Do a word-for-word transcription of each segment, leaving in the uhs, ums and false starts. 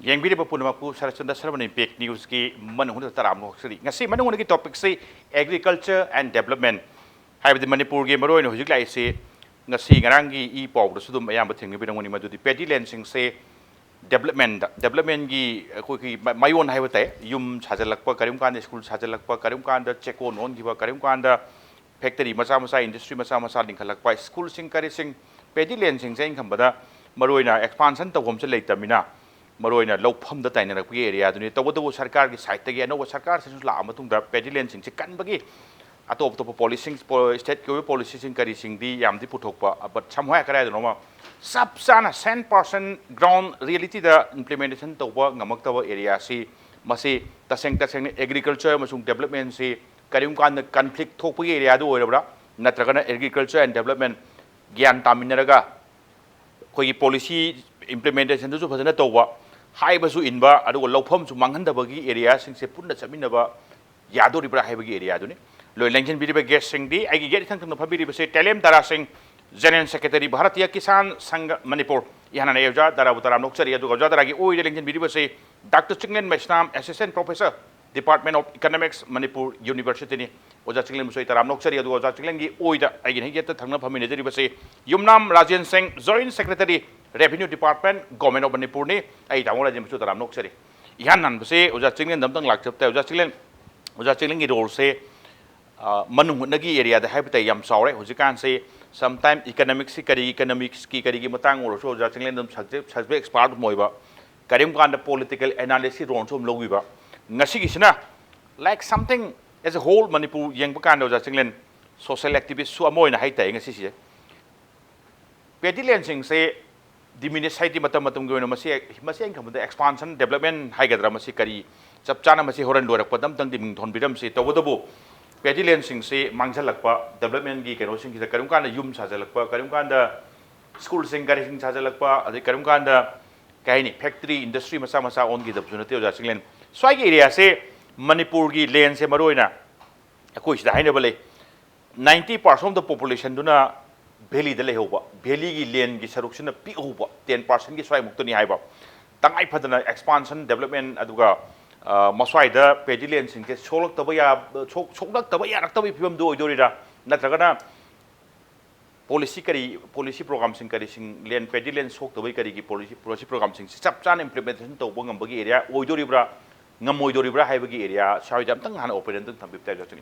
ꯌꯦꯡꯕꯤꯔꯤꯕ ꯄꯨꯝꯅꯃꯛꯄꯨ ꯁꯔꯠꯆꯟꯗ꯭ꯔ ꯁꯔꯃꯅꯤ ꯄꯦꯛ ꯅ꯭ꯌꯨꯁꯀꯤ ꯃꯅꯨꯡ ꯍꯨꯠꯅ ꯇꯔꯥꯝꯅ ꯑꯣꯛꯆꯔꯤ꯫ ꯉꯁꯤ ꯃꯅꯨꯡ ꯍꯨꯠꯅꯒꯤ ꯇꯣꯄꯤꯛꯁꯤ ꯑꯦꯒ꯭ꯔꯤꯀꯜꯆꯔ ꯑꯦꯟ ꯗꯦꯕꯂꯞꯃꯦꯟ, ꯍꯥꯏꯕꯗꯤ ꯃꯅꯤꯄꯨꯔꯒꯤ ꯃꯔꯨꯑꯣꯏꯅ ꯍꯧꯖꯤꯛ ꯂꯥꯛꯏꯁꯤ ꯉꯁꯤ ꯉꯔꯥꯡꯒꯤ ꯏ ꯄꯥꯎꯗꯁꯨ ꯑꯗꯨꯝ ꯑꯌꯥꯝꯕ ꯊꯦꯡꯅꯕꯤꯔꯝꯒꯅꯤ, ꯃꯗꯨꯗꯤ ꯄꯦꯗꯤ ꯂꯦꯟꯁꯤꯡꯁꯦ ꯗꯦꯕꯂꯞꯃꯦꯟꯗ, ꯗꯦꯕꯂꯞꯃꯦꯟꯒꯤ ꯑꯩꯈꯣꯏꯒꯤ ꯃ-, ꯃꯌꯣꯟ ꯍꯥꯏꯕ ꯇꯥꯏ꯫ ꯌꯨꯝ ꯁꯥꯖꯤꯜꯂꯛꯄ, ꯀꯔꯤꯒꯨꯝꯕ ꯀꯥꯟꯗ ꯁ꯭ꯀꯨꯜ ꯁꯥꯖꯤꯜꯂꯛꯄ, ꯀꯔꯤꯒꯨꯝꯕ ꯀꯥꯟꯗ ꯆꯦꯛꯀꯣꯟ ꯑꯣꯟꯈꯤꯕ, ꯀꯔꯤꯒꯨꯝꯕ ꯀꯥꯟꯗ ꯐꯦꯛꯇꯔꯤ ꯃꯆꯥ ꯃꯆꯥ, ꯏꯟꯗꯁꯇ꯭ꯔꯤ ꯃꯆꯥ ꯃꯆꯥ ꯂꯤꯡꯈꯠꯂꯛꯄ, ꯁ꯭ꯀꯨꯜꯁꯤꯡ ꯀꯔꯤꯁꯤꯡ, ꯄꯦꯗꯤ ꯂꯦꯟꯁꯤꯡꯁꯦ ꯑꯩꯅ ꯈꯟꯕꯗ ꯃꯔꯨꯑꯣꯏꯅ ꯑꯦꯛꯁꯄꯥꯟꯁꯟ ꯇꯧꯐꯝꯁꯦ ꯂꯩꯇꯕꯅꯤꯅ, ꯃꯔꯨꯑꯣꯏꯅ ꯂꯧꯐꯝꯗ ꯇꯥꯏꯅꯔꯛꯄꯒꯤ ꯑꯦꯔꯤꯌꯥꯗꯨꯅꯤ꯫ ꯇꯧꯕꯇꯕꯨ ꯁꯔꯀꯥꯔꯒꯤ ꯁꯥꯏꯠꯇꯒꯤ ꯑꯅꯧꯕ ꯁꯔꯀꯥꯔꯁꯤꯁꯨ ꯂꯥꯛꯑ ꯃꯇꯨꯡꯗ ꯄꯦꯗꯤ ꯂꯦꯟꯁꯤꯡꯁꯦ ꯀꯟꯕꯒꯤ ꯑꯇꯣꯞ ꯑꯇꯣꯞꯄ ꯄꯣꯂꯤꯁꯤꯡ, ꯄꯣ-, ꯁ꯭ꯇꯦꯠꯀꯤ ꯑꯣꯏꯕ ꯄꯣꯂꯤꯁꯤꯁꯤꯡ ꯀꯔꯤꯁꯤꯡꯗꯤ ꯌꯥꯝꯗꯤ ꯄꯨꯊꯣꯛꯄ, but somewhere ꯀꯗꯥꯏꯗꯅꯣꯃ ꯆꯞ ꯆꯥꯅ ꯁꯦꯟ ꯄꯥꯔꯁꯦꯟ ꯒ꯭ꯔꯥꯎꯟ ꯔꯤꯌꯦꯂꯤꯇꯤꯗ ꯏꯝꯄ꯭ꯂꯤꯃꯦꯟꯇꯦꯁꯟ ꯇꯧꯕ ꯉꯝꯃꯛꯇꯕ ꯑꯦꯔꯤꯌꯥꯁꯤ, ꯃꯁꯤ ꯇꯁꯦꯡ ꯇꯁꯦꯡꯅ ꯑꯦꯒ꯭ꯔꯤꯀꯜꯆꯔ ꯑꯃꯁꯨꯡ ꯗꯦꯕꯂꯞꯃꯦꯟꯁꯤ ꯀꯔꯤꯒꯨꯝꯕ ꯀꯥꯟꯗ ꯀꯟꯐ꯭ꯂꯤꯛ ꯊꯣꯛꯄꯒꯤ ꯑꯦꯔꯤꯌꯥꯗ ꯑꯣꯏꯔꯕ꯭ꯔꯥ, ꯅꯠꯇ꯭ꯔꯒꯅ ꯑꯦꯒ꯭ꯔꯤꯀꯜꯆꯔ ꯑꯦꯟ ꯗꯦꯕꯂꯞꯃꯦꯟ ꯒ꯭ꯌꯥꯟ ꯇꯥꯃꯤꯟꯅꯔꯒ ꯑꯩꯈꯣꯏꯒꯤ ꯄꯣꯂꯤꯁꯤ ꯏꯝꯄ꯭ꯂꯤꯃꯦꯟꯇꯦꯁꯟꯗꯨꯁꯨ ꯐꯖꯅ ꯇꯧꯕ, ꯍꯥꯏꯕꯁꯨ ꯏꯟꯕ, ꯑꯗꯨꯒ ꯂꯧꯐꯝꯁꯨ ꯃꯥꯡꯍꯟꯗꯕꯒꯤ ꯑꯦꯔꯤꯌꯥꯁꯤꯡꯁꯦ ꯄꯨꯟꯅ ꯆꯠꯃꯤꯟꯅꯕ ꯌꯥꯗꯣꯔꯤꯕ꯭ꯔꯥ ꯍꯥꯏꯕꯒꯤ ꯑꯦꯔꯤꯌꯥꯗꯨꯅꯤ꯫ ꯂꯣꯏ ꯂꯦꯡꯁꯤꯟꯕꯤꯔꯤꯕ ꯒꯦꯁꯁꯤꯡꯗꯤ ꯑꯩꯒꯤ ꯌꯦꯠ ꯏꯊꯪ ꯊꯪꯅ ꯐꯝꯕꯤꯔꯤꯕꯁꯦ ꯇꯦꯂꯦꯝ ꯗꯥꯔꯥ ꯁꯤꯡ, ꯖꯦꯅꯔꯦꯜ ꯁꯦꯀ꯭ꯔꯦꯇꯔꯤ, ꯚꯥꯔꯇꯤꯌꯥ ꯀꯤꯁꯥꯟ ꯁꯪꯘ ꯃꯅꯤꯄꯨꯔ꯫ ꯏꯍꯥꯟ ꯍꯥꯟꯅ ꯑꯩ ꯑꯣꯖꯥ ꯗꯥꯔꯥꯕꯨ ꯇꯔꯥꯝꯅ ꯑꯣꯛꯆꯔꯤ, ꯑꯗꯨꯒ ꯑꯣꯖꯥ ꯗꯥꯔꯥꯒꯤ ꯑꯣꯏꯗ ꯂꯦꯡꯁꯤꯟꯕꯤꯔꯤꯕꯁꯤ doctor Chinglen Meisnam, assistant professor, department of economics, Manipur ꯌꯨꯅꯤꯚꯔꯁꯤꯇꯤꯅꯤ꯫ ꯑꯣꯖꯥ ꯆꯤꯡꯂꯦꯟꯕꯨꯁꯨ ꯑꯩ ꯇꯔꯥꯝꯅ ꯑꯣꯛꯆꯔꯤ, ꯑꯗꯨꯒ ꯑꯣꯖꯥ ꯆꯤꯡꯂꯦꯟꯒꯤ ꯑꯣꯏꯗ ꯑꯩꯒꯤ ꯍꯦꯛ ꯌꯦꯠꯇ ꯊꯪꯅ ꯐꯝꯃꯤꯟꯅꯖꯔꯤꯕꯁꯤ Yumnam Rajen Singh, joint secretary, revenue department, government of ꯃꯅꯤꯄꯨꯔꯅꯤ꯫ ꯑꯩ ꯇꯥꯃꯣ ꯔꯥꯖꯦꯟꯕꯨꯁꯨ ꯇꯔꯥꯝꯅ ꯑꯣꯛꯆꯔꯤ꯫ ꯏꯍꯥꯟ ꯍꯥꯟꯕꯁꯦ ꯑꯣꯖꯥ ꯆꯤꯡꯂꯦꯟꯗ ꯑꯝꯇꯪ ꯂꯥꯛꯆꯕ ꯇꯥꯏ꯫ ꯑꯣꯖꯥ ꯆꯤꯡꯂꯦꯟ, ꯑꯣꯖꯥ ꯆꯤꯡꯂꯦꯟꯒꯤ ꯔꯣꯜꯁꯦ, ꯑ, ꯃꯅꯨꯡ ꯍꯨꯠꯅꯒꯤ ꯑꯦꯔꯤꯌꯥꯗ ꯍꯥꯏꯕ ꯇꯥꯏ, ꯌꯥꯝ ꯆꯥꯎꯔꯦ꯫ ꯍꯧꯖꯤꯛꯀꯥꯟꯁꯦ ꯁꯝꯇꯥꯏꯝ ꯏꯀꯣꯅꯣꯃꯤꯛꯁꯀꯤ ꯀꯔꯤ, ꯏꯀꯣꯅꯣꯃꯤꯛꯁꯀꯤ ꯀꯔꯤꯒꯤ ꯃꯇꯥꯡ ꯑꯣꯏꯔꯁꯨ ꯑꯣꯖꯥ ꯆꯤꯡꯂꯦꯟ ꯑꯗꯨꯝ ꯁꯕꯖꯦꯛ, ꯁꯕꯖꯦꯛ ꯑꯦꯛꯁꯄꯥꯔꯠ ꯑꯗꯨꯝ ꯑꯣꯏꯕ, ꯀꯔꯤꯒꯨꯝꯕ ꯀꯥꯟꯗ ꯄꯣꯂꯤꯇꯤꯀꯦꯜ ꯑꯦꯅꯥꯂꯤꯁꯀꯤ ꯔꯣꯜꯁꯨ ꯑꯗꯨꯝ ꯂꯧꯕꯤꯕ꯫ ꯉꯁꯤꯒꯤꯁꯤꯅ, like, something as a whole Manipur ꯌꯦꯡꯕ ꯀꯥꯟꯗ ꯑꯣꯖꯥ ꯆꯤꯡꯂꯦꯟ ꯁꯣꯁꯤꯌꯦꯜ ꯑꯦꯛꯇꯤꯚꯤꯁꯁꯨ ꯑꯃ ꯑꯣꯏꯅ ꯍꯥꯏ ꯇꯥꯏ ꯉꯁꯤꯁꯦ꯫ ꯄꯦꯗꯤ ꯂꯦꯟꯁꯤꯡꯁꯦ ꯗꯤꯃꯤꯅꯤꯁ, ꯍꯥꯏꯗꯤ ꯃꯇꯝ ꯃꯇꯝꯒꯤ ꯑꯣꯏꯅ ꯃꯁꯤ, ꯃꯁꯤ ꯑꯩꯅ ꯈꯟꯕꯗ ꯑꯦꯛꯁꯄꯥꯟꯁꯟ ꯗꯦꯕꯂꯞꯃꯦꯟ ꯍꯥꯏꯒꯗ꯭ꯔꯥ, ꯃꯁꯤ ꯀꯔꯤ ꯆꯞ ꯆꯥꯅ, ꯃꯁꯤ ꯍꯣꯔꯦꯟ ꯂꯣꯏꯔꯛꯄꯗ ꯑꯝꯇꯪꯗꯤ ꯃꯤꯡ ꯊꯣꯟꯕꯤꯔꯝꯁꯤ꯫ ꯇꯧꯕꯇꯕꯨ ꯄꯦꯗꯤ ꯂꯦꯟꯁꯤꯡꯁꯤ ꯃꯥꯡꯁꯤꯜꯂꯛꯄ, ꯗꯦꯕꯂꯞꯃꯦꯟꯒꯤ ꯀꯩꯅꯣꯁꯤꯡꯁꯤꯗ ꯀꯔꯤꯒꯨꯝꯕ ꯀꯥꯟꯗ ꯌꯨꯝ ꯁꯥꯖꯤꯜꯂꯛꯄ, ꯀꯔꯤꯒꯨꯝꯕ ꯀꯥꯟꯗ ꯁ꯭ꯀꯨꯜꯁꯤꯡ, ꯀꯔꯤꯁꯤꯡ ꯁꯥꯖꯤꯜꯂꯛꯄ, ꯑꯗꯩ ꯀꯔꯤꯒꯨꯝꯕ ꯀꯥꯟꯗ ꯀꯩ ꯍꯥꯏꯅꯤ, ꯐꯦꯛꯇꯔꯤ, ꯏꯟꯗꯁꯇ꯭ꯔꯤ ꯃꯆꯥ ꯃꯆꯥ ꯑꯣꯟꯈꯤꯗꯕꯁꯨ ꯅꯠꯇꯦ ꯑꯣꯖꯥ ꯆꯤꯡꯂꯦꯟ꯫ ꯁ꯭ꯋꯥꯏꯒꯤ ꯑꯦꯔꯤꯌꯥꯁꯦ, ꯃꯅꯤꯄꯨꯔꯒꯤ ꯂꯦꯟꯁꯦ ꯃꯔꯨꯑꯣꯏꯅ ꯑꯩꯈꯣꯏ ꯁꯤꯗ ꯍꯥꯏꯅꯕ ꯂꯩ, ninety percent of the populationꯗꯨꯅ ꯚꯦꯂꯤꯗ ꯂꯩꯍꯧꯕ, ꯚꯦꯂꯤꯒꯤ ꯂꯦꯟꯒꯤ ꯁꯔꯨꯛꯁꯤꯅ ꯄꯤꯛꯍꯧꯕ, ten percentꯒꯤ ꯁ꯭ꯋꯥꯏꯃꯨꯛꯇꯅꯤ ꯍꯥꯏꯕ꯫ ꯇꯉꯥꯏ ꯐꯗꯅ expansion development ꯑꯗꯨꯒ ꯃꯁ꯭ꯋꯥꯏꯗ ꯄꯦꯗꯤ ꯂꯦꯟꯁꯤꯡꯁꯦ ꯁꯣꯛꯂꯛꯇꯕ ꯌꯥ ꯁꯣꯛ ꯁꯣꯛꯂꯛꯇꯕ ꯌꯥꯔꯛꯇꯕꯒꯤ ꯐꯤꯕꯝꯗꯨ ꯑꯣꯏꯗꯣꯔꯤꯔꯥ? ꯅꯠꯇ꯭ꯔꯒꯅ ꯄꯣꯂꯤꯁꯤ ꯀꯔꯤ ꯄꯣꯂꯤꯁꯤ ꯄ꯭ꯔꯣꯒ꯭ꯔꯥꯝꯁꯤꯡ ꯀꯔꯤꯁꯤꯡ ꯂꯦꯟ ꯄꯦꯗꯤ ꯂꯦꯟ ꯁꯣꯛꯇꯕꯒꯤ ꯀꯔꯤꯒꯤ ꯄꯣꯂꯤꯁꯤ ꯄꯣꯂꯤꯁꯤ ꯄ꯭ꯔꯣꯒ꯭ꯔꯥꯝꯁꯤꯡꯁꯤ ꯆꯞ ꯆꯥꯅ implementation ꯇꯧꯕ ꯉꯝꯕꯒꯤ ꯑꯦꯔꯤꯌꯥ ꯑꯣꯏꯗꯣꯔꯤꯕ꯭ꯔꯥ ꯉꯝꯃꯣꯏꯗꯣꯔꯤꯕ꯭ꯔꯥ ꯍꯥꯏꯕꯒꯤ ꯑꯦꯔꯤꯌꯥ ꯁ꯭ꯋꯥꯏꯗ ꯑꯝꯇꯪ ꯍꯥꯟꯅ opinion ꯑꯝꯇꯪ ꯊꯝꯕꯤꯕ ꯇꯥꯏ ꯖꯥꯁꯤꯡ꯫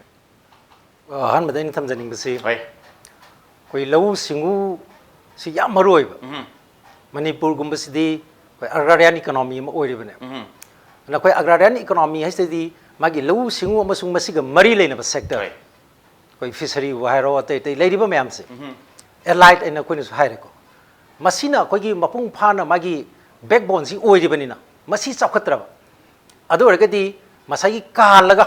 ꯑꯍꯥꯟꯕꯗ ꯑꯩꯅ ꯊꯝꯖꯅꯤꯡꯕꯁꯤ ꯍꯣꯏ꯫ ꯑꯩꯈꯣꯏ ꯂꯧꯎ ꯁꯤꯡꯎꯁꯤ ꯌꯥꯝ ꯃꯔꯨ ꯑꯣꯏꯕ꯫ ꯎꯝ꯫ ꯃꯅꯤꯄꯨꯔꯒꯨꯝꯕꯁꯤꯗꯤ ꯑꯩꯈꯣꯏ agrarian economy ꯑꯃ ꯑꯣꯏꯔꯤꯕꯅꯦ꯫ ꯎꯝ꯫ ꯑꯗꯨꯅ ꯑꯩꯈꯣꯏ agrarian economy ꯍꯥꯏꯁꯤꯗꯤ ꯃꯥꯒꯤ ꯂꯧꯎ ꯁꯤꯡꯎ ꯑꯃꯁꯨꯡ ꯃꯁꯤꯒ ꯃꯔꯤ ꯂꯩꯅꯕ sector, ꯍꯣꯏ꯫ ꯑꯩꯈꯣꯏ fisheryꯕꯨ ꯍꯥꯏꯔꯣ, ꯑꯇꯩ ꯑꯇꯩ ꯂꯩꯔꯤꯕ ꯃꯌꯥꯝꯁꯦ, ꯎꯝ꯫ allied ꯍꯥꯏꯅ ꯑꯩꯈꯣꯏꯅꯁꯨ ꯍꯥꯏꯔꯦꯀꯣ, ꯃꯁꯤꯅ ꯑꯩꯈꯣꯏꯒꯤ ꯃꯄꯨꯡ ꯐꯥꯅ ꯃꯥꯒꯤ backboneꯁꯤ ꯑꯣꯏꯔꯤꯕꯅꯤꯅ ꯃꯁꯤ ꯆꯥꯎꯈꯠꯇ꯭ꯔꯕ, ꯑꯗꯨ ꯑꯣꯏꯔꯒꯗꯤ ꯉꯁꯥꯏꯒꯤ ꯀꯥꯜꯂꯒ,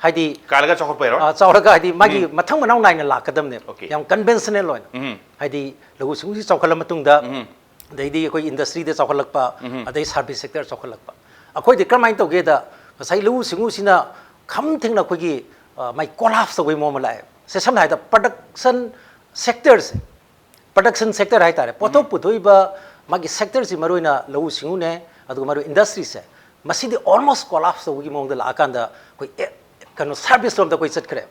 ꯍꯥꯏꯗꯤ ꯀꯥꯜꯂꯒ ꯆꯥꯎꯈꯠꯄ ꯍꯥꯏꯔꯣ? ꯑ, ꯆꯥꯎꯔꯒ ꯍꯥꯏꯗꯤ ꯃꯥꯒꯤ ꯃꯊꯪ ꯃꯅꯥꯎ ꯅꯥꯏꯅ ꯂꯥꯛꯀꯗꯕꯅꯦꯕ꯫ Okay. ꯌꯥꯝ conventional ꯑꯣꯏꯅ, ꯎꯝ꯫ ꯍꯥꯏꯗꯤ ꯂꯧꯎ ꯁꯤꯡꯎꯁꯤ ꯆꯥꯎꯈꯠꯂ ꯃꯇꯨꯡꯗ, ꯎꯝ꯫ ꯑꯗꯩꯗꯤ ꯑꯩꯈꯣꯏ industryꯗ ꯆꯥꯎꯈꯠꯂꯛꯄ, ꯎꯝ꯫ ꯑꯗꯩ service sector ꯆꯥꯎꯈꯠꯂꯛꯄ꯫ ꯑꯩꯈꯣꯏꯗꯤ ꯀꯔꯝꯍꯥꯏꯅ ꯇꯧꯒꯦꯗ, ꯉꯁꯥꯏ ꯂꯧꯎ ꯁꯤꯡꯎꯁꯤꯅ ꯈꯝ ꯊꯦꯡꯅ ꯑꯩꯈꯣꯏꯒꯤ, ꯑ, ꯃꯥꯏ collapse ꯇꯧꯕꯒꯤ ꯃꯑꯣꯡ ꯑꯃ ꯂꯥꯛꯑꯦ꯫ ꯁꯦ, ꯁꯝꯅ ꯍꯥꯏꯔꯕꯗ production sectorꯁꯦ, production sector ꯍꯥꯏꯇꯥꯔꯦ, ꯄꯣꯠꯊꯣꯛ ꯄꯨꯊꯣꯛꯏꯕ ꯃꯥꯒꯤ sectorꯁꯤ ꯃꯔꯨ ꯑꯣꯏꯅ ꯂꯧꯎ ꯁꯤꯡꯎꯅꯦ, ꯑꯗꯨꯒ ꯃꯔꯨ industryꯁꯦ, ꯃꯁꯤꯗꯤ almost collapse ꯇꯧꯕꯒꯤ ꯃꯑꯣꯡꯗ ꯂꯥꯛꯑꯀꯥꯟꯗ ꯑꯩꯈꯣꯏ ꯑꯦ, ꯀꯩꯅꯣ service ꯂꯣꯝꯗ ꯑꯩꯈꯣꯏ ꯆꯠꯈ꯭ꯔꯦ꯫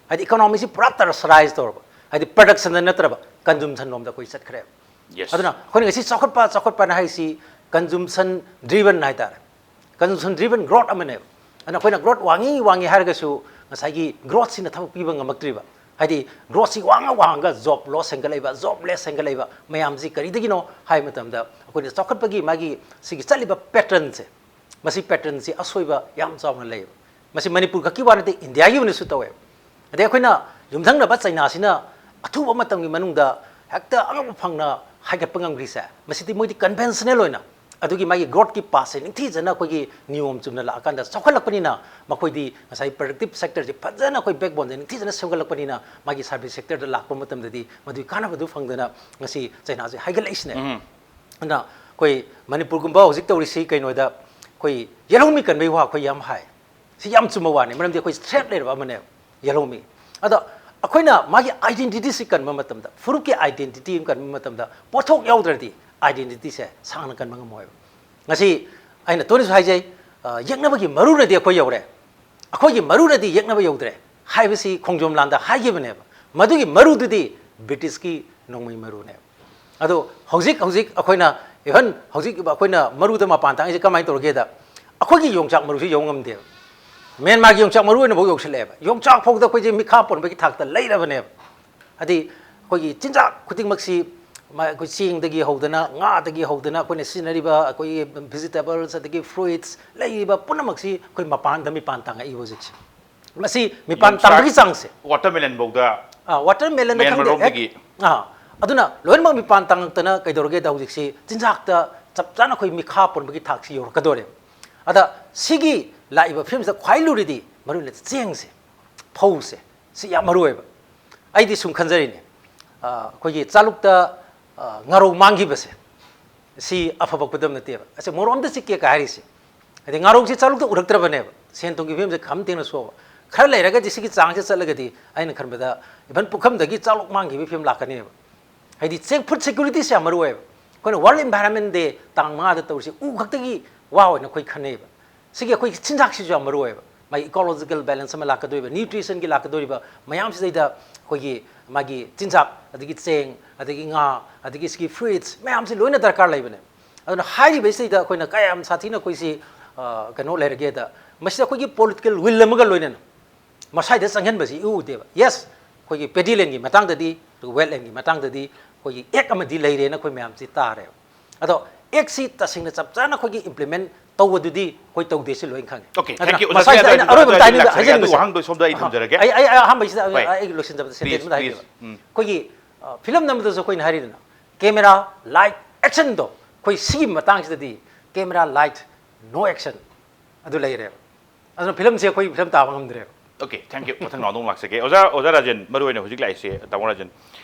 ꯍꯥꯏꯗꯤ economyꯁꯤ ꯄꯨꯔꯥ tertiarized ꯇꯧꯔꯕ, ꯍꯥꯏꯗꯤ production ꯅꯠꯇ꯭ꯔꯕ consumption ꯂꯣꯝꯗ ꯑꯩꯈꯣꯏ ꯆꯠꯈ꯭ꯔꯦ꯫ Yes. ꯑꯗꯨꯅ ꯑꯩꯈꯣꯏꯅ ꯉꯁꯤ ꯆꯥꯎꯈꯠꯄ ꯆꯥꯎꯈꯠꯄꯅ ꯍꯥꯏꯁꯤ consumption driven ꯍꯥꯏꯇꯥꯔꯦ, consumption driven growth ꯑꯃꯅꯦꯕ꯫ ꯑꯗꯨꯅ ꯑꯩꯈꯣꯏꯅ growth ꯋꯥꯡꯉꯤ ꯋꯥꯡꯉꯤ ꯍꯥꯏꯔꯒꯁꯨ ꯉꯁꯥꯏꯒꯤ growthꯁꯤꯅ ꯊꯕꯛ ꯄꯤꯕ ꯉꯝꯃꯛꯇ꯭ꯔꯤꯕ, ꯍꯥꯏꯗꯤ growthꯁꯤ ꯋꯥꯡꯉ ꯋꯥꯡꯉꯒ job loss ꯍꯦꯟꯒꯠꯂꯛꯏꯕ, jobless ꯍꯦꯟꯒꯠꯂꯛꯏꯕ ꯃꯌꯥꯝꯁꯤ ꯀꯔꯤꯗꯒꯤꯅꯣ ꯍꯥꯏꯕ ꯃꯇꯝꯗ ꯑꯩꯈꯣꯏꯅ ꯆꯥꯎꯈꯠꯄꯒꯤ ꯃꯥꯒꯤ ꯁꯤꯒꯤ ꯆꯠꯂꯤꯕ patternꯁꯦ, ꯃꯁꯤ patternꯁꯤ ꯑꯁꯣꯏꯕ ꯌꯥꯝ ꯆꯥꯎꯅ ꯂꯩꯌꯦꯕ꯫ ꯃꯁꯤ ꯃꯅꯤꯄꯨꯔ ꯈꯛꯀꯤ ꯋꯥ ꯅꯠꯇꯦ, ꯏꯟꯗꯤꯌꯥꯒꯤ ꯑꯣꯏꯅꯁꯨ ꯇꯧꯋꯦꯕ꯫ ꯑꯗꯩ ꯑꯩꯈꯣꯏꯅ ꯌꯨꯝꯊꯪꯅꯕ ꯆꯩꯅꯥꯁꯤꯅ ꯑꯊꯨꯕ ꯃꯇꯝꯒꯤ ꯃꯅꯨꯡꯗ ꯍꯦꯛꯇ ꯑꯉꯛꯄ ꯐꯪꯅ ꯍꯥꯏꯒꯠꯄ ꯉꯝꯈ꯭ꯔꯤꯁꯦ, ꯃꯁꯤꯗꯤ ꯃꯣꯏꯗꯤ conventional ꯑꯣꯏꯅ ꯑꯗꯨꯒꯤ ꯃꯥꯒꯤ growthꯀꯤ pathꯁꯦ ꯅꯤꯡꯊꯤꯖꯅ ꯑꯩꯈꯣꯏꯒꯤ ꯅꯤꯌꯣꯝ ꯆꯨꯝꯅ ꯂꯥꯛꯑꯀꯥꯟꯗ ꯆꯥꯎꯈꯠꯂꯛꯄꯅꯤꯅ, ꯃꯈꯣꯏꯗꯤ ꯉꯁꯥꯏ productive sectorꯁꯦ ꯐꯖꯅ ꯑꯩꯈꯣꯏ backboneꯁꯦ ꯅꯤꯡꯊꯤꯖꯅ ꯁꯦꯝꯒꯠꯂꯛꯄꯅꯤꯅ, ꯃꯥꯒꯤ service sectorꯗ ꯂꯥꯛꯄ ꯃꯇꯝꯗꯗꯤ ꯃꯗꯨꯒꯤ ꯀꯥꯟꯅꯕꯗꯨ ꯐꯪꯗꯅ ꯉꯁꯤ ꯆꯩꯅꯥꯁꯦ ꯍꯥꯏꯒꯠꯂꯛꯏꯁꯤꯅꯦ꯫ ꯎꯝ꯫ ꯑꯗꯨꯅ ꯑꯩꯈꯣꯏ ꯃꯅꯤꯄꯨꯔꯒꯨꯝꯕ ꯍꯧꯖꯤꯛ ꯇꯧꯔꯤꯁꯤ ꯀꯩꯅꯣꯗ, ꯑꯩꯈꯣꯏ ꯌꯦꯜꯍꯧꯃꯤ ꯀꯟꯕꯒꯤ ꯋꯥ ꯑꯩꯈꯣꯏ ꯌꯥꯝ ꯍꯥꯏ꯫ ꯁꯤ ꯌꯥꯝ ꯆꯨꯝꯕ ꯋꯥꯅꯤ, ꯃꯔꯝꯗꯤ ꯑꯩꯈꯣꯏ threat ꯂꯩꯔꯕ ꯑꯃꯅꯦꯕ ꯌꯦꯜꯍꯧꯃꯤ꯫ ꯑꯗꯣ ꯑꯩꯈꯣꯏꯅ ꯃꯥꯒꯤ identityꯁꯤ ꯀꯟꯕ ꯃꯇꯝꯗ, ꯐꯨꯔꯨꯞꯀꯤ identity ꯑꯃ ꯀꯟꯕ ꯃꯇꯝꯗ, ꯄꯣꯠꯊꯣꯛ ꯌꯥꯎꯗ꯭ꯔꯗꯤ identityꯁꯦ ꯁꯥꯡꯅ ꯀꯟꯕ ꯉꯝꯃꯣꯏꯕ꯫ ꯉꯁꯤ ꯑꯩꯅ ꯇꯣꯏꯅꯁꯨ ꯍꯥꯏꯖꯩ, ꯑ, ꯌꯦꯛꯅꯕꯒꯤ ꯃꯔꯨꯅꯗꯤ ꯑꯩꯈꯣꯏ ꯌꯧꯔꯦ, ꯑꯩꯈꯣꯏꯒꯤ ꯃꯔꯨꯅꯗꯤ ꯌꯦꯛꯅꯕ ꯌꯧꯗ꯭ꯔꯦ ꯍꯥꯏꯕꯁꯤ ꯈꯣꯡꯖꯣꯝ ꯂꯥꯟꯗ ꯍꯥꯏꯈꯤꯕꯅꯦꯕ꯫ ꯃꯗꯨꯒꯤ ꯃꯔꯨꯗꯨꯗꯤ ꯕ꯭ꯔꯤꯇꯤꯁꯀꯤ ꯅꯣꯡꯃꯩ ꯃꯔꯨꯅꯦꯕ꯫ ꯑꯗꯣ ꯍꯧꯖꯤꯛ, ꯍꯧꯖꯤꯛ ꯑꯩꯈꯣꯏꯅ, even ꯍꯧꯖꯤꯛ ꯑꯩꯈꯣꯏꯅ ꯃꯔꯨꯗ ꯃꯄꯥꯟ ꯇꯥꯡꯉꯤꯁꯦ ꯀꯃꯥꯏꯅ ꯇꯧꯔꯒꯦꯗ, ꯑꯩꯈꯣꯏꯒꯤ ꯌꯣꯡꯆꯥꯛ ꯃꯔꯨꯁꯤ ꯌꯧ ꯉꯝꯗꯦꯕ꯫ ꯃ꯭ꯌꯥꯟꯃꯥꯔꯒꯤ ꯌꯣꯡꯆꯥꯛ ꯃꯔꯨ ꯑꯣꯏꯅꯐꯥꯎ ꯌꯧꯁꯤꯜꯂꯛꯑꯦꯕ꯫ ꯌꯣꯡꯆꯥꯛ ꯐꯥꯎꯗ ꯑꯩꯈꯣꯏꯁꯦ ꯃꯤꯈꯥ ꯄꯣꯟꯕꯒꯤ ꯊꯥꯛꯇ ꯂꯩꯔꯕꯅꯦꯕ꯫ ꯍꯥꯏꯗꯤ ꯑꯩꯈꯣꯏꯒꯤ ꯆꯤꯟꯖꯥꯛ ꯈꯨꯗꯤꯡꯃꯛꯁꯤ, ꯃ-, ꯑꯩꯈꯣꯏ ꯆꯦꯡꯗꯒꯤ ꯍꯧꯗꯅ, ꯉꯥꯗꯒꯤ ꯍꯧꯗꯅ, ꯑꯩꯈꯣꯏꯅ ꯁꯤꯖꯤꯟꯅꯔꯤꯕ ꯑꯩꯈꯣꯏꯒꯤ vegetables, ꯑꯗꯒꯤ fruits, ꯂꯩꯔꯤꯕ ꯄꯨꯝꯅꯃꯛꯁꯤ ꯑꯩꯈꯣꯏ ꯃꯄꯥꯟꯗ ꯃꯤꯄꯥꯟ ꯇꯥꯡꯉꯛꯏꯕ ꯍꯧꯖꯤꯛꯁꯦ꯫ ꯃꯁꯤ ꯃꯤꯄꯥꯟ ꯌꯣꯡꯆꯥꯛ, ꯇꯥꯡꯕꯒꯤ ꯆꯥꯡꯁꯦ, watermelon ꯐꯥꯎꯗ ꯑꯥ, watermelon ꯗ ꯈꯪꯗꯦ, ꯃꯌꯥꯟꯃꯔꯣꯝꯗꯒꯤ꯫ ꯑꯥ, ꯑꯗꯨꯅ ꯂꯣꯏꯅꯃꯛ ꯃꯤꯄꯥꯟ ꯇꯥꯡꯉꯛꯇꯅ ꯀꯩꯗꯧꯔꯒꯦꯗ, ꯍꯧꯖꯤꯛꯁꯤ ꯆꯤꯟꯖꯥꯛꯇ ꯆꯞ ꯆꯥꯅ ꯑꯩꯈꯣꯏ ꯃꯤꯈꯥ ꯄꯣꯟꯕꯒꯤ ꯊꯥꯛꯁꯤ ꯌꯧꯔꯛꯀꯗꯣꯔꯦ꯫ ꯑꯗ ꯁꯤꯒꯤ ꯂꯥꯛꯏꯕ ꯐꯤꯕꯝꯁꯤꯗ ꯈ꯭ꯋꯥꯏ ꯂꯨꯔꯤꯗꯤ ꯃꯔꯨ ꯑꯣꯏꯅ ꯆꯦꯡꯁꯦ, ꯐꯧꯁꯦ, ꯁꯤ ꯌꯥꯝ ꯃꯔꯨ ꯑꯣꯏꯕ꯫ ꯑꯩꯗꯤ ꯁꯨꯝ ꯈꯟꯖꯔꯤꯅꯦ, ꯑ, ꯑꯩꯈꯣꯏꯒꯤ ꯆꯥꯂꯨꯛꯇ, ꯑ, ꯉꯥꯔꯧ ꯃꯥꯡꯈꯤꯕꯁꯦ, ꯁꯤ ꯑꯐꯕ ꯈꯨꯗꯝ ꯅꯠꯇꯦꯕ꯫ ꯑꯁꯤ ꯃꯣꯔꯣꯛ ꯑꯝꯇ ꯆꯤꯛꯀꯦ ꯀꯥꯏ ꯍꯥꯏꯔꯤꯁꯦ꯫ ꯍꯥꯏꯗꯤ ꯉꯥꯔꯧꯁꯤ ꯆꯥꯂꯨꯛꯇ ꯎꯔꯛꯇ꯭ꯔꯕꯅꯦꯕ꯫ ꯁꯦꯟ ꯊꯨꯝꯒꯤ ꯐꯤꯕꯝꯁꯦ ꯈꯝ ꯊꯦꯡꯅ ꯁꯣꯛꯑꯕ꯫ ꯈꯔ ꯂꯩꯔꯒꯗꯤ ꯁꯤꯒꯤ ꯆꯥꯡꯁꯦ ꯆꯠꯂꯒꯗꯤ ꯑꯩꯅ ꯈꯟꯕꯗ even ꯄꯨꯈꯝꯗꯒꯤ ꯆꯥꯂꯨꯛ ꯃꯥꯡꯈꯤꯕꯒꯤ ꯐꯤꯕꯝ ꯂꯥꯛꯀꯅꯦꯕ꯫ ꯍꯥꯏꯗꯤ ꯆꯦꯡ, food security ꯁꯦ ꯌꯥꯝ ꯃꯔꯨ ꯑꯣꯏꯌꯦꯕ꯫ ꯑꯩꯈꯣꯏꯅ World Environment Day ꯇꯥꯡ ꯃꯉꯥꯗ ꯇꯧꯔꯤꯁꯤ ꯎ ꯈꯛꯇꯒꯤ ꯋꯥ ꯑꯣꯏꯅ ꯑꯩꯈꯣꯏ ꯈꯟꯅꯩꯌꯦꯕ꯫ ꯁꯤꯒꯤ ꯑꯩꯈꯣꯏꯒꯤ ꯆꯤꯟꯖꯥꯛꯁꯤꯁꯨ ꯌꯥꯝ ꯃꯔꯨ ꯑꯣꯏꯌꯦꯕ꯫ ꯃꯥꯒꯤ ecological balance ꯑꯃ ꯂꯥꯛꯀꯗꯣꯔꯤꯕ, nutrition ꯒꯤ ꯂꯥꯛꯀꯗꯣꯔꯤꯕ ꯃꯌꯥꯝꯁꯤꯗꯩꯗ ꯑꯩꯈꯣꯏꯒꯤ ꯃꯥꯒꯤ ꯆꯤꯟꯖꯥꯛ, ꯑꯗꯒꯤ ꯆꯦꯡ, ꯑꯗꯒꯤ ꯉꯥ, ꯑꯗꯒꯤ ꯁꯤꯒꯤ fruits ꯃꯌꯥꯝꯁꯤ ꯂꯣꯏꯅ ꯗꯔꯀꯥꯔ ꯂꯩꯕꯅꯦ꯫ ꯑꯗꯨꯅ ꯍꯥꯏꯔꯤꯕꯁꯤꯗꯩꯗ ꯑꯩꯈꯣꯏꯅ ꯀꯌꯥꯝ ꯁꯥꯊꯤꯅ ꯑꯩꯈꯣꯏꯁꯤ, ꯑ, ꯀꯩꯅꯣ ꯂꯩꯔꯒꯦꯗ, ꯃꯁꯤꯗ ꯑꯩꯈꯣꯏꯒꯤ political will ꯑꯃꯒ ꯂꯣꯏꯅꯅ ꯃꯁꯥꯏꯗ ꯆꯪꯍꯟꯕꯁꯤ ꯏꯎ ꯎꯗꯦꯕ꯫ Yes, ꯑꯩꯈꯣꯏꯒꯤ paddy land ꯒꯤ ꯃꯇꯥꯡꯗꯗꯤ, ꯑꯗꯨꯒ wetland ꯒꯤ ꯃꯇꯥꯡꯗꯗꯤ ꯑꯩꯈꯣꯏꯒꯤ act ꯑꯃꯗꯤ ꯂꯩꯔꯦꯅ ꯑꯩꯈꯣꯏ ꯃꯌꯥꯝꯁꯤ ꯇꯥꯔꯦꯕ꯫ ꯑꯗꯣ act ꯁꯤ ꯇꯁꯦꯡꯅ ꯆꯞ ꯆꯥꯅ ꯑꯩꯈꯣꯏꯒꯤ implement ꯇꯧꯕꯗꯨꯗꯤ ꯑꯩꯈꯣꯏ ꯇꯧꯗꯦ, ꯁꯤ ꯂꯣꯏꯅ ꯈꯪꯉꯦ꯫ Okay, ꯑꯗꯨꯅ thank you꯫ ꯑꯣꯖꯥ, ꯃꯁꯥꯏꯁꯤꯗ ꯑꯗꯨ, ꯑꯩꯅ ꯑꯗꯨ, ꯑꯔꯣꯏꯕ ꯑꯗꯨ, ꯑꯗꯨ ꯇꯥꯏꯃꯤꯡꯗ ꯂꯥꯛꯆꯒꯦ꯫ ꯑꯗꯨ ꯍꯥꯏꯖꯅꯤꯡꯕꯁꯦ꯫ ꯋꯥꯍꯪꯗꯣ ꯁꯣꯝꯗ ꯑꯩ ꯑꯍꯥ꯫ ꯊꯝꯖꯔꯒꯦ꯫ ꯑꯩ, ꯑꯩ, ꯑꯩ ꯑꯍꯥꯟꯕꯁꯤꯗ ꯑꯩ, ꯍꯣꯏ꯫ ꯑꯩ ꯂꯣꯏꯁꯤꯟꯖꯕꯗ sentence please, ꯑꯃꯗ please꯫ ꯍꯥꯏꯖꯒꯦ꯫ ꯎꯝ꯫ ꯑꯩꯈꯣꯏꯒꯤ, ꯑ, film ꯅꯝꯕꯗꯁꯨ ꯑꯩꯈꯣꯏꯅ ꯍꯥꯏꯔꯤꯗꯅ, camera, light, action ꯗꯣ ꯑꯩꯈꯣꯏ ꯁꯤꯒꯤ ꯃꯇꯥꯡꯁꯤꯗꯗꯤ camera, light, no action ꯑꯗꯨ ꯂꯩꯔꯦꯕ꯫ ꯑꯗꯨꯅ film ꯁꯦ ꯑꯩꯈꯣꯏ film ꯇꯥꯕ ꯉꯝꯗ꯭ꯔꯦꯕ꯫ Okay, thank you꯫ ꯃꯊꯪ round ꯑꯃꯨꯛ ꯂꯥꯛꯆꯒꯦ꯫ ꯑꯣꯖꯥ, ꯑꯣꯖꯥ ꯔꯥꯖꯦꯟ, ꯃꯔꯨ ꯑꯣꯏꯅ ꯍꯧꯖꯤꯛ ꯂꯥꯛꯏꯁꯦ, ꯇꯥꯃꯣ ꯔꯥꯖꯦꯟ,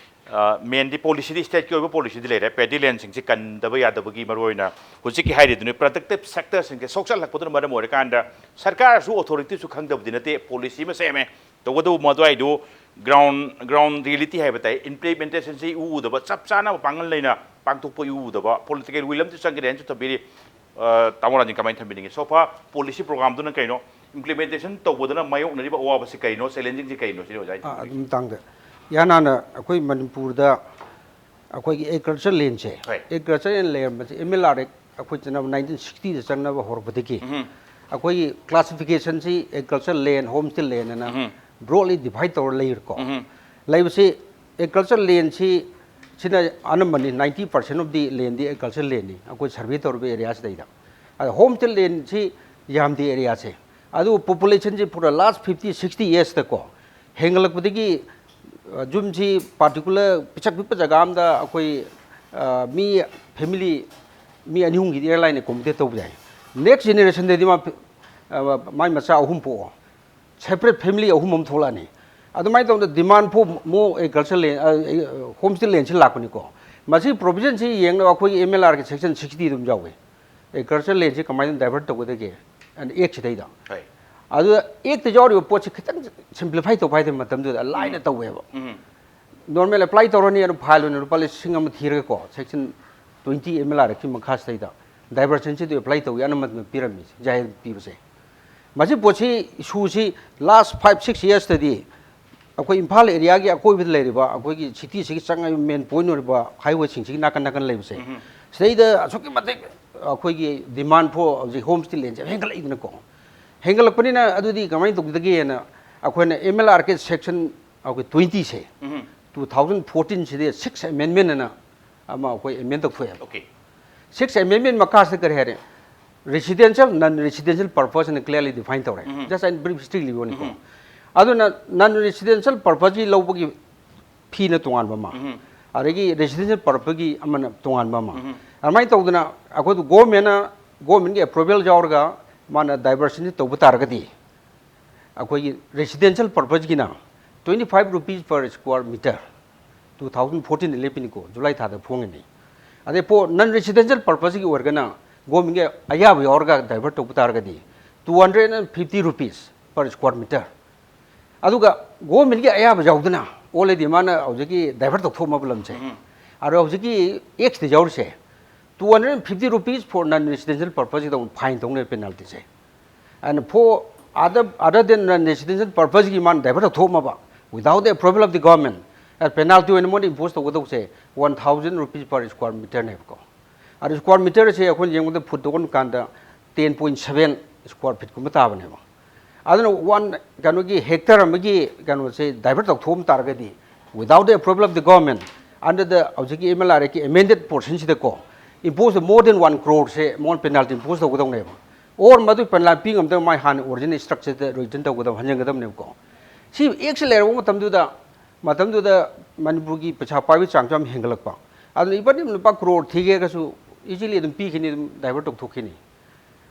ꯑ, main ꯗꯤ policy ꯗꯤ, state ꯀꯤ ꯑꯣꯏꯕ policy ꯗꯤ ꯂꯩꯔꯦ, paddy land ꯁꯤꯡꯁꯦ ꯀꯟꯗꯕ ꯌꯥꯗꯕꯒꯤ꯫ ꯃꯔꯨ ꯑꯣꯏꯅ ꯍꯧꯖꯤꯛꯀꯤ ꯍꯥꯏꯔꯤꯗꯨꯅꯤ, productive sector ꯁꯤꯡꯁꯦ ꯁꯣꯛꯆꯜꯂꯛꯄꯗꯨꯅ ꯃꯔꯝ ꯑꯣꯏꯔꯀꯥꯟꯗ ꯁꯔꯀꯥꯔꯁꯨ, authority ꯁꯨ ꯈꯪꯗꯕꯗꯤ ꯅꯠꯇꯦ, policy ꯑꯃ ꯁꯦꯝꯃꯦ, ꯇꯧꯕꯇꯕꯨ ꯃꯗꯨꯋꯥꯏꯗꯨ ground, ground reality ꯍꯥꯏꯕ ꯇꯥꯏ, implementation ꯁꯤ ꯏꯎ ꯎꯗꯕ, ꯆꯞ ꯆꯥꯅ ꯃꯄꯥꯡꯒꯜ ꯂꯩꯅ ꯄꯥꯡꯊꯣꯛꯄ ꯏꯎ ꯎꯗꯕ꯫ Political will ꯑꯃꯁꯨ ꯆꯪꯒꯅꯤ ꯍꯥꯏꯅꯁꯨ ꯊꯝꯕꯤꯔꯤ꯫ ꯑ, ꯇꯥꯃꯣ ꯔꯥꯖꯤꯟ, ꯀꯃꯥꯏꯅ ꯊꯝꯕꯤꯅꯤꯡꯉꯤ? ꯁꯣꯐꯥ ꯄꯣꯂꯤꯁꯤ ꯄ꯭ꯔꯣꯒ꯭ꯔꯥꯝꯗꯨꯅ ꯀꯩꯅꯣ? ꯏꯝꯄ꯭ꯂꯤꯃꯦꯟꯇꯦꯁꯟ ꯇꯧꯕꯗꯅ ꯃꯥꯌꯣꯛꯅꯔꯤꯕ ꯑꯋꯥꯕꯁꯤ ꯀꯩꯅꯣ? ꯆꯦꯂꯦꯟꯖꯤꯡꯁꯤ ꯀꯩꯅꯣ? ꯁꯤꯅꯤ ꯑꯣꯖꯥ ꯑꯩꯅ ꯑꯥ, ꯊꯝꯕꯤꯅꯤꯡꯉꯤ꯫ ꯑꯗꯨ ꯃꯇꯥꯡꯗ ꯏꯍꯥꯟ ꯍꯥꯟꯅ ꯑꯩꯈꯣꯏ ꯃꯅꯤꯄꯨꯔꯗ ꯑꯩꯈꯣꯏꯒꯤ ꯑꯦꯒ꯭ꯔꯤꯀꯜꯆꯔ ꯂꯦꯟꯁꯦ, ꯍꯣꯏ꯫ ꯑꯦꯒ꯭ꯔꯤꯀꯜꯆꯔ ꯂꯦꯟ ꯂꯩꯔꯝꯕꯁꯦ ꯑꯦꯝ ꯑꯦꯜ ꯑꯥꯔ ꯑꯦꯛ ꯑꯩꯈꯣꯏ ꯆꯠꯅꯕ ꯅꯥꯏꯟꯇꯤꯟ ꯁꯤꯛꯁꯇꯤꯗ ꯆꯠꯅꯕ ꯍꯧꯔꯛꯄꯗꯒꯤ ꯎꯝ꯫ ꯑꯩꯈꯣꯏꯒꯤ ꯀ꯭ꯂꯥꯁꯤꯐꯤꯀꯦꯁꯟꯁꯤ ꯑꯦꯒ꯭ꯔꯤꯀꯜꯆꯔ ꯂꯦꯟ, ꯍꯣꯝ ꯁ꯭ꯇꯦ ꯂꯦꯟ ꯑꯅ ꯎꯝ꯫ ꯕ꯭ꯔꯣꯗꯂꯤ ꯗꯤꯚꯥꯏꯠ ꯇꯧꯔ ꯂꯩꯔꯦꯀꯣ꯫ ꯎꯝ꯫ ꯂꯩꯕꯁꯤ ꯑꯦꯒ꯭ꯔꯤꯀꯜꯆꯔ ꯂꯦꯟꯁꯤ ꯁꯤꯅ ꯑꯅꯝꯕꯅꯤ, ꯅꯥꯏꯟꯇꯤ ꯄꯥꯔꯁꯦꯟ ꯑꯣꯐ ꯗꯤ ꯂꯦꯟꯗꯤ ꯑꯦꯒ꯭ꯔꯤꯀꯜꯆꯔ ꯂꯦꯟꯅꯤ ꯑꯩꯈꯣꯏ ꯁꯔꯚꯦ ꯇꯧꯔꯤꯕ ꯑꯦꯔꯤꯌꯥꯁꯤꯗꯩꯗ꯫ ꯑꯗ ꯍꯣꯝ ꯁ꯭ꯇꯦ ꯂꯦꯟꯁꯤ ꯌꯥꯝꯗꯦ ꯑꯦꯔꯤꯌꯥꯁꯦ꯫ ꯑꯗꯨ ꯄꯣꯄꯨꯂꯦꯁꯟꯁꯤ ꯐꯣꯔ ꯗ ꯂꯥꯁ ꯐꯤꯐꯇꯤ ꯁꯤꯛꯁꯇꯤ ꯌꯔꯁꯇꯀꯣ ꯍꯦꯟꯒꯠꯂꯛꯄꯗꯒꯤ, ꯑ, ꯌꯨꯝꯁꯤ ꯄꯥꯔꯇꯤꯀꯨꯂꯔ ꯄꯤꯁꯛ ꯄꯤꯛꯄ ꯖꯒꯥ ꯑꯃꯗ ꯑꯩꯈꯣꯏ, ꯑ, ꯃꯤ ꯐꯦꯃꯤꯂꯤ ꯃꯤ ꯑꯅꯤ ꯑꯍꯨꯝꯒꯤꯗꯤ ꯑꯦꯌꯔꯂꯥꯏꯟꯅ ꯑꯦꯀꯣꯃꯣꯗꯦꯠ ꯇꯧꯕ ꯌꯥꯏ꯫ ꯅꯦꯛꯁ ꯖꯦꯅꯦꯔꯦꯁꯟꯗꯗꯤ ꯃꯥ ꯐꯦ-, ꯑ, ꯃꯥꯏ ꯃꯆꯥ ꯑꯍꯨꯝ ꯄꯣꯛꯑꯣ, ꯁꯦꯄꯔꯦꯠ ꯐꯦꯃꯤꯂꯤ ꯑꯍꯨꯝ ꯑꯃ ꯊꯣꯛꯂꯛꯑꯅꯤ꯫ ꯑꯗꯨꯃꯥꯏꯅ ꯇꯧꯗꯅ ꯗꯤꯃꯥꯟ ꯐꯣꯔ ꯃꯣꯔ ꯑꯦꯒ꯭ꯔꯤꯀꯜꯆꯔ ꯂꯦꯟ, ꯍꯣꯝ ꯁ꯭ꯇꯦ ꯂꯦꯟꯁꯤ ꯂꯥꯛꯄꯅꯤꯀꯣ꯫ ꯃꯁꯤꯒꯤ ꯄ꯭ꯔꯣꯕꯤꯖꯟꯁꯤ ꯌꯦꯡꯅꯕ ꯑꯩꯈꯣꯏꯒꯤ ꯑꯦꯝ ꯑꯦꯜ ꯑꯥꯔꯒꯤ ꯁꯦꯛꯁꯟ ꯁꯤꯛꯁꯇꯤ ꯑꯗꯨꯝ ꯌꯥꯎꯋꯦ꯫ ꯑꯦꯒ꯭ꯔꯤꯀꯜꯆꯔ ꯂꯦꯟꯁꯤ ꯀꯃꯥꯏꯅ ꯗꯥꯏꯚꯔꯠ ꯇꯧꯒꯗꯒꯦ ꯑꯦꯛꯁꯤꯗꯩꯗ꯫ ꯍꯣꯏ꯫ ꯑꯗꯨꯗ ꯑꯦꯛꯇ ꯌꯥꯎꯔꯤꯕ ꯄꯣꯠꯁꯤ ꯈꯤꯇꯪ ꯁꯤꯝꯄ꯭ꯂꯤꯐꯥꯏ ꯇꯧꯕ ꯍꯥꯏꯗꯤ ꯃꯇꯝꯗꯨꯗ ꯂꯥꯏꯅ ꯎꯝ꯫ ꯇꯧꯋꯦꯕ꯫ ꯎꯝ꯫ ꯅꯣꯔꯃꯦꯜ ꯑꯦꯄ꯭ꯂꯥꯏ ꯇꯧꯔꯅꯤ, ꯑꯗꯨ ꯐꯥꯏꯜ ꯑꯣꯏꯅ ꯂꯨꯄꯥ ꯂꯤꯁꯤꯡ ꯑꯃ ꯊꯤꯔꯒꯀꯣ, section twenty M L R ꯑꯦꯛꯀꯤ ꯃꯈꯥꯁꯤꯗꯩꯗ ꯗꯥꯏꯚꯔꯁꯟꯁꯤꯗ ꯑꯦꯄ꯭ꯂꯥꯏ ꯇꯧꯏ, ꯑꯅꯝꯕꯅ ꯄꯤꯔꯝꯃꯤꯁꯦ, ꯖꯥꯍꯤꯔ ꯄꯤꯕꯁꯦ꯫ ꯃꯁꯤ ꯄꯣꯠꯁꯤ, ꯏꯁꯨꯁꯤ ꯂꯥꯁ ꯐꯥꯏꯚ ꯁꯤꯛꯁ ꯌꯔꯁꯇꯗꯤ ꯑꯩꯈꯣꯏ ꯏꯝꯐꯥꯜ ꯑꯦꯔꯤꯌꯥꯒꯤ ꯑꯀꯣꯏꯕꯗ ꯂꯩꯔꯤꯕ ꯑꯩꯈꯣꯏꯒꯤ ꯁꯤꯇꯤꯁꯤꯒꯤ ꯆꯪꯉꯛꯏꯕ ꯃꯦꯟ ꯄꯣꯏꯟ ꯑꯣꯏꯔꯤꯕ ꯍꯥꯏꯋꯦꯁꯤꯡꯁꯤꯒꯤ ꯅꯥꯀꯟ ꯅꯥꯀꯟ ꯂꯩꯕꯁꯦ, ꯎꯝ꯫ ꯁꯤꯗꯩꯗ ꯑꯁꯨꯛꯀꯤ ꯃꯇꯤꯛ ꯑꯩꯈꯣꯏꯒꯤ ꯗꯤꯃꯥꯟ ꯐꯣꯔ ꯍꯧꯖꯤꯛ ꯍꯣꯝ ꯁ꯭ꯇꯦ ꯂꯦꯟꯁꯦ ꯍꯦꯟꯒꯠꯂꯛꯏꯗꯅꯀꯣ꯫ ꯍꯦꯟꯒꯠꯂꯛꯄꯅꯤꯅ ꯑꯗꯨꯗꯤ ꯀꯃꯥꯏꯅ ꯇꯧꯒꯗꯒꯦꯅ ꯑꯩꯈꯣꯏꯅ ꯑꯦꯝ ꯑꯦꯜ ꯑꯥꯔ ꯀꯦ ꯁꯦꯛꯁꯟ ꯑꯩꯈꯣꯏ ꯇ꯭ꯋꯦꯟꯇꯤꯁꯦ, ꯎꯝ꯫ ꯇꯨ ꯊꯥꯎꯖꯟ ꯐꯣꯔꯇꯤꯟꯁꯤꯗ ꯁꯤꯛꯁ ꯑꯦꯃꯦꯟꯃꯦꯟ ꯑꯅ ꯑꯃ ꯑꯩꯈꯣꯏ ꯑꯦꯃꯦꯟ ꯇꯧꯊꯣꯛꯑꯦꯕ꯫ ꯑꯣꯀꯦ꯫ ꯁꯤꯛꯁ ꯑꯦꯃꯦꯟꯃꯦꯟ ꯃꯈꯥꯁꯤꯗ ꯀꯔꯤ ꯍꯥꯏꯔꯦ? ꯔꯦꯁꯤꯗꯦꯟꯁꯤꯌꯦꯜ, ꯅꯟ ꯔꯦꯁꯤꯗꯦꯟꯁꯤꯌꯦꯜ ꯄꯔꯄꯁ ꯑꯅ ꯀ꯭ꯂꯤꯌꯔꯂꯤ ꯗꯤꯐꯥꯏꯟ ꯇꯧꯔꯦ꯫ ꯎꯝ꯫ Just ꯑꯩꯅ ꯕ꯭ꯔꯤꯐ ꯍꯤꯁꯇ꯭ꯔꯤ ꯂꯤꯕꯅꯤꯀꯣ꯫ ꯎꯝ꯫ ꯑꯗꯨꯅ ꯅꯟ ꯔꯦꯁꯤꯗꯦꯟꯁꯤꯌꯦꯜ ꯄꯔꯄꯁꯀꯤ ꯂꯧꯕꯒꯤ ꯐꯤꯅ ꯇꯣꯉꯥꯟꯕ ꯑꯃ, ꯎꯝ꯫ ꯑꯗꯒꯤ ꯔꯦꯁꯤꯗꯦꯟꯁꯤꯌꯦꯜ ꯄꯔꯄꯁꯀꯤ ꯑꯃꯅ ꯇꯣꯉꯥꯟꯕ ꯑꯃ꯫ ꯎꯝ꯫ ꯑꯗꯨꯃꯥꯏꯅ ꯇꯧꯗꯅ ꯑꯩꯈꯣꯏꯗ ꯒꯣꯔꯃꯦꯟꯅ, ꯒꯣꯔꯃꯦꯟꯒꯤ ꯑꯦꯄ꯭ꯔꯨꯚꯦꯜ ꯌꯥꯎꯔꯒ ꯃꯥꯅ ꯗꯥꯏꯚꯔꯁꯟꯁꯤ ꯇꯧꯕ ꯇꯥꯔꯒꯗꯤ, ꯑꯩꯈꯣꯏꯒꯤ ꯔꯦꯁꯤꯗꯦꯟꯁꯤꯌꯦꯜ ꯄꯔꯄꯁꯀꯤꯅ twenty five rupees per square meter, two thousand fourteen ꯂꯦꯞꯄꯤꯅꯤꯀꯣ, ꯖꯨꯂꯥꯏ ꯊꯥꯗ ꯐꯣꯡꯉꯤꯅꯤ꯫ ꯑꯗꯩ ꯄꯣ-, ꯅꯟ ꯔꯦꯁꯤꯗꯦꯟꯁꯤꯌꯦꯜ ꯄꯔꯄꯁꯀꯤ ꯑꯣꯏꯔꯒꯅ ꯒꯣꯔꯃꯦꯟꯒꯤ ꯑꯌꯥꯕ ꯌꯥꯎꯔꯒ ꯗꯥꯏꯚꯔꯠ ꯇꯧꯕ ꯇꯥꯔꯒꯗꯤ, two hundred and fifty rupees per square meter꯫ ꯑꯗꯨꯒ ꯒꯣꯔꯃꯦꯟꯒꯤ ꯑꯌꯥꯕ ꯌꯥꯎꯗꯅ already ꯃꯥꯅ ꯍꯧꯖꯤꯛꯀꯤ ꯗꯥꯏꯚꯔꯠ ꯇꯧꯊꯣꯛꯑꯝꯃꯕ ꯂꯝꯁꯦ, ꯎꯝ꯫ ꯑꯗꯣ ꯍꯧꯖꯤꯛꯀꯤ ꯑꯦꯛꯁꯇ ꯌꯥꯎꯔꯤꯁꯦ, Two hundred and fifty rupees for non residential purpose ꯒꯤꯗꯃꯛ fine ꯇꯧꯅꯦ, penalty say. And for other, other than non residential purpose ꯒꯤ ꯃꯥꯅ divert ꯇꯧꯊꯣꯛꯑꯝꯃꯕ, without the approval of the government, penalty ꯑꯣꯏꯅ ꯃꯣꯏꯅ impose ꯇꯧꯒꯗꯧꯕꯁꯦ one thousand rupees per square meter ꯅꯦꯕꯀꯣ꯫ ꯑꯗꯨ square meter ꯁꯦ ꯑꯩꯈꯣꯏꯅ ꯌꯦꯡꯕꯗ foot ꯇꯧꯕ ꯀꯥꯟꯗ ten point seven square feet ꯀꯨꯝꯕ ꯇꯥꯕꯅꯦꯕ꯫ ꯑꯗꯨꯅ ꯋꯥꯟ, ꯀꯩꯅꯣꯒꯤ, ꯍꯦꯛꯇꯔ ꯑꯃꯒꯤ ꯀꯩꯅꯣꯁꯦ divert ꯇꯧꯊꯣꯛꯑꯝ ꯇꯥꯔꯒꯗꯤ, without the approval of the government, under the ꯍꯧꯖꯤꯛꯀꯤ M L R Act ꯀꯤ amended portion ꯁꯤꯗꯀꯣ, impose more than one crore ꯁꯦ ꯃꯉꯣꯟꯗ penalty impose ꯇꯧꯒꯗꯧꯅꯦꯕ꯫ Or ꯃꯗꯨ penalty ꯄꯤ ꯉꯝꯗꯕ ꯃꯥꯏ ꯍꯥꯟꯅ original structure ꯗ return ꯇꯧꯒꯗꯕ, ꯍꯟꯖꯤꯟꯒꯗꯕꯅꯦꯕꯀꯣ꯫ ꯁꯤ act ꯁꯦ ꯂꯩꯔꯕ ꯃꯇꯝꯗꯨꯗ, ꯃꯇꯝꯗꯨꯗ ꯃꯅꯤꯄꯨꯔꯒꯤ ꯄꯩꯁꯥ ꯄꯥꯏꯕꯒꯤ ꯆꯥꯡꯁꯨ ꯌꯥꯝ ꯍꯦꯟꯒꯠꯂꯛꯄ꯫ ꯑꯗꯨꯅ even ꯂꯨꯄꯥ ꯀ꯭ꯔꯣꯔ ꯊꯤꯒꯦꯔꯒꯁꯨ easily ꯑꯗꯨꯝ ꯄꯤꯈꯤꯅꯤ, ꯑꯗꯨꯝ divert ꯇꯧꯊꯣꯛꯈꯤꯅꯤ꯫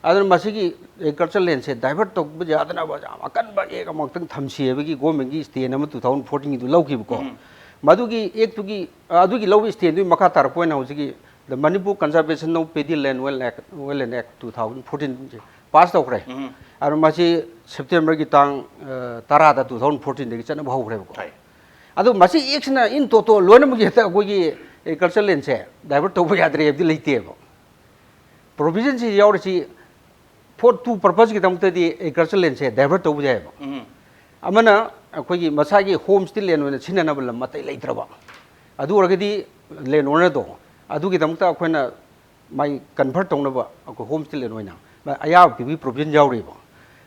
ꯑꯗꯨꯅ ꯃꯁꯤꯒꯤ agriculture land ꯁꯦ divert ꯇꯧꯕ ꯌꯥꯗꯅꯕ ꯌꯥꯝ ꯑꯀꯟꯕ act ꯑꯃꯈꯛꯇꯪ ꯊꯝꯁꯤ ꯍꯥꯏꯕꯒꯤ government ꯀꯤ stand ꯑꯃ two thousand fourteen ꯒꯤꯗꯨ ꯂꯧꯈꯤꯕꯀꯣ꯫ ꯎꯝ꯫ ꯃꯗꯨꯒꯤ act ꯇꯨꯒꯤ, ꯑ, ꯑꯗꯨꯒꯤ ꯂꯧꯕ stand ꯗꯨꯒꯤ ꯃꯈꯥ ꯇꯥꯔꯛꯄ ꯑꯣꯏꯅ ꯍꯧꯖꯤꯛꯀꯤ The Manipur Conservation of Paddy Land Well Act, Well Land Act two thousand fourteen say pass ꯇꯧꯈ꯭ꯔꯦ꯫ ꯎꯝ꯫ ꯑꯗꯣ ꯃꯁꯤ ꯁꯦꯞꯇꯦꯝꯕꯔꯒꯤ ꯇꯥꯡ, ꯑ, ꯇꯔꯥꯗ two thousand fourteen ꯗꯒꯤ ꯆꯠꯅꯕ ꯍꯧꯈ꯭ꯔꯦꯕꯀꯣ꯫ ꯍꯣꯏ꯫ ꯑꯗꯣ ꯃꯁꯤ act ꯁꯤꯅ in toto ꯂꯣꯏꯅꯃꯛ ꯍꯦꯛꯇ ꯑꯩꯈꯣꯏꯒꯤ agriculture land ꯁꯦ divert ꯇꯧꯕ ꯌꯥꯗ꯭ꯔꯦ ꯍꯥꯏꯕꯗꯤ ꯂꯩꯇꯦꯕ꯫ Provision ꯁꯤ ꯌꯥꯎꯔꯤꯁꯤ for two purpose ꯒꯤꯗꯃꯛꯇꯗꯤ agriculture land say divert ꯇꯧꯕ ꯌꯥꯏꯑꯕ꯫ ꯎꯝ꯫ ꯑꯃꯅ ꯑꯩꯈꯣꯏꯒꯤ ꯃꯁꯥꯒꯤ homestead land ꯑꯣꯏꯅ ꯁꯤꯖꯤꯟꯅꯅꯕ ꯂꯝ ꯑꯇꯩ ꯂꯩꯇ꯭ꯔꯕ, ꯑꯗꯨ ꯑꯣꯏꯔꯒꯗꯤ land owner ꯗꯣ ꯑꯗꯨꯒꯤꯗꯃꯛꯇ ꯑꯩꯈꯣꯏꯅ ꯃꯥꯏ convert ꯇꯧꯅꯕ ꯑꯩꯈꯣꯏ homestead land ꯑꯣꯏꯅ ꯃꯥ ꯑꯌꯥꯕ ꯄꯤꯕꯒꯤ provision ꯌꯥꯎꯔꯤꯕ꯫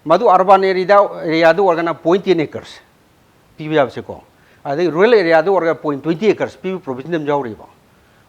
ꯃꯗꯨ urban area, area ꯗ ꯑꯣꯏꯔꯒꯅ point ten acres ꯄꯤꯕ ꯌꯥꯕꯁꯦꯀꯣ, ꯑꯗꯩ rural area ꯗ ꯑꯣꯏꯔꯒ point twenty acres ꯄꯤꯕ provision ꯑꯃ ꯌꯥꯎꯔꯤꯕ꯫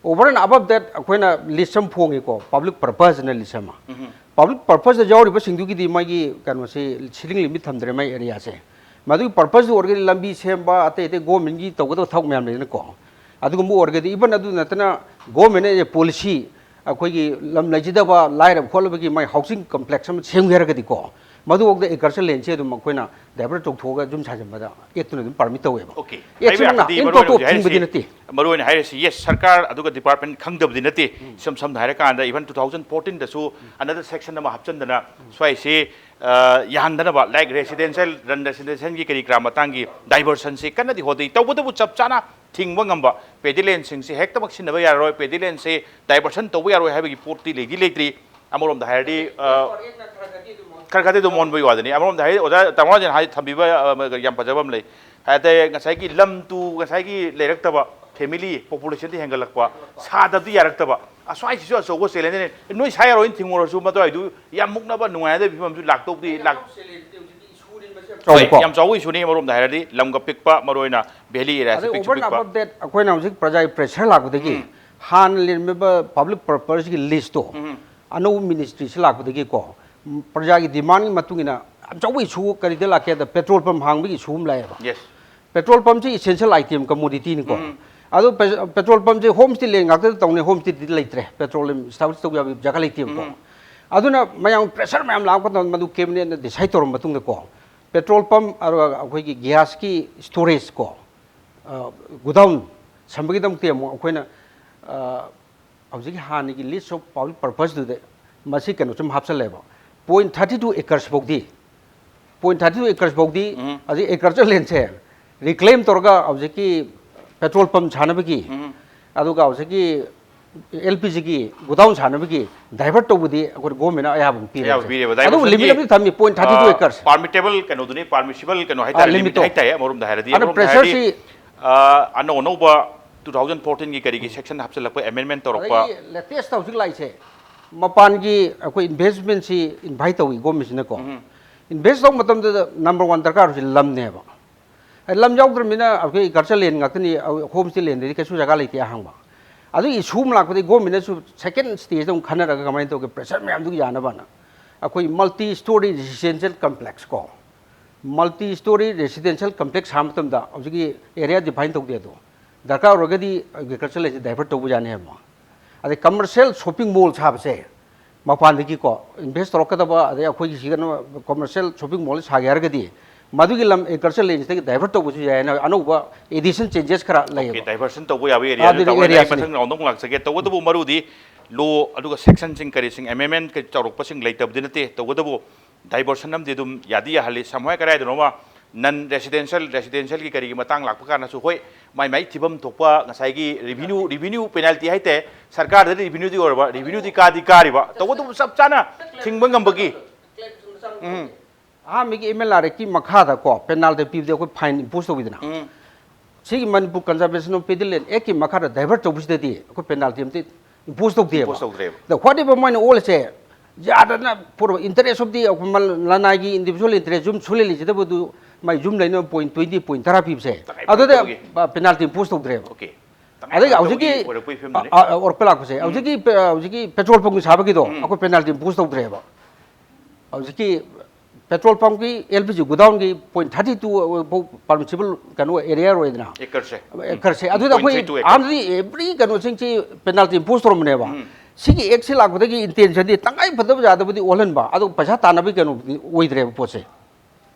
Over and above that, ꯑꯩꯈꯣꯏꯅ list ꯑꯃ ꯐꯣꯡꯉꯤꯀꯣ, public purpose ꯑꯅ list ꯑꯃ꯫ ꯎꯝ꯫ Public purpose ꯇ ꯌꯥꯎꯔꯤꯕꯁꯤꯡꯗꯨꯒꯤꯗꯤ ꯃꯥꯒꯤ ꯀꯩꯅꯣꯁꯤ ceiling limit ꯊꯝꯗ꯭ꯔꯦ, ꯃꯥꯒꯤ area ꯁꯦ꯫ ꯃꯗꯨꯒꯤ purpose ꯇꯨ ꯑꯣꯏꯔꯒꯗꯤ ꯂꯝꯕꯤ ꯁꯦꯝꯕ, ꯑꯇꯩ ꯑꯇꯩ government ꯒꯤ ꯇꯧꯒꯗꯕ ꯊꯕꯛ ꯃꯌꯥꯝ ꯂꯩꯗꯅꯀꯣ꯫ ꯑꯗꯨꯒꯨꯝꯕ ꯑꯣꯏꯔꯒꯗꯤ, even ꯑꯗꯨ ꯅꯠꯇꯅ government ꯅ policy, ꯑꯩꯈꯣꯏꯒꯤ ꯂꯝ ꯂꯩꯖꯗꯕ, ꯂꯥꯏꯔꯕ ꯈꯣꯠꯂꯕꯒꯤ ꯃꯥꯒꯤ housing complex ꯑꯃ ꯁꯦꯝꯒꯦ ꯍꯥꯏꯔꯒꯗꯤꯀꯣ, ꯃꯗꯨꯐꯥꯎꯗ ꯑꯦꯒ꯭ꯔꯤꯀꯜꯆꯔ ꯂꯦꯟꯁꯦ ꯑꯗꯨꯝ ꯑꯩꯈꯣꯏꯅ ꯗꯥꯏꯚꯔꯠ ꯇꯧꯊꯣꯛꯑꯒ ꯌꯨꯝ ꯁꯥꯖꯤꯟꯕꯗ ꯑꯦꯛꯇꯨꯅ ꯑꯗꯨꯝ ꯄꯥꯔꯃꯤꯠ ꯇꯧꯋꯦꯕ꯫ ꯑꯣꯀꯦ꯫ ꯑꯦꯛꯁꯤꯃꯛꯅ ꯍꯥꯏꯕꯗꯤ in ꯃꯔꯨ ꯑꯣꯏꯅ toto ꯍꯧꯖꯤꯛ ꯊꯤꯡꯕꯗꯤ ꯍꯥꯏꯔꯤꯁꯤ, ꯅꯠꯇꯦ꯫ ꯃꯔꯨ ꯑꯣꯏꯅ ꯍꯥꯏꯔꯤꯁꯤ, ꯌꯦꯁ, ꯁꯔꯀꯥꯔ ꯑꯗꯨꯒ ꯗꯤꯄꯥꯔꯠꯃꯦꯟ ꯈꯪꯗꯕꯗꯤ ꯅꯠꯇꯦ꯫ ꯏꯁꯝ ꯁꯝꯅ ꯍꯥꯏꯔꯀꯥꯟꯗ, even two thousand fourteen ꯗꯁꯨ another section ꯑꯃ ꯍꯥꯞꯆꯤꯟꯗꯅ ꯁ꯭ꯋꯥꯏꯁꯤ, ꯑ, ꯌꯥꯍꯟꯗꯅꯕ, ꯂꯥꯏꯛ ꯔꯦꯁꯤꯗꯦꯟꯁꯤꯌꯦꯜ, ꯔꯟ ꯔꯦꯁꯤꯗꯦꯟꯁꯤꯌꯦꯜꯒꯤ ꯀꯔꯤ ꯀꯔꯥ ꯃꯇꯥꯡꯒꯤ ꯗꯥꯏꯚꯔꯁꯟꯁꯤ ꯀꯟꯅꯗꯤ ꯍꯣꯠꯅꯩ꯫ ꯇꯧꯕꯇꯕꯨ ꯆꯞ ꯆꯥꯅ ꯊꯤꯡꯕ ꯉꯝꯕ, ꯄꯦꯗꯤ ꯂꯦꯟꯁꯤꯡꯁꯤ ꯍꯦꯛꯇꯃꯛ ꯁꯤꯖꯤꯟꯅꯕ ꯌꯥꯔꯔꯣꯏ, ꯄꯦꯗꯤ ꯂꯦꯟꯁꯤ ꯗꯥꯏꯚꯔꯁꯟ ꯇꯧꯕ ꯌꯥꯔꯣꯏ ꯍꯥꯏꯕꯒꯤ ꯄꯣꯠꯇꯤ ꯂꯩꯗꯤ ꯂꯩꯇ꯭ꯔꯤ꯫ ꯑꯃꯔꯣꯝꯗ ꯍꯥꯏꯔꯗꯤ, ꯑ, ꯈꯔ ꯈꯔꯗꯤ ꯑꯗꯨꯝ ꯑꯣꯟꯕꯒꯤ ꯋꯥꯗꯅꯤ꯫ ꯑꯃꯔꯣꯝꯗ ꯍꯥꯏꯔꯗꯤ ꯑꯣꯖꯥ ꯇꯥꯃꯣꯖꯤꯅ ꯍꯥꯏ ꯊꯝꯕꯤꯕ, ꯑ, ꯌꯥꯝ ꯐꯖꯕ ꯑꯃ ꯂꯩ꯫ ꯍꯥꯏꯗꯤ ꯉꯁꯥꯏꯒꯤ ꯂꯝ ꯇꯨ, ꯉꯁꯥꯏꯒꯤ ꯂꯩꯔꯛꯇꯕ, ꯐꯦꯃꯤꯂꯤ ꯄꯣꯄꯨꯂꯦꯁꯟꯗꯤ ꯍꯦꯟꯒꯠꯂꯛꯄ, ꯁꯥꯗꯕꯗꯤ ꯌꯥꯔꯛꯇꯕ, ꯑꯁ꯭ꯋꯥꯏꯁꯤꯁꯨ ꯑꯆꯧꯕ ꯆꯦꯂꯦꯟꯖꯅꯤ꯫ ꯅꯣꯏ ꯁꯥ ꯌꯥꯔꯣꯏꯅ ꯊꯤꯡꯉꯨꯔꯁꯨ ꯃꯗꯨꯋꯥꯏꯗꯨ ꯌꯥꯝ ꯃꯨꯛꯅꯕ, ꯅꯨꯡꯉꯥꯏꯅꯗꯕ ꯐꯤꯕꯝꯁꯨ ꯂꯥꯛꯇꯧꯗꯤ ꯂꯥꯛ-, ꯍꯣꯏ, ꯆꯥꯎꯕꯀꯣ꯫ ꯌꯥꯝ ꯆꯥꯎꯕ ꯏꯁꯨꯅꯤ꯫ ꯑꯃꯔꯣꯝꯗ ꯍꯥꯏꯔꯗꯤ ꯂꯝꯒ ꯄꯤꯛꯄ, ꯃꯔꯨ ꯑꯣꯏꯅ ꯚꯦꯂꯤ ꯑꯦꯔꯤꯌꯥꯁꯤ ꯑꯗꯩ ꯄꯤꯛꯁꯨ over and ꯄꯤꯛꯄ꯫ Above that, ꯑꯩꯈꯣꯏꯅ ꯍꯧꯖꯤꯛ ꯄ꯭ꯔꯖꯥꯒꯤ ꯄ꯭ꯔꯦꯁꯔ ꯂꯥꯛꯄꯗꯒꯤ ꯍꯥꯟꯅ ꯂꯩꯔꯝꯃꯤꯕ ꯄꯕ꯭ꯂꯤꯛ ꯄꯔꯄꯁꯀꯤ ꯂꯤꯁꯇꯣ ꯑꯅꯧꯕ ꯃꯤꯅꯤꯁꯇ꯭ꯔꯤꯁꯤ ꯂꯥꯛꯄꯗꯒꯤꯀꯣ, ꯎꯝ, ꯄ꯭ꯔꯖꯥꯒꯤ ꯗꯤꯃꯥꯟꯒꯤ ꯃꯇꯨꯡ ꯏꯟꯅ ꯌꯥꯝ ꯆꯥꯎꯕ ꯏꯁꯨ ꯀꯔꯤꯗ ꯂꯥꯛꯀꯦꯗ, ꯄꯦꯇ꯭ꯔꯣꯜ ꯄꯝ ꯍꯥꯡꯕꯒꯤ ꯏꯁꯨ ꯑꯃ ꯂꯥꯛꯑꯦꯕ꯫ ꯌꯦꯁ꯫ ꯄꯦꯇ꯭ꯔꯣꯜ ꯄꯝꯁꯤ ꯏꯁꯦꯟꯁꯤꯌꯦꯜ ꯑꯥꯏꯇꯦꯝ, ꯀꯃꯣꯗꯤꯇꯤꯅꯤꯀꯣ꯫ ꯎꯝ꯫ ꯑꯗꯣ ꯄꯦ-, ꯄꯦꯇ꯭ꯔꯣꯜ ꯄꯝꯁꯦ ꯍꯣꯝ ꯁ꯭ꯇꯦ ꯂꯦꯟ ꯉꯥꯛꯇꯗ ꯇꯧꯅꯩ, ꯍꯣꯝ ꯁ꯭ꯇꯦꯗꯤ ꯂꯩꯇ꯭ꯔꯦ, ꯄꯦꯇ꯭ꯔꯣꯜ ꯏꯁꯇꯥꯕ꯭ꯂꯤꯁ ꯇꯧꯕ ꯌꯥꯕ ꯖꯒꯥ ꯂꯩꯇꯦꯕꯀꯣ꯫ ꯎꯝ꯫ ꯑꯗꯨꯅ ꯃꯌꯥꯝ ꯄ꯭ꯔꯦꯁꯔ ꯃꯌꯥꯝ ꯂꯥꯛꯄ ꯃꯇꯝꯗ ꯃꯗꯨ ꯀꯦꯕꯤꯅꯦꯠꯅ ꯗꯤꯁꯥꯏꯠ ꯇꯧꯔꯕ ꯃꯇꯨꯡꯗꯀꯣ, ꯄꯦꯇ꯭ꯔꯣꯜ ꯄꯝ, ꯑꯗꯨꯒ ꯑꯩꯈꯣꯏꯒꯤ ꯒ꯭ꯌꯥꯁꯀꯤ ꯁ꯭ꯇꯣꯔꯦꯖ ꯀꯣ, ꯑ, ꯒꯨꯗꯥꯎꯟ ꯁꯝꯕꯒꯤꯗꯃꯛꯇꯤ ꯑꯃꯨꯛ ꯑꯩꯈꯣꯏꯅ, ꯑ, ꯍꯧꯖꯤꯛꯀꯤ ꯍꯥꯟꯅꯒꯤ ꯂꯤꯁ ꯑꯣꯐ ꯄꯕ꯭ꯂꯤꯛ ꯄꯔꯄꯁꯇꯨꯗ ꯃꯁꯤ ꯀꯩꯅꯣ ꯁꯨꯝ ꯍꯥꯞꯆꯜꯂꯦꯕ, ꯄꯣꯏꯟ ꯊꯥꯔꯇꯤ ꯇꯨ ꯑꯦꯀꯔꯁ ꯐꯥꯎꯗꯤ, ꯄꯣꯏꯟ ꯊꯥꯔꯇꯤ ꯇꯨ ꯑꯦꯀꯔꯁ ꯐꯥꯎꯗꯤ ꯎꯝ꯫ ꯍꯧꯖꯤꯛ ꯑꯦꯒ꯭ꯔꯤꯀꯜꯆꯔ ꯂꯦꯟꯁꯦ ꯔꯤꯀ꯭ꯂꯦꯝ ꯇꯧꯔꯒ ꯍꯧꯖꯤꯛꯀꯤ ꯄꯦꯇ꯭ꯔꯣꯜ ꯄꯝ ꯁꯥꯅꯕꯒꯤ, ꯎꯝ꯫ ꯑꯗꯨꯒ ꯍꯧꯖꯤꯛꯀꯤ ꯑꯦꯜ ꯄꯤ ꯖꯤꯒꯤ ꯒꯨꯗꯥꯎꯟ ꯁꯥꯅꯕꯒꯤ ꯗꯥꯏꯚꯔꯠ ꯇꯧꯕꯗꯤ ꯑꯩꯈꯣꯏ ꯒꯣꯔꯃꯦꯟꯅ ꯑꯌꯥꯕ ꯑꯃ ꯄꯤꯔꯦ ꯑꯌꯥꯕ ꯍꯧꯖꯤꯛ꯫ ꯄꯤꯔꯦꯕ꯫ ꯑꯗꯨꯕꯨ ꯗꯥꯏꯚꯔꯁꯟꯒꯤ, ꯂꯤꯃꯤꯠ ꯑꯃꯗꯤ ꯊꯝꯃꯤ, ꯄꯣꯏꯟ ꯊꯥꯔꯇꯤ ꯇꯨ ꯑꯦꯀꯔꯁ꯫ ꯄꯥꯔꯃꯤꯇꯦꯕꯜ ꯀꯩꯅꯣꯗꯨꯅꯤ, ꯄꯥꯔꯃꯤꯁꯤꯕꯜ ꯀꯩꯅꯣ ꯑꯥ, ꯍꯥꯏꯇꯥꯔꯦ, ꯂꯤꯃꯤꯠ ꯂꯤꯃꯤꯠꯇꯣ꯫ ꯍꯥꯏꯇꯥꯔꯦ ꯑꯃꯔꯣꯝꯗ ꯍꯥꯏꯔꯗꯤ꯫ ꯑꯗꯨꯅ ꯑꯃꯔꯣꯝꯗ ꯍꯥꯏꯔꯗꯤ, ꯄ꯭ꯔꯦꯁꯔꯁꯤ ꯑꯥ, ꯑꯅꯧ ꯑꯅꯧꯕ two thousand fourteen ꯒꯤ ꯀꯔꯤꯒꯤ ꯁꯦꯛꯁꯟ ꯍꯥꯞꯆꯤꯜꯂꯛꯄ, ꯑꯦꯃꯦꯟꯃꯦꯟ ꯇꯧꯔꯛꯄ꯫ ꯑꯗꯒꯤ ꯂꯦꯇꯦꯁꯇ ꯍꯧꯖꯤꯛ ꯂꯥꯛꯏꯁꯦ, ꯃꯄꯥꯟꯒꯤ ꯑꯩꯈꯣꯏ ꯏꯟꯚꯦꯁꯃꯦꯟꯁꯤ ꯏꯟꯚꯥꯏꯠ ꯇꯧꯏ ꯒꯣꯔꯃꯦꯟꯁꯤꯅꯀꯣ꯫ ꯎꯝ꯫ ꯏꯟꯚꯦꯁ ꯇꯧꯕ ꯃꯇꯝꯗ ꯅꯝꯕꯔ ꯋꯥꯟ ꯗꯔꯀꯥꯔ ꯑꯣꯏꯁꯦ ꯂꯝꯅꯦꯕ꯫ ꯑꯦ, ꯂꯝ ꯌꯥꯎꯗ꯭ꯔꯕꯅꯤꯅ ꯑꯩꯈꯣꯏ ꯑꯦꯒ꯭ꯔꯤꯀꯜꯆꯔ ꯂꯦꯟ ꯉꯥꯛꯇꯅꯤ, ꯍꯣꯝ ꯁ꯭ꯇꯦ ꯂꯦꯟꯗꯗꯤ ꯀꯩꯁꯨ ꯖꯒꯥ ꯂꯩꯇꯦ ꯑꯍꯥꯡꯕ꯫ ꯑꯗꯨꯒꯤ ꯏꯁꯨ ꯑꯃ ꯂꯥꯛꯄꯗꯒꯤ ꯒꯣꯔꯃꯦꯟꯅꯁꯨ ꯁꯦꯀꯦꯟ ꯁ꯭ꯇꯦꯖꯇ ꯑꯃꯨꯛ ꯈꯟꯅꯔꯒ ꯀꯃꯥꯏꯅ ꯇꯧꯒꯦ, ꯄ꯭ꯔꯦꯁꯔ ꯃꯌꯥꯝꯗꯨꯒꯤ ꯌꯥꯅꯕꯅ ꯑꯩꯈꯣꯏ ꯃꯜꯇꯤ ꯁ꯭ꯇꯣꯔꯤ ꯔꯦꯁꯤꯗꯦꯟꯁꯤꯌꯦꯜ ꯀꯝꯄ꯭ꯂꯦꯛꯁ ꯀꯣ, ꯃꯜꯇꯤ ꯁ꯭ꯇꯣꯔꯤ ꯔꯦꯁꯤꯗꯦꯟꯁꯤꯌꯦꯜ ꯀꯝꯄ꯭ꯂꯦꯛꯁ ꯁꯥꯕ ꯃꯇꯝꯗ ꯍꯧꯖꯤꯛꯀꯤ ꯑꯦꯔꯤꯌꯥ ꯗꯤꯐꯥꯏꯟ ꯇꯧꯗꯦ, ꯑꯗꯣ ꯗꯔꯀꯥꯔ ꯑꯣꯏꯔꯒꯗꯤ ꯑꯦꯒ꯭ꯔꯤꯀꯜꯆꯔ ꯂꯦꯟꯁꯦ ꯗꯥꯏꯚꯔꯠ ꯇꯧꯕ ꯌꯥꯅꯤ ꯍꯥꯏꯕ꯫ ꯑꯗꯩ ꯀꯃꯔꯁꯤꯌꯦꯜ ꯁꯣꯞꯄꯤꯡ ꯃꯣꯜ ꯁꯥꯕꯁꯦ, ꯃꯄꯥꯟꯗꯒꯤꯀꯣ invest ꯇꯧꯔꯛꯀꯗꯕ, ꯑꯗꯩ ꯑꯩꯈꯣꯏꯒꯤ ꯁꯤꯒ commercial shopping mall ꯁꯥꯒꯦ ꯍꯥꯏꯔꯒꯗꯤ ꯃꯗꯨꯒꯤ ꯂꯝ agriculture land ꯗꯒꯤ divert ꯇꯧꯕꯁꯨ ꯌꯥꯏꯅ ꯑꯅꯧꯕ addition, changes ꯈꯔ ꯂꯩꯌꯦꯕ꯫ Diversion ꯇꯧꯕ ꯌꯥꯕ area ꯑꯗꯨꯗꯤ ꯇꯧꯔꯦ꯫ ꯑꯩ ꯃꯊꯪ round ꯑꯃꯨꯛ ꯂꯥꯛꯆꯒꯦ꯫ ꯇꯧꯕꯇꯕꯨ ꯃꯔꯨꯗꯤ law ꯑꯗꯨꯒ section ꯁꯤꯡ ꯀꯔꯤꯁꯤꯡ amendment ꯀꯩ ꯇꯧꯔꯛꯄꯁꯤꯡ ꯂꯩꯇꯕꯗꯤ ꯅꯠꯇꯦ꯫ ꯇꯧꯕꯇꯕꯨ diversion ꯑꯃꯗꯤ ꯑꯗꯨꯝ ꯌꯥꯗꯤ ꯌꯥꯍꯜꯂꯤ꯫ ꯁꯝꯍꯥꯏ ꯀꯗꯥꯏꯗꯅꯣꯃ non residential, residential ꯒꯤ ꯀꯔꯤꯒꯤ ꯃꯇꯥꯡ ꯂꯥꯛꯄ ꯀꯥꯟꯗꯁꯨ ꯍꯣꯏ, ꯃꯥꯏ ꯃꯥꯏ ꯊꯤꯐꯝ ꯊꯣꯛꯄ ꯉꯁꯥꯏꯒꯤ revenue, revenue penalty ꯍꯥꯏꯇꯥꯔꯦ, ꯁꯔꯀꯥꯔꯗꯗꯤ revenue ꯗꯤ ꯑꯣꯏꯔꯕ, revenue ꯗꯤ ꯀꯥꯗꯤ ꯀꯥꯔꯤꯕ, ꯇꯧꯕꯇꯕꯨ ꯆꯞ ꯆꯥꯅ ꯊꯤꯡꯕ ꯉꯝꯕꯒꯤ꯫ ꯎꯝ꯫ ꯑꯍꯥꯟꯕꯒꯤ M L R Act ꯀꯤ ꯃꯈꯥꯗꯀꯣ penalty ꯄꯤꯕꯗꯤ ꯑꯩꯈꯣꯏ fine impose ꯇꯧꯕꯤꯗꯅ꯫ ꯎꯝ꯫ ꯁꯤꯒꯤ Manipur Conservation of Paddy Land Act ꯀꯤ ꯃꯈꯥꯗ divert ꯇꯧꯕꯁꯤꯗꯗꯤ ꯑꯩꯈꯣꯏ penalty ꯑꯝꯇ impose ꯇꯧꯗꯦꯕ꯫ Impose ꯇꯧꯗ꯭ꯔꯦꯕ꯫ ꯑꯗ ꯈ꯭ꯋꯥꯏꯗꯒꯤ ꯃꯣꯏꯅ ꯑꯣꯜꯂꯤꯁꯦ ꯌꯥꯗꯅ ꯄꯨꯔ interest of the ꯑꯩꯈꯣꯏ ꯃ-, ꯂꯅꯥꯏꯒꯤ individual interest ꯁꯨꯝ ꯁꯨꯂꯦ ꯂꯩꯖꯗꯕꯗꯨ ꯃꯥꯏ ꯌꯨꯝ ꯂꯩꯅꯕ point twenty, point ꯇꯔꯥ ꯄꯤꯕꯁꯦ, ꯇꯉꯥꯏ ꯑꯗꯨꯗ ꯐꯗꯕꯒꯤ꯫ penalty impose ꯇꯧꯗ꯭ꯔꯦꯕ꯫ Okay꯫ ꯑꯗꯒꯤ ꯇꯉꯥꯏ ꯍꯧꯖꯤꯛꯀꯤ ꯐꯗꯕꯒꯤ ꯑꯣꯏꯔꯛꯄꯒꯤ ꯐꯤꯕꯝꯗꯨꯅꯤ꯫ ꯑ, ꯑ, ꯑꯣꯏꯔꯛꯄ ꯂꯥꯛꯄꯁꯦ, ꯍꯧꯖꯤꯛꯀꯤ ꯄꯦ-, ꯍꯧꯖꯤꯛꯀꯤ petrol pump ꯀꯤ ꯁꯥꯕꯒꯤꯗꯣ ꯎꯝ꯫ ꯑꯩꯈꯣꯏ penalty impose ꯇꯧꯗ꯭ꯔꯦꯕ꯫ ꯍꯧꯖꯤꯛꯀꯤ petrol pump ꯀꯤ L P G godown ꯒꯤ point thirty two ꯐꯥꯎ permissible ꯀꯩꯅꯣ area ꯑꯣꯏꯗꯅ꯫ Acre ꯁꯦ꯫ Acre ꯁꯦ꯫ ꯑꯗꯨꯗ ꯑꯩꯈꯣꯏ Point three two acre꯫ ꯑꯍꯥꯟꯅꯗꯤ every ꯀꯩꯅꯣꯁꯤꯡꯁꯤ penalty impose ꯇꯧꯔꯝꯕꯅꯦꯕ꯫ ꯎꯝ꯫ ꯁꯤꯒꯤ act ꯁꯤ ꯂꯥꯛꯄꯗꯒꯤ intention ꯗꯤ ꯇꯉꯥꯏ ꯐꯗꯕ ꯌꯥꯗꯕꯗꯤ ꯑꯣꯜꯍꯟꯕ, ꯑꯗꯨ ꯄꯩꯁꯥ ꯇꯥꯟꯅꯕꯒꯤ ꯀꯩꯅꯣꯗꯤ ꯑꯣꯏꯗ꯭ꯔꯦꯕ ꯄꯣꯠꯁꯦ꯫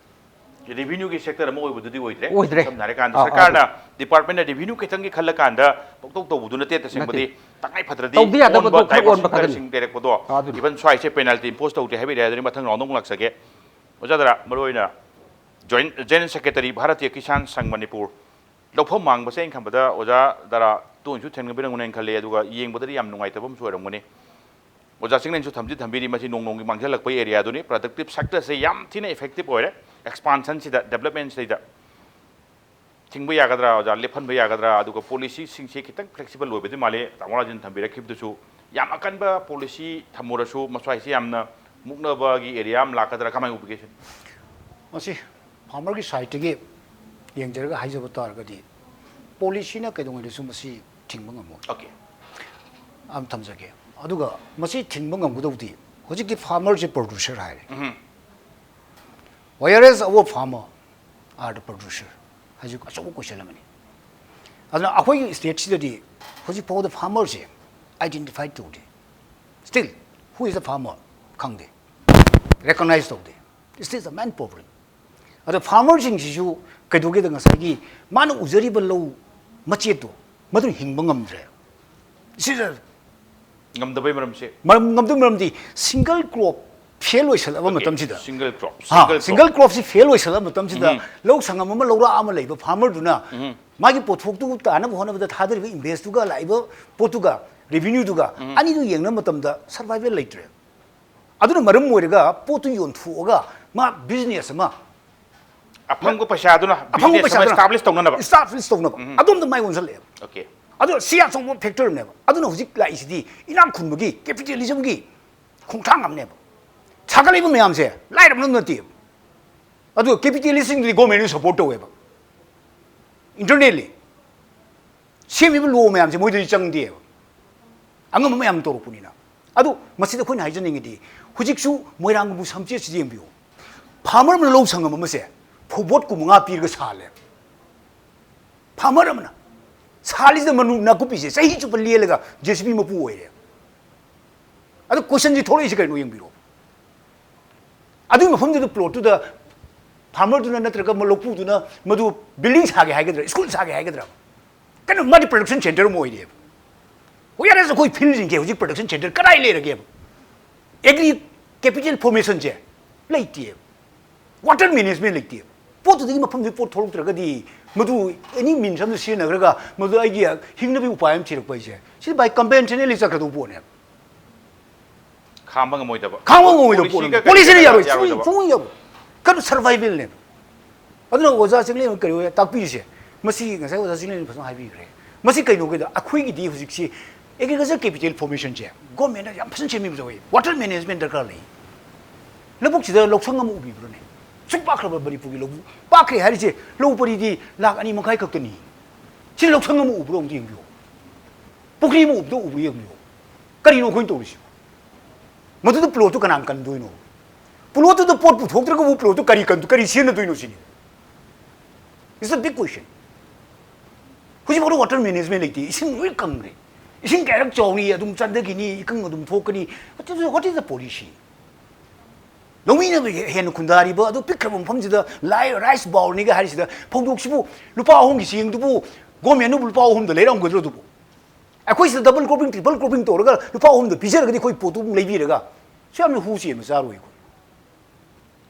Revenue ꯒꯤ sector ꯑꯃ ꯑꯣꯏꯕꯗꯨꯗꯤ ꯑꯣꯏꯗ꯭ꯔꯦ꯫ ꯑꯣꯏꯗ꯭ꯔꯦ꯫ ꯁꯝꯅ ꯍꯥꯏꯔꯀꯥꯟꯗ ꯑꯥ, ꯑꯥ, ꯁꯔꯀꯥꯔꯅ department ꯅ revenue ꯈꯤꯇꯪꯒꯤ ꯈꯜꯂꯀꯥꯟꯗ ꯄꯪꯇꯧ ꯇꯧꯕꯗꯨ ꯅꯠꯇꯦ꯫ ꯇꯁꯦꯡꯕꯗꯤ ꯅꯠꯇꯦ꯫ ꯇꯉꯥꯏ ꯐꯗ꯭ꯔꯗꯤ ꯇꯧꯗ ꯌꯥꯗꯕ ꯑꯣꯟꯕ, ꯊꯕꯛ ꯑꯣꯟꯕ diversion ꯈꯛꯇꯅꯤ꯫ ꯈꯔꯁꯤꯡ ꯂꯩꯔꯛꯄꯗꯣ, ꯑꯥ, ꯑꯗꯨꯅꯤ꯫ Even ꯁ꯭ꯋꯥꯏꯁꯦ penalty impose ꯇꯧꯗꯦ ꯍꯥꯏꯕ area ꯗꯨꯅꯤ꯫ ꯃꯊꯪ round ꯑꯃꯨꯛ ꯂꯥꯛꯆꯒꯦ꯫ ꯑꯣꯖꯥ ꯗꯔꯥ, ꯃꯔꯨꯑꯣꯏꯅ Joint General Secretary Bharatiya Kisan Sangh Manipur ꯂꯧꯐꯝ ꯃꯥꯡꯕꯁꯦ ꯑꯩꯅ ꯈꯟꯕꯗ ꯑꯣꯖꯥ ꯗꯔꯥ ꯇꯣꯏꯅꯁꯨ ꯊꯦꯡꯅꯕꯤꯔꯝꯒꯅꯤ ꯍꯥꯏꯅ ꯈꯜꯂꯤ, ꯑꯗꯨꯒ ꯌꯦꯡꯕꯗꯗꯤ ꯌꯥꯝ ꯅꯨꯡꯉꯥꯏꯇꯕ ꯑꯃꯁꯨ ꯑꯣꯏꯔꯝꯒꯅꯤ꯫ ꯑꯣꯖꯥ ꯆꯤꯡꯂꯦꯟꯁꯨ ꯊꯝꯗꯤ ꯊꯝꯕꯤꯔꯤ, ꯃꯁꯤ ꯅꯣꯡ ꯅꯣꯡꯒꯤ ꯃꯥꯡꯁꯤꯜꯂꯛꯄꯒꯤ area ꯗꯨꯅꯤ꯫ Productive sector ꯁꯦ ꯌꯥꯝ ꯊꯤꯅ effective ꯑꯣꯏꯔꯦ expansion ꯁꯤꯗ, development ꯁꯤꯗ꯫ ꯊꯤꯡꯕ ꯌꯥꯒꯗ꯭ꯔꯥ ꯑꯣꯖꯥ, ꯂꯦꯞꯍꯟꯕ ꯌꯥꯒꯗ꯭ꯔꯥ? ꯑꯗꯨꯒ policy ꯁꯤꯡꯁꯦ ꯈꯤꯇꯪ flexible ꯑꯣꯏꯕꯗꯤ ꯃꯥꯜꯂꯤ, ꯇꯥꯃꯣ ꯔꯥꯖꯟ ꯊꯝꯕꯤꯔꯛꯈꯤꯕꯗꯨꯁꯨ꯫ ꯌꯥꯝ ꯑꯀꯟꯕ policy ꯊꯝꯃꯨꯔꯁꯨ ꯃꯁ꯭ꯋꯥꯏꯁꯦ ꯌꯥꯝꯅ ꯃꯨꯛꯅꯕꯒꯤ area ꯑꯃ ꯂꯥꯛꯀꯗ꯭ꯔꯥ, ꯀꯃꯥꯏꯅ ꯎꯕꯤꯒꯦ ꯁꯤꯅꯤ? ꯃꯁꯤ farmer ꯒꯤ side ꯇꯒꯤ ꯌꯦꯡꯖꯔꯒ ꯍꯥꯏꯖꯕ ꯇꯥꯔꯒꯗꯤ, policy ꯅ ꯀꯩꯗꯧꯉꯩꯗꯁꯨ ꯃꯁꯤ ꯊꯤꯡꯕ ꯉꯝꯃꯣꯏ꯫ Okay꯫ ꯑꯝ ꯊꯝꯖꯒꯦ꯫ ꯑꯗꯨꯒ ꯃꯁꯤ ꯊꯤꯡꯕ ꯉꯝꯒꯗꯧꯕꯗꯤ ꯍꯧꯖꯤꯛꯇꯤ farmer ꯁꯦ producer ꯍꯥꯏꯔꯦ꯫ ꯎꯝ꯫ Whereas our farmer are the producer ꯍꯥꯏꯁꯨ ꯑꯆꯧꯕ question ꯑꯃꯅꯤ꯫ ꯑꯗꯨꯅ ꯑꯩꯈꯣꯏꯒꯤ state ꯁꯤꯗꯗꯤ ꯍꯧꯖꯤꯛ ꯐꯥꯎꯕꯗ farmer ꯁꯦ identify ꯇꯧꯗꯦ꯫ Still Who is the farmer? ꯈꯪꯗꯦ, ꯔꯤꯀꯣꯛꯅꯥꯏꯖ ꯇꯧꯗꯦ꯫ It is a man problem. ꯑꯗꯣ ꯐꯥꯔꯃꯔꯁꯤꯡꯁꯤꯁꯨ ꯀꯩꯗꯧꯒꯦꯗ, ꯉꯁꯥꯏꯒꯤ ꯃꯥꯅ ꯎꯖꯔꯤꯕ ꯂꯧ ꯃꯆꯦꯠꯇꯣ ꯃꯗꯨꯅ ꯍꯤꯡꯕ ꯉꯝꯗ꯭ꯔꯦ꯫ ꯁꯤꯗ ꯉꯝꯗꯕꯩ ꯃꯔꯝꯁꯦ ꯃꯔꯝ ꯉꯝꯗꯕ ꯃꯔꯝꯗꯤ ꯁꯤꯡꯒꯜ ꯀ꯭ꯔꯣꯞ ꯐꯦꯜ ꯑꯣꯏꯁꯜꯂꯛꯑꯕ ꯃꯇꯝꯁꯤꯗ, ꯁꯤꯡꯒꯜ ꯀ꯭ꯔꯣꯞ ꯁꯤꯡꯒꯜ ꯀ꯭ꯔꯣꯞꯁꯤ ꯐꯦꯜ ꯑꯣꯏꯁꯜꯂꯛꯑꯕ ꯃꯇꯝꯁꯤꯗ ꯂꯧ ꯁꯪꯉꯝ ꯑꯃ ꯂꯧꯔꯥꯛ ꯑꯃ ꯂꯩꯕ ꯐꯥꯔꯃꯔꯗꯨꯅ ꯃꯥꯒꯤ ꯄꯣꯠꯊꯣꯛꯇꯨ ꯇꯥꯅꯕ ꯍꯣꯠꯅꯕꯗ ꯊꯥꯗꯔꯤꯕ ꯏꯟꯚꯦꯁꯇꯨꯒ ꯂꯥꯛꯏꯕ ꯄꯣꯠꯇꯨꯒ ꯔꯦꯚꯤꯅ꯭ꯌꯨꯗꯨꯒ ꯑꯅꯤꯗꯨ ꯌꯦꯡꯅꯕ ꯃꯇꯝꯗ ꯁꯔꯚꯥꯏꯕꯦꯜ ꯂꯩꯇ꯭ꯔꯦ꯫ ꯑꯗꯨꯅ ꯃꯔꯝ ꯑꯣꯏꯔꯒ ꯄꯣꯠꯇꯨ ꯌꯣꯟꯊꯣꯛꯑꯒ ꯃꯥ ꯕꯤꯖꯤꯅꯦꯁ ꯑꯃ ꯑꯐꯪꯕ ꯄꯩꯁꯥꯗꯨꯅ ꯑꯐꯪꯕ business ꯑꯃ ꯄꯩꯁꯥꯗꯨꯅ establish ꯇꯧꯅꯅꯕ establish ꯇꯧꯅꯕ ꯑꯗꯣꯝꯗ ꯃꯥꯏ ꯑꯣꯟꯁꯤꯜꯂꯛꯑꯦꯕ꯫ Okay. ꯑꯗꯣ ꯁꯤ ꯑꯆꯧꯕ ꯐꯦꯛꯇꯔꯅꯦꯕ꯫ ꯑꯗꯨꯅ ꯍꯧꯖꯤꯛ ꯂꯥꯛꯏꯁꯤꯗꯤ ꯏꯅꯥꯛ ꯈꯨꯟꯕꯒꯤ ꯀꯦꯄꯤꯇꯦꯂꯤꯖꯝꯒꯤ ꯈꯣꯡꯊꯥꯡ ꯑꯃꯅꯦꯕ꯫ ꯁꯥꯒꯠꯂꯛꯏꯕ ꯃꯌꯥꯝꯁꯦ ꯂꯥꯏꯔꯕꯅ ꯅꯠꯇꯦꯕ꯫ ꯑꯗꯨꯒ ꯀꯦꯄꯤꯇꯦꯂꯤꯁꯁꯤꯡꯗꯨꯗꯤ ꯒꯣꯔꯃꯦꯟꯅ ꯁꯄꯣꯔꯠ ꯇꯧꯋꯦꯕ꯫ ꯏꯟꯇꯔꯅꯦꯜꯂꯤ ꯁꯦꯝꯃꯤꯕ ꯂꯣ ꯃꯌꯥꯝꯁꯦ ꯃꯣꯏꯗꯗꯤ ꯆꯪꯗꯦꯕ, ꯑꯉꯝꯕ ꯃꯌꯥꯝ ꯇꯧꯔꯛꯄꯅꯤꯅ꯫ ꯑꯗꯨ ꯃꯁꯤꯗ ꯑꯩꯈꯣꯏꯅ ꯍꯥꯏꯖꯅꯤꯡꯉꯤꯗꯤ, ꯍꯧꯖꯤꯛꯁꯨ ꯃꯣꯏꯔꯥꯡꯒꯨꯝꯕ ꯁꯝꯆꯦꯠꯁꯤꯗ ꯌꯦꯡꯕꯤꯌꯨ꯫ ꯐꯥꯔꯃꯔ ꯑꯃꯅ ꯂꯧ ꯁꯪꯉꯝ ꯑꯃꯁꯦ ꯐꯧꯕꯣꯠ ꯀꯨꯟꯃꯉꯥ ꯄꯤꯔꯒ ꯁꯥꯍꯜꯂꯦ꯫ ꯐꯥꯔꯃꯔ ꯑꯃꯅ ꯁꯥꯍꯜꯂꯤꯁꯤꯗ ꯃꯅꯨ ꯅꯥꯀꯨꯞꯄꯤꯁꯦ ꯆꯍꯤ ꯆꯨꯞꯄ ꯂꯦꯜꯂꯒ ꯖꯦ ꯁꯤ ꯕꯤ ꯃꯄꯨ ꯑꯣꯏꯔꯦ꯫ ꯑꯗꯨ ꯀꯣꯏꯁꯟꯁꯤ ꯊꯣꯛꯂꯛꯏꯁꯦ ꯀꯩꯅꯣ ꯌꯦꯡꯕꯤꯔꯣ꯫ ꯑꯗꯨꯒꯤ ꯃꯐꯝꯗꯨꯗ ꯄ꯭ꯂꯣꯠꯇꯨꯗ ꯐꯥꯔꯃꯔꯗꯨꯅ ꯅꯠꯇ꯭ꯔꯒ ꯂꯧꯄꯨꯗꯨꯅ ꯃꯗꯨ ꯕꯤꯜꯗꯤꯡ ꯁꯥꯒꯦ ꯍꯥꯏꯒꯗ꯭ꯔꯥ, ꯁ꯭ꯀꯨꯜ ꯁꯥꯒꯦ ꯍꯥꯏꯒꯗ꯭ꯔꯥ, ꯀꯩꯅꯣ, ꯃꯥꯗꯤ ꯄ꯭ꯔꯗꯛꯁꯟ ꯁꯦꯟꯇꯔ ꯑꯃ ꯑꯣꯏꯔꯦꯕ꯫ ꯍꯧꯖꯤꯛ ꯑꯩꯈꯣꯏ ꯐꯤꯜꯁꯤꯡꯁꯦ ꯍꯧꯖꯤꯛ ꯄ꯭ꯔꯗꯛꯁꯟ ꯁꯦꯟꯇꯔ ꯀꯗꯥꯏ ꯂꯩꯔꯒꯦꯕ? ꯑꯦꯒ꯭ꯔꯤ ꯀꯦꯄꯤꯇꯦꯜ ꯐꯣꯔꯃꯦꯁꯟꯁꯦ ꯂꯩꯇꯦꯕ꯫ ꯋꯥꯇꯔ ꯃꯦꯅꯦꯖꯃꯦꯟ ꯂꯩꯇꯦꯕ꯫ ꯄꯣꯠꯇꯨꯗꯒꯤ ꯃꯐꯝꯗꯨꯒꯤ ꯄꯣꯠ ꯊꯣꯛꯂꯛꯇ꯭ꯔꯒꯗꯤ ꯃꯗꯨ ꯑꯦꯅꯤ ꯃꯤꯟꯁ ꯑꯃꯗ ꯁꯤꯖꯤꯟꯅꯈ꯭ꯔꯒ ꯃꯗꯨ ꯑꯩꯒꯤ ꯍꯤꯡꯅꯕꯒꯤ ꯎꯄꯥꯏ ꯑꯃ ꯊꯤꯔꯛꯄ ꯍꯥꯏꯁꯦ, ꯁꯤꯗꯤ ꯕꯥꯏ ꯀꯟꯚꯦꯟꯁꯅꯦꯜꯂꯤ ꯆꯠꯀꯗꯧꯕ ꯄꯣꯠꯅꯦꯕ꯫ ꯈꯥꯝꯕ ꯉꯝꯃꯣꯏꯗꯕ ꯈꯥꯡꯕ ꯉꯝꯃꯣꯏꯗꯕ ꯄꯣꯂꯤꯁꯤꯒ ꯄꯣꯠꯅꯦꯕ꯫ ꯀꯔꯤ ꯄꯣꯂꯤꯁꯤꯅ ꯀꯔꯤꯒ ꯌꯥꯔꯣꯏ, ꯌꯥꯔꯣꯏꯗꯕ꯫ ꯁꯨꯡ ꯌꯥꯔꯣꯏ꯫ ꯀꯩꯅꯣ, ꯁꯔꯚꯥꯏꯕꯦꯜꯅꯦꯕ꯫ ꯑꯗꯨꯅ ꯑꯣꯖꯥ ꯆꯤꯡꯂꯦꯟ ꯀꯔꯤ ꯑꯣꯏ ꯇꯥꯛꯄꯤꯔꯤꯁꯦ? ꯃꯁꯤ ꯉꯁꯥꯏ ꯑꯣꯖꯥ ꯆꯤꯡꯂꯦꯟ ꯐꯖꯅ ꯍꯥꯏꯕꯤꯈ꯭ꯔꯦ꯫ ꯃꯁꯤ ꯀꯩꯅꯣ ꯀꯩꯗ ꯑꯩꯈꯣꯏꯒꯤꯗꯤ ꯍꯧꯖꯤꯛꯁꯤ ꯑꯦꯒ꯭ꯔꯤꯀꯜꯆꯔ ꯀꯦꯄꯤꯇꯦꯜ ꯐꯣꯔꯃꯦꯁꯟꯁꯦ ꯒꯣꯔꯃꯦꯟꯅ ꯌꯥꯝ ꯐꯖꯅ ꯁꯦꯝꯕꯤꯕ ꯇꯧꯋꯤ꯫ ꯋꯥꯇꯔ ꯃꯦꯅꯦꯖꯃꯦꯟ ꯗꯔꯀꯥꯔ ꯂꯩ꯫ ꯂꯧꯕꯨꯛꯁꯤꯗ ꯂꯧꯁꯪ ꯑꯃ ꯎꯕꯤꯕ꯭ꯔꯅꯦ? ꯁꯨꯛ ꯄꯥꯛꯈ꯭ꯔꯕ ꯃꯅꯤꯄꯨꯔꯒꯤ ꯂꯧꯕꯨꯛ, ꯄꯥꯛꯈ꯭ꯔꯦ ꯍꯥꯏꯔꯤꯁꯦ ꯂꯧ ꯄꯔꯤꯗꯤ ꯂꯥꯛ ꯑꯅꯤ ꯃꯈꯥꯏ ꯈꯛꯇꯅꯤ꯫ ꯁꯤ ꯂꯧꯁꯪ ꯑꯃ ꯎꯕ꯭ꯔꯣ ꯑꯝꯇ ꯌꯦꯡꯕꯤꯌꯨ꯫ ꯄꯨꯈ꯭ꯔꯤ ꯑꯃ ꯎꯕꯗ ꯎꯕ꯭ꯔꯣ ꯌꯦꯡꯕꯤꯌꯨ꯫ ꯀꯔꯤꯅꯣ ꯑꯩꯈꯣꯏꯅ ꯇꯧꯔꯤꯁꯤꯕꯣ? ꯃꯗꯨꯗ ꯄ꯭ꯂꯣꯠꯇꯨ ꯀꯅꯥꯅ ꯀꯟꯗꯣꯏꯅꯣ? ꯄ꯭ꯂꯣꯠꯇꯨꯗ ꯄꯣꯠ ꯄꯨꯊꯣꯛꯇ꯭ꯔꯒꯕꯨ ꯄ꯭ꯂꯣꯠꯇꯨ ꯀꯔꯤ ꯀꯟ-, ꯀꯔꯤ ꯁꯤꯖꯤꯟꯅꯗꯣꯏꯅꯣ ꯁꯤꯅꯤ꯫ It's a big question. ꯍꯧꯖꯤꯛꯐꯥꯎꯗ ꯋꯥꯇꯔ ꯃꯦꯅꯦꯖꯃꯦꯟ ꯂꯩꯇꯦ, ꯏꯁꯤꯡ ꯂꯣꯏ ꯀꯪꯈ꯭ꯔꯦ꯫ ꯏꯁꯤꯡ ꯀꯌꯥꯔꯛ ꯆꯥꯎꯔꯤ ꯑꯗꯨꯝ ꯆꯟꯊꯈꯤꯅꯤ, ꯏꯀꯪ ꯑꯗꯨꯝ ꯊꯣꯛꯀꯅꯤ꯫ What is the policy? ꯂꯧꯃꯤꯅ ꯍꯦꯟꯅ ꯈꯨꯟꯗꯥꯔꯤꯕ ꯑꯗꯨ ꯄꯤꯛꯈ꯭ꯔꯕ ꯃꯐꯝꯁꯤꯗ ꯂꯥꯏ ꯔꯥꯏꯁ ꯕꯥꯎꯜꯅꯤꯒ ꯍꯥꯏꯔꯤꯁꯤꯗ ꯐꯧꯗꯣꯛꯁꯤꯕꯨ ꯂꯨꯄꯥ ꯑꯍꯨꯝꯒꯤ ꯆꯦꯡꯗꯨꯕꯨ ꯒꯣꯔꯃꯦꯟꯅꯕꯨ ꯂꯨꯄꯥ ꯑꯍꯨꯝꯗ ꯂꯩꯔꯝꯒꯗ꯭ꯔꯣ? ꯑꯗꯨꯕꯨ ꯑꯩꯈꯣꯏ ꯁꯤꯗ ꯗꯕꯜ ꯀ꯭ꯔꯣꯞꯄꯤꯡ, ꯇ꯭ꯔꯤꯄꯜ ꯀ꯭ꯔꯣꯞꯄꯤꯡ ꯇꯧꯔꯒ ꯂꯨꯄꯥ ꯑꯍꯨꯝꯗ ꯄꯤꯖꯔꯒꯗꯤ ꯑꯩꯈꯣꯏ ꯄꯣꯠꯇꯨ ꯑꯗꯨꯝ ꯂꯩꯕꯤꯔꯒ ꯁꯨ ꯌꯥꯝꯅ ꯍꯨ ꯆꯦꯟꯕ ꯆꯥꯔꯣꯏ ꯑꯩꯈꯣꯏ꯫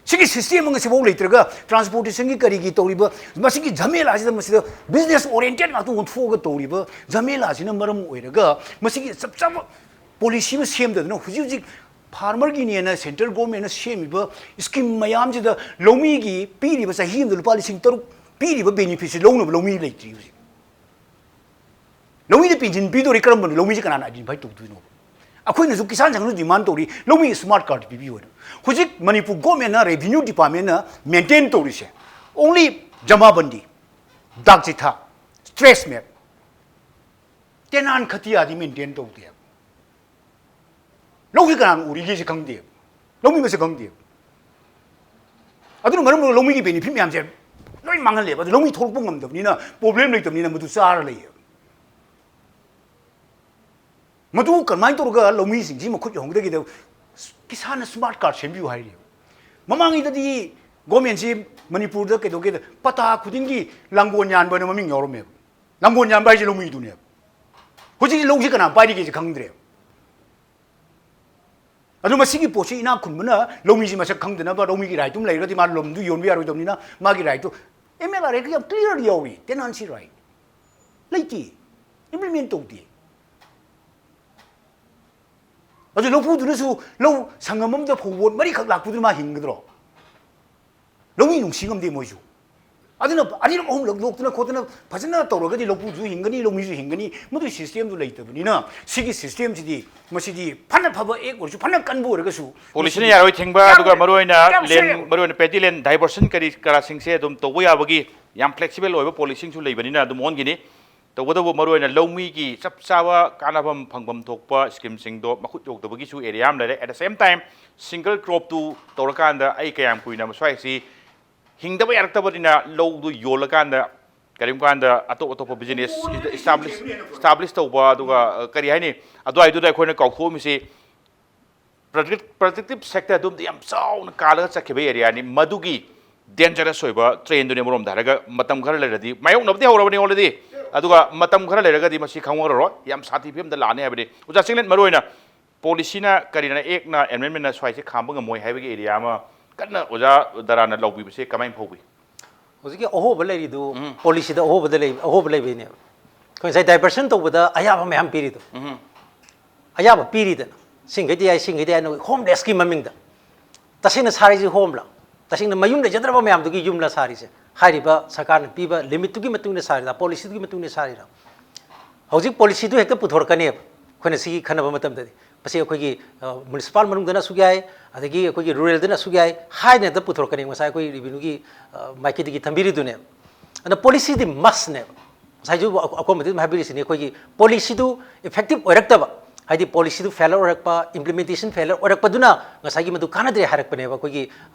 ꯁꯤꯒꯤ ꯁꯤꯁꯇꯦꯝ ꯑꯃ ꯁꯤꯐꯥꯎ ꯂꯩꯇ꯭ꯔꯒ ꯇ꯭ꯔꯥꯟꯁꯄꯣꯔꯇꯦꯁꯟꯒꯤ ꯀꯔꯤꯒꯤ ꯇꯧꯔꯤꯕ ꯃꯁꯤꯒꯤ ꯖꯃꯦꯂꯥꯁꯤꯗ, ꯃꯁꯤꯗ ꯕꯤꯖꯤꯅꯦꯁ ꯑꯣꯔꯤꯌꯦꯟꯇꯦꯠ ꯉꯥꯛꯇ ꯑꯣꯟꯊꯣꯛꯑꯒ ꯇꯧꯔꯤꯕ ꯖꯃꯦꯂꯥꯁꯤꯅ ꯃꯔꯝ ꯑꯣꯏꯔꯒ ꯃꯁꯤꯒꯤ ꯆꯞ ꯆꯥꯕ ꯄꯣꯂꯤꯁꯤ ꯑꯃ ꯁꯦꯝꯗꯗꯅ ꯍꯧꯖꯤꯛ ꯍꯧꯖꯤꯛ ꯐꯥꯔꯃꯔꯒꯤꯅꯦꯅ ꯁꯦꯟꯇ꯭ꯔꯦꯜ ꯒꯣꯔꯃꯦꯟꯅ ꯁꯦꯝꯃꯤꯕ ꯁ꯭ꯀꯤꯝ ꯃꯌꯥꯝꯁꯤꯗ ꯂꯧꯃꯤꯒꯤ ꯄꯤꯔꯤꯕ ꯆꯍꯤ ꯑꯃꯗ ꯂꯨꯄꯥ ꯂꯤꯁꯤꯡ ꯇꯔꯨꯛ ꯄꯤꯔꯤꯕ ꯕꯦꯅꯤꯐꯤꯠꯁꯤ ꯂꯧꯅꯕ ꯂꯧꯃꯤ ꯂꯩꯇ꯭ꯔꯤ ꯍꯧꯖꯤꯛ꯫ ꯂꯧꯃꯤꯗ ꯄꯦꯟꯁꯤꯟ ꯄꯤꯗꯣꯔꯤ ꯀꯔꯝꯕꯅꯣ? ꯂꯧꯃꯤꯁꯦ ꯀꯅꯥꯅ ꯑꯥꯏꯗꯦꯟꯇꯤꯐꯥꯏ ꯇꯧꯗꯣꯏꯅꯣ? ꯑꯩꯈꯣꯏꯅꯁꯨ ꯀꯤꯁꯥꯟ ꯁꯪꯅꯁꯨ ꯗꯤꯃꯥꯟ ꯇꯧꯔꯤ, ꯂꯧꯃꯤꯒꯤ ꯁ꯭ꯃꯥꯔꯠ ꯀꯥꯔꯗ ꯄꯤꯕꯤꯌꯨ ꯍꯥꯏꯅ꯫ ꯍꯧꯖꯤꯛ ꯃꯅꯤꯄꯨꯔ ꯒꯣꯔꯃꯦꯟꯅ, ꯔꯦꯚꯤꯅ꯭ꯌꯨ ꯗꯤꯄꯥꯔꯠꯃꯦꯟꯅ ꯃꯦꯟꯇꯦꯟ ꯇꯧꯔꯤꯁꯦ only ꯖꯃꯥꯕꯟꯗꯤ, ꯗꯥꯛ ꯆꯤꯊꯥ, ꯁ꯭ꯇ꯭ꯔꯦꯁ ꯃꯦꯞ, ꯇꯦꯅꯥꯟ ꯈꯇꯤꯌꯥꯗꯤ ꯃꯦꯟꯇꯦꯟ ꯇꯧꯗꯦꯕ꯫ ꯂꯧꯁꯤ ꯀꯅꯥꯅ ꯎꯔꯤꯒꯦꯁꯤ ꯈꯪꯗꯦꯕ, ꯂꯧꯃꯤ ꯃꯁꯛ ꯈꯪꯗꯦꯕ꯫ ꯑꯗꯨꯅ ꯃꯔꯝ ꯑꯣꯏꯔꯒ ꯂꯧꯃꯤꯒꯤ ꯕꯦꯅꯤꯐꯤꯠ ꯃꯌꯥꯝꯁꯦ ꯂꯣꯏ ꯃꯥꯡꯍꯜꯂꯦꯕ꯫ ꯑꯗꯨ ꯂꯧꯃꯤ ꯊꯣꯛꯂꯛꯄ ꯉꯝꯗꯕꯅꯤꯅ, ꯄ꯭ꯔꯣꯕ꯭ꯂꯦꯝ ꯂꯩꯇꯕꯅꯤꯅ ꯃꯗꯨ ꯆꯥꯔ ꯂꯩꯌꯦꯕ꯫ ꯃꯗꯨ ꯀꯃꯥꯏꯅ ꯇꯧꯔꯒ ꯂꯧꯃꯤꯁꯤꯡꯁꯤ ꯃꯈꯨꯠ ꯌꯧꯍꯟꯒꯗꯒꯦꯗ? ꯀꯤꯁꯥꯟꯅ ꯁ꯭ꯃꯥꯔꯠ ꯀꯥꯔꯗ ꯁꯦꯝꯕꯤꯌꯨ ꯍꯥꯏꯔꯤꯕ꯫ ꯃꯃꯥꯡꯉꯩꯗꯗꯤ ꯒꯣꯔꯃꯦꯟꯁꯤ ꯃꯅꯤꯄꯨꯔꯗ ꯀꯩꯗꯧꯒꯦꯗ, ꯄꯇꯥ ꯈꯨꯗꯤꯡꯒꯤ ꯂꯥꯡꯒꯣꯜ ꯌꯥꯟꯕ ꯍꯥꯏꯅ ꯃꯃꯤꯡ ꯌꯥꯎꯔꯝꯃꯦꯕ꯫ ꯂꯥꯡꯒꯣꯜ ꯌꯥꯟꯕ ꯍꯥꯏꯁꯦ ꯂꯧꯃꯤꯗꯨꯅꯦꯕ꯫ ꯍꯧꯖꯤꯛꯇꯤ ꯂꯧꯁꯤ ꯀꯅꯥ ꯄꯥꯏꯔꯤꯒꯦꯁꯦ ꯈꯪꯗ꯭ꯔꯦꯕ꯫ ꯑꯗꯨ ꯃꯁꯤꯒꯤ ꯄꯣꯠꯁꯤ ꯏꯅꯥꯛ ꯈꯨꯟꯕꯅ ꯂꯧꯃꯤꯁꯤ ꯃꯁꯛ ꯈꯪꯗꯅꯕ, ꯂꯧꯃꯤꯒꯤ ꯔꯥꯏꯠꯇꯨ ꯑꯃ ꯂꯩꯔꯒꯗꯤ ꯃꯥ ꯂꯝꯗꯨ ꯌꯣꯟꯕ ꯌꯥꯔꯣꯏꯗꯕꯅꯤꯅ ꯃꯥꯒꯤ ꯔꯥꯏꯠꯇꯨ ꯑꯦꯝ ꯑꯦꯜ ꯑꯥꯔ ꯑꯦꯛꯇ ꯌꯥꯝ ꯀ꯭ꯂꯤꯌꯥꯔ ꯌꯥꯎꯔꯤ, ꯇꯦꯅꯥꯟꯁꯤ ꯔꯥꯏꯠ꯫ ꯂꯩꯇꯦ, ꯏꯝꯄ꯭ꯂꯤꯃꯦꯟ ꯇꯧꯗꯦ꯫ ꯑꯗꯨ ꯂꯧꯄꯨꯗꯨꯅꯁꯨ ꯂꯧ ꯁꯪꯒꯝ ꯑꯃꯗ ꯐꯧꯕꯣꯠ ꯃꯔꯤꯈꯛ ꯂꯥꯛꯄꯗꯨꯅ ꯃꯥ ꯍꯤꯡꯒꯗ꯭ꯔꯣ? ꯂꯧꯃꯤ ꯅꯨꯡꯁꯤ ꯉꯝꯗꯦ ꯃꯣꯏꯁꯨ꯫ ꯑꯗꯨꯅ ꯑꯅꯤꯔꯛ ꯑꯍꯨꯝꯂꯛ ꯂꯣꯛꯇꯅ ꯈꯣꯠꯇꯅ ꯐꯖꯅ ꯇꯧꯔꯒꯗꯤ ꯂꯧꯄꯨꯁꯨ ꯍꯤꯡꯒꯅꯤ, ꯂꯧꯃꯤꯁꯨ ꯍꯤꯡꯒꯅꯤ꯫ ꯃꯗꯨꯒꯤ ꯁꯤꯁꯇꯦꯝꯗꯨ ꯂꯩꯇꯕꯅꯤꯅ ꯁꯤꯒꯤ ꯁꯤꯁꯇꯦꯝꯁꯤꯗꯤ, ꯃꯁꯤꯗꯤ ꯐꯅ ꯐꯕ ꯑꯦꯛ ꯑꯣꯏꯔꯁꯨ, ꯐꯅ ꯀꯟꯕ ꯑꯣꯏꯔꯒꯁꯨ, ꯄꯣꯂꯤꯁꯤꯅ ꯃꯁꯤꯗꯤ ꯌꯥꯔꯣꯏ ꯊꯤꯡꯕ, ꯌꯥꯝ, ꯑꯗꯨꯒ ꯃꯔꯨꯑꯣꯏꯅ ꯌꯥꯝ ꯂꯦꯟ, ꯁꯣꯏꯌꯦꯕ꯫ ꯃꯔꯨꯑꯣꯏꯅ ꯄꯦꯗꯤ ꯂꯦꯟ ꯗꯥꯏꯚꯔꯁꯟ ꯀꯔꯤ ꯀꯔꯥꯁꯤꯡꯁꯦ ꯑꯗꯨꯝ ꯇꯧꯕ ꯌꯥꯕꯒꯤ ꯌꯥꯝ ꯐ꯭ꯂꯦꯛꯁꯤꯕꯜ ꯑꯣꯏꯕ ꯄꯣꯂꯤꯁꯤꯡꯁꯨ ꯂꯩꯕꯅꯤꯅ ꯑꯗꯨꯝ ꯑꯣꯟꯈꯤꯅꯤ꯫ ꯇꯧꯕꯇꯕꯨ ꯃꯔꯨꯑꯣꯏꯅ ꯂꯧꯃꯤꯒꯤ ꯆꯞ ꯆꯥꯕ ꯀꯥꯟꯅꯐꯝ ꯐꯪꯐꯝ ꯊꯣꯛꯄ ꯁ꯭ꯀꯤꯝꯁꯤꯡꯗꯣ ꯃꯈꯨꯠ ꯌꯧꯗꯕꯒꯤꯁꯨ ꯑꯦꯔꯤꯌꯥ ꯑꯃ ꯂꯩꯔꯦ꯫ At the same time, single ꯀ꯭ꯔꯣꯞꯇꯨ ꯇꯧꯔꯀꯥꯟꯗ ꯑꯩ ꯀꯌꯥꯝ ꯀꯨꯏꯅ ꯃꯁ꯭ꯋꯥꯏꯁꯤ ꯍꯤꯡꯗꯕ ꯌꯥꯔꯛꯇꯕꯅꯤꯅ ꯂꯧꯗꯨ ꯌꯣꯜꯂꯀꯥꯟꯗ ꯀꯔꯤꯒꯨꯝꯕ ꯀꯥꯟꯗ ꯑꯇꯣꯞ ꯑꯇꯣꯞꯄ ꯕꯤꯖꯤꯅꯦꯁ ꯏꯁꯇꯥꯕ꯭ꯂꯤꯁ ꯏꯁꯇꯥꯕ꯭ꯂꯤꯁ ꯇꯧꯕ, ꯑꯗꯨꯒ ꯀꯔꯤ ꯍꯥꯏꯅꯤ, ꯑꯗꯨꯋꯥꯏꯗꯨꯗ ꯑꯩꯈꯣꯏꯅ ꯀꯥꯎꯊꯣꯛꯑꯝꯃꯤꯁꯤ ꯄ꯭ꯔꯗꯛꯇꯤꯞ ꯁꯦꯛꯇꯔ ꯑꯗꯨꯝꯗꯤ ꯌꯥꯝ ꯆꯥꯎꯅ ꯀꯥꯜꯂꯒ ꯆꯠꯈꯤꯕ ꯑꯦꯔꯤꯌꯥꯅꯤ꯫ ꯃꯗꯨꯒꯤ ꯗꯦꯟꯖꯔꯁ ꯑꯣꯏꯕ ꯇ꯭ꯔꯦꯟꯗꯨꯅꯤ꯫ ꯑꯃꯔꯣꯝꯗ ꯍꯥꯏꯔꯒ ꯃꯇꯝ ꯈꯔ ꯂꯩꯔꯗꯤ, ꯃꯥꯌꯣꯛꯅꯕꯗꯤ ꯍꯧꯔꯕꯅꯤ ꯑꯣꯜꯔꯦꯗꯤ, ꯑꯗꯨꯒ ꯃꯇꯝ ꯈꯔ ꯂꯩꯔꯒꯗꯤ ꯃꯁꯤ ꯈꯪꯍꯧꯔꯔꯣꯏ, ꯌꯥꯝ ꯁꯥꯊꯤ ꯐꯤꯕꯝꯗ ꯂꯥꯛꯑꯅꯤ ꯍꯥꯏꯕꯅꯤ꯫ ꯑꯣꯖꯥ ꯆꯤꯡꯂꯦꯟ, ꯃꯔꯨꯑꯣꯏꯅ ꯄꯣꯂꯤꯁꯤꯅ ꯀꯔꯤꯅ, ꯑꯦꯛꯅ, ꯑꯦꯃꯦꯟꯃꯦꯟꯅ ꯁ꯭ꯋꯥꯏꯁꯦ ꯈꯥꯝꯕ ꯉꯝꯃꯣꯏ ꯍꯥꯏꯕꯒꯤ ꯑꯦꯔꯤꯌꯥ ꯑꯃ ꯀꯟꯅ ꯑꯣꯖꯥ ꯗꯔꯥꯅ ꯂꯧꯕꯤꯕꯁꯦ ꯀꯃꯥꯏꯅ ꯐꯥꯎꯕꯤ? ꯍꯧꯖꯤꯛꯀꯤ ꯑꯍꯣꯕ ꯂꯩꯔꯤꯗꯨ ꯄꯣꯂꯤꯁꯤꯗ ꯑꯍꯣꯕꯗ ꯂꯩ ꯑꯍꯣꯕ ꯂꯩꯕꯩꯅꯦꯕ꯫ ꯑꯩꯈꯣꯏ ꯉꯁꯥꯏ ꯗꯥꯏꯚꯔꯁꯟ ꯇꯧꯕꯗ ꯑꯌꯥꯕ ꯃꯌꯥꯝ ꯄꯤꯔꯤꯗꯣ꯫ ꯑꯌꯥꯕ ꯄꯤꯔꯤꯗꯅ, ꯁꯤꯡꯈꯩꯗꯤ ꯌꯥꯏ, ꯁꯤꯡꯈꯩꯗꯤ ꯌꯥꯏ, ꯅꯣꯏ ꯍꯣꯝꯂꯦꯁꯀꯤ ꯃꯃꯤꯡꯗ꯫ ꯇꯁꯦꯡꯅ ꯁꯥꯔꯤꯁꯤ ꯍꯣꯝꯂ? ꯇꯁꯦꯡꯅ ꯃꯌꯨꯝ ꯂꯩꯖꯗ꯭ꯔꯕ ꯃꯌꯥꯝꯗꯨꯒꯤ ꯌꯨꯝꯂ ꯁꯥꯔꯤꯁꯦ? ꯍꯥꯏꯔꯤꯕ ꯁꯔꯀꯥꯔꯅ ꯄꯤꯕ ꯂꯤꯃꯤꯠꯇꯨꯒꯤ ꯃꯇꯨꯡ ꯏꯟꯅ ꯁꯥꯔꯤꯔ, ꯄꯣꯂꯤꯁꯤꯗꯨꯒꯤ ꯃꯇꯨꯡ ꯏꯟꯅ ꯁꯥꯔꯤꯔ? ꯍꯧꯖꯤꯛ ꯄꯣꯂꯤꯁꯤꯗꯨ ꯍꯦꯛꯇ ꯄꯨꯊꯣꯔꯛꯀꯅꯦꯕ, ꯑꯩꯈꯣꯏꯅ ꯁꯤꯒꯤ ꯈꯟꯅꯕ ꯃꯇꯝꯗꯗꯤ꯫ ꯃꯁꯤ ꯑꯩꯈꯣꯏꯒꯤ ꯃ꯭ꯌꯨꯅꯤꯁꯤꯄꯥꯜ ꯃꯅꯨꯡꯗꯅ ꯑꯁꯨꯛ ꯌꯥꯏ, ꯑꯗꯒꯤ ꯑꯩꯈꯣꯏꯒꯤ ꯔꯨꯔꯦꯜꯗꯅ ꯑꯁꯨꯛ ꯌꯥꯏ ꯍꯥꯏꯅ ꯍꯦꯛꯇ ꯄꯨꯊꯣꯔꯛꯀꯅꯤ, ꯉꯁꯥꯏ ꯑꯩꯈꯣꯏ ꯔꯦꯚꯤꯅ꯭ꯌꯨꯒꯤ ꯃꯥꯏꯀꯩꯗꯒꯤ ꯊꯝꯕꯤꯔꯤꯗꯨꯅꯦꯕ꯫ ꯑꯗꯨꯅ ꯄꯣꯂꯤꯁꯤꯗꯤ ꯃꯁꯅꯦꯕ꯫ ꯉꯁꯥꯏꯁꯨ ꯑꯀꯣꯟꯕꯗ ꯑꯗꯨꯝ ꯍꯥꯏꯕꯤꯔꯤꯁꯤꯅꯤ, ꯑꯩꯈꯣꯏꯒꯤ ꯄꯣꯂꯤꯁꯤꯗꯨ ꯏꯐꯦꯛꯇꯤꯞ ꯑꯣꯏꯔꯛꯇꯕ, ꯍꯥꯏꯗꯤ ꯄꯣꯂꯤꯁꯤꯗꯨ ꯐꯦꯂꯔ ꯑꯣꯏꯔꯛꯄ, ꯏꯝꯄ꯭ꯂꯤꯃꯦꯟꯇꯦꯁꯟ ꯐꯦꯂꯔ ꯑꯣꯏꯔꯛꯄꯗꯨꯅ ꯉꯁꯥꯏꯒꯤ ꯃꯗꯨ ꯀꯥꯟꯅꯗ꯭ꯔꯦ ꯍꯥꯏꯔꯛꯄꯅꯦꯕ ꯑꯩꯈꯣꯏꯒꯤ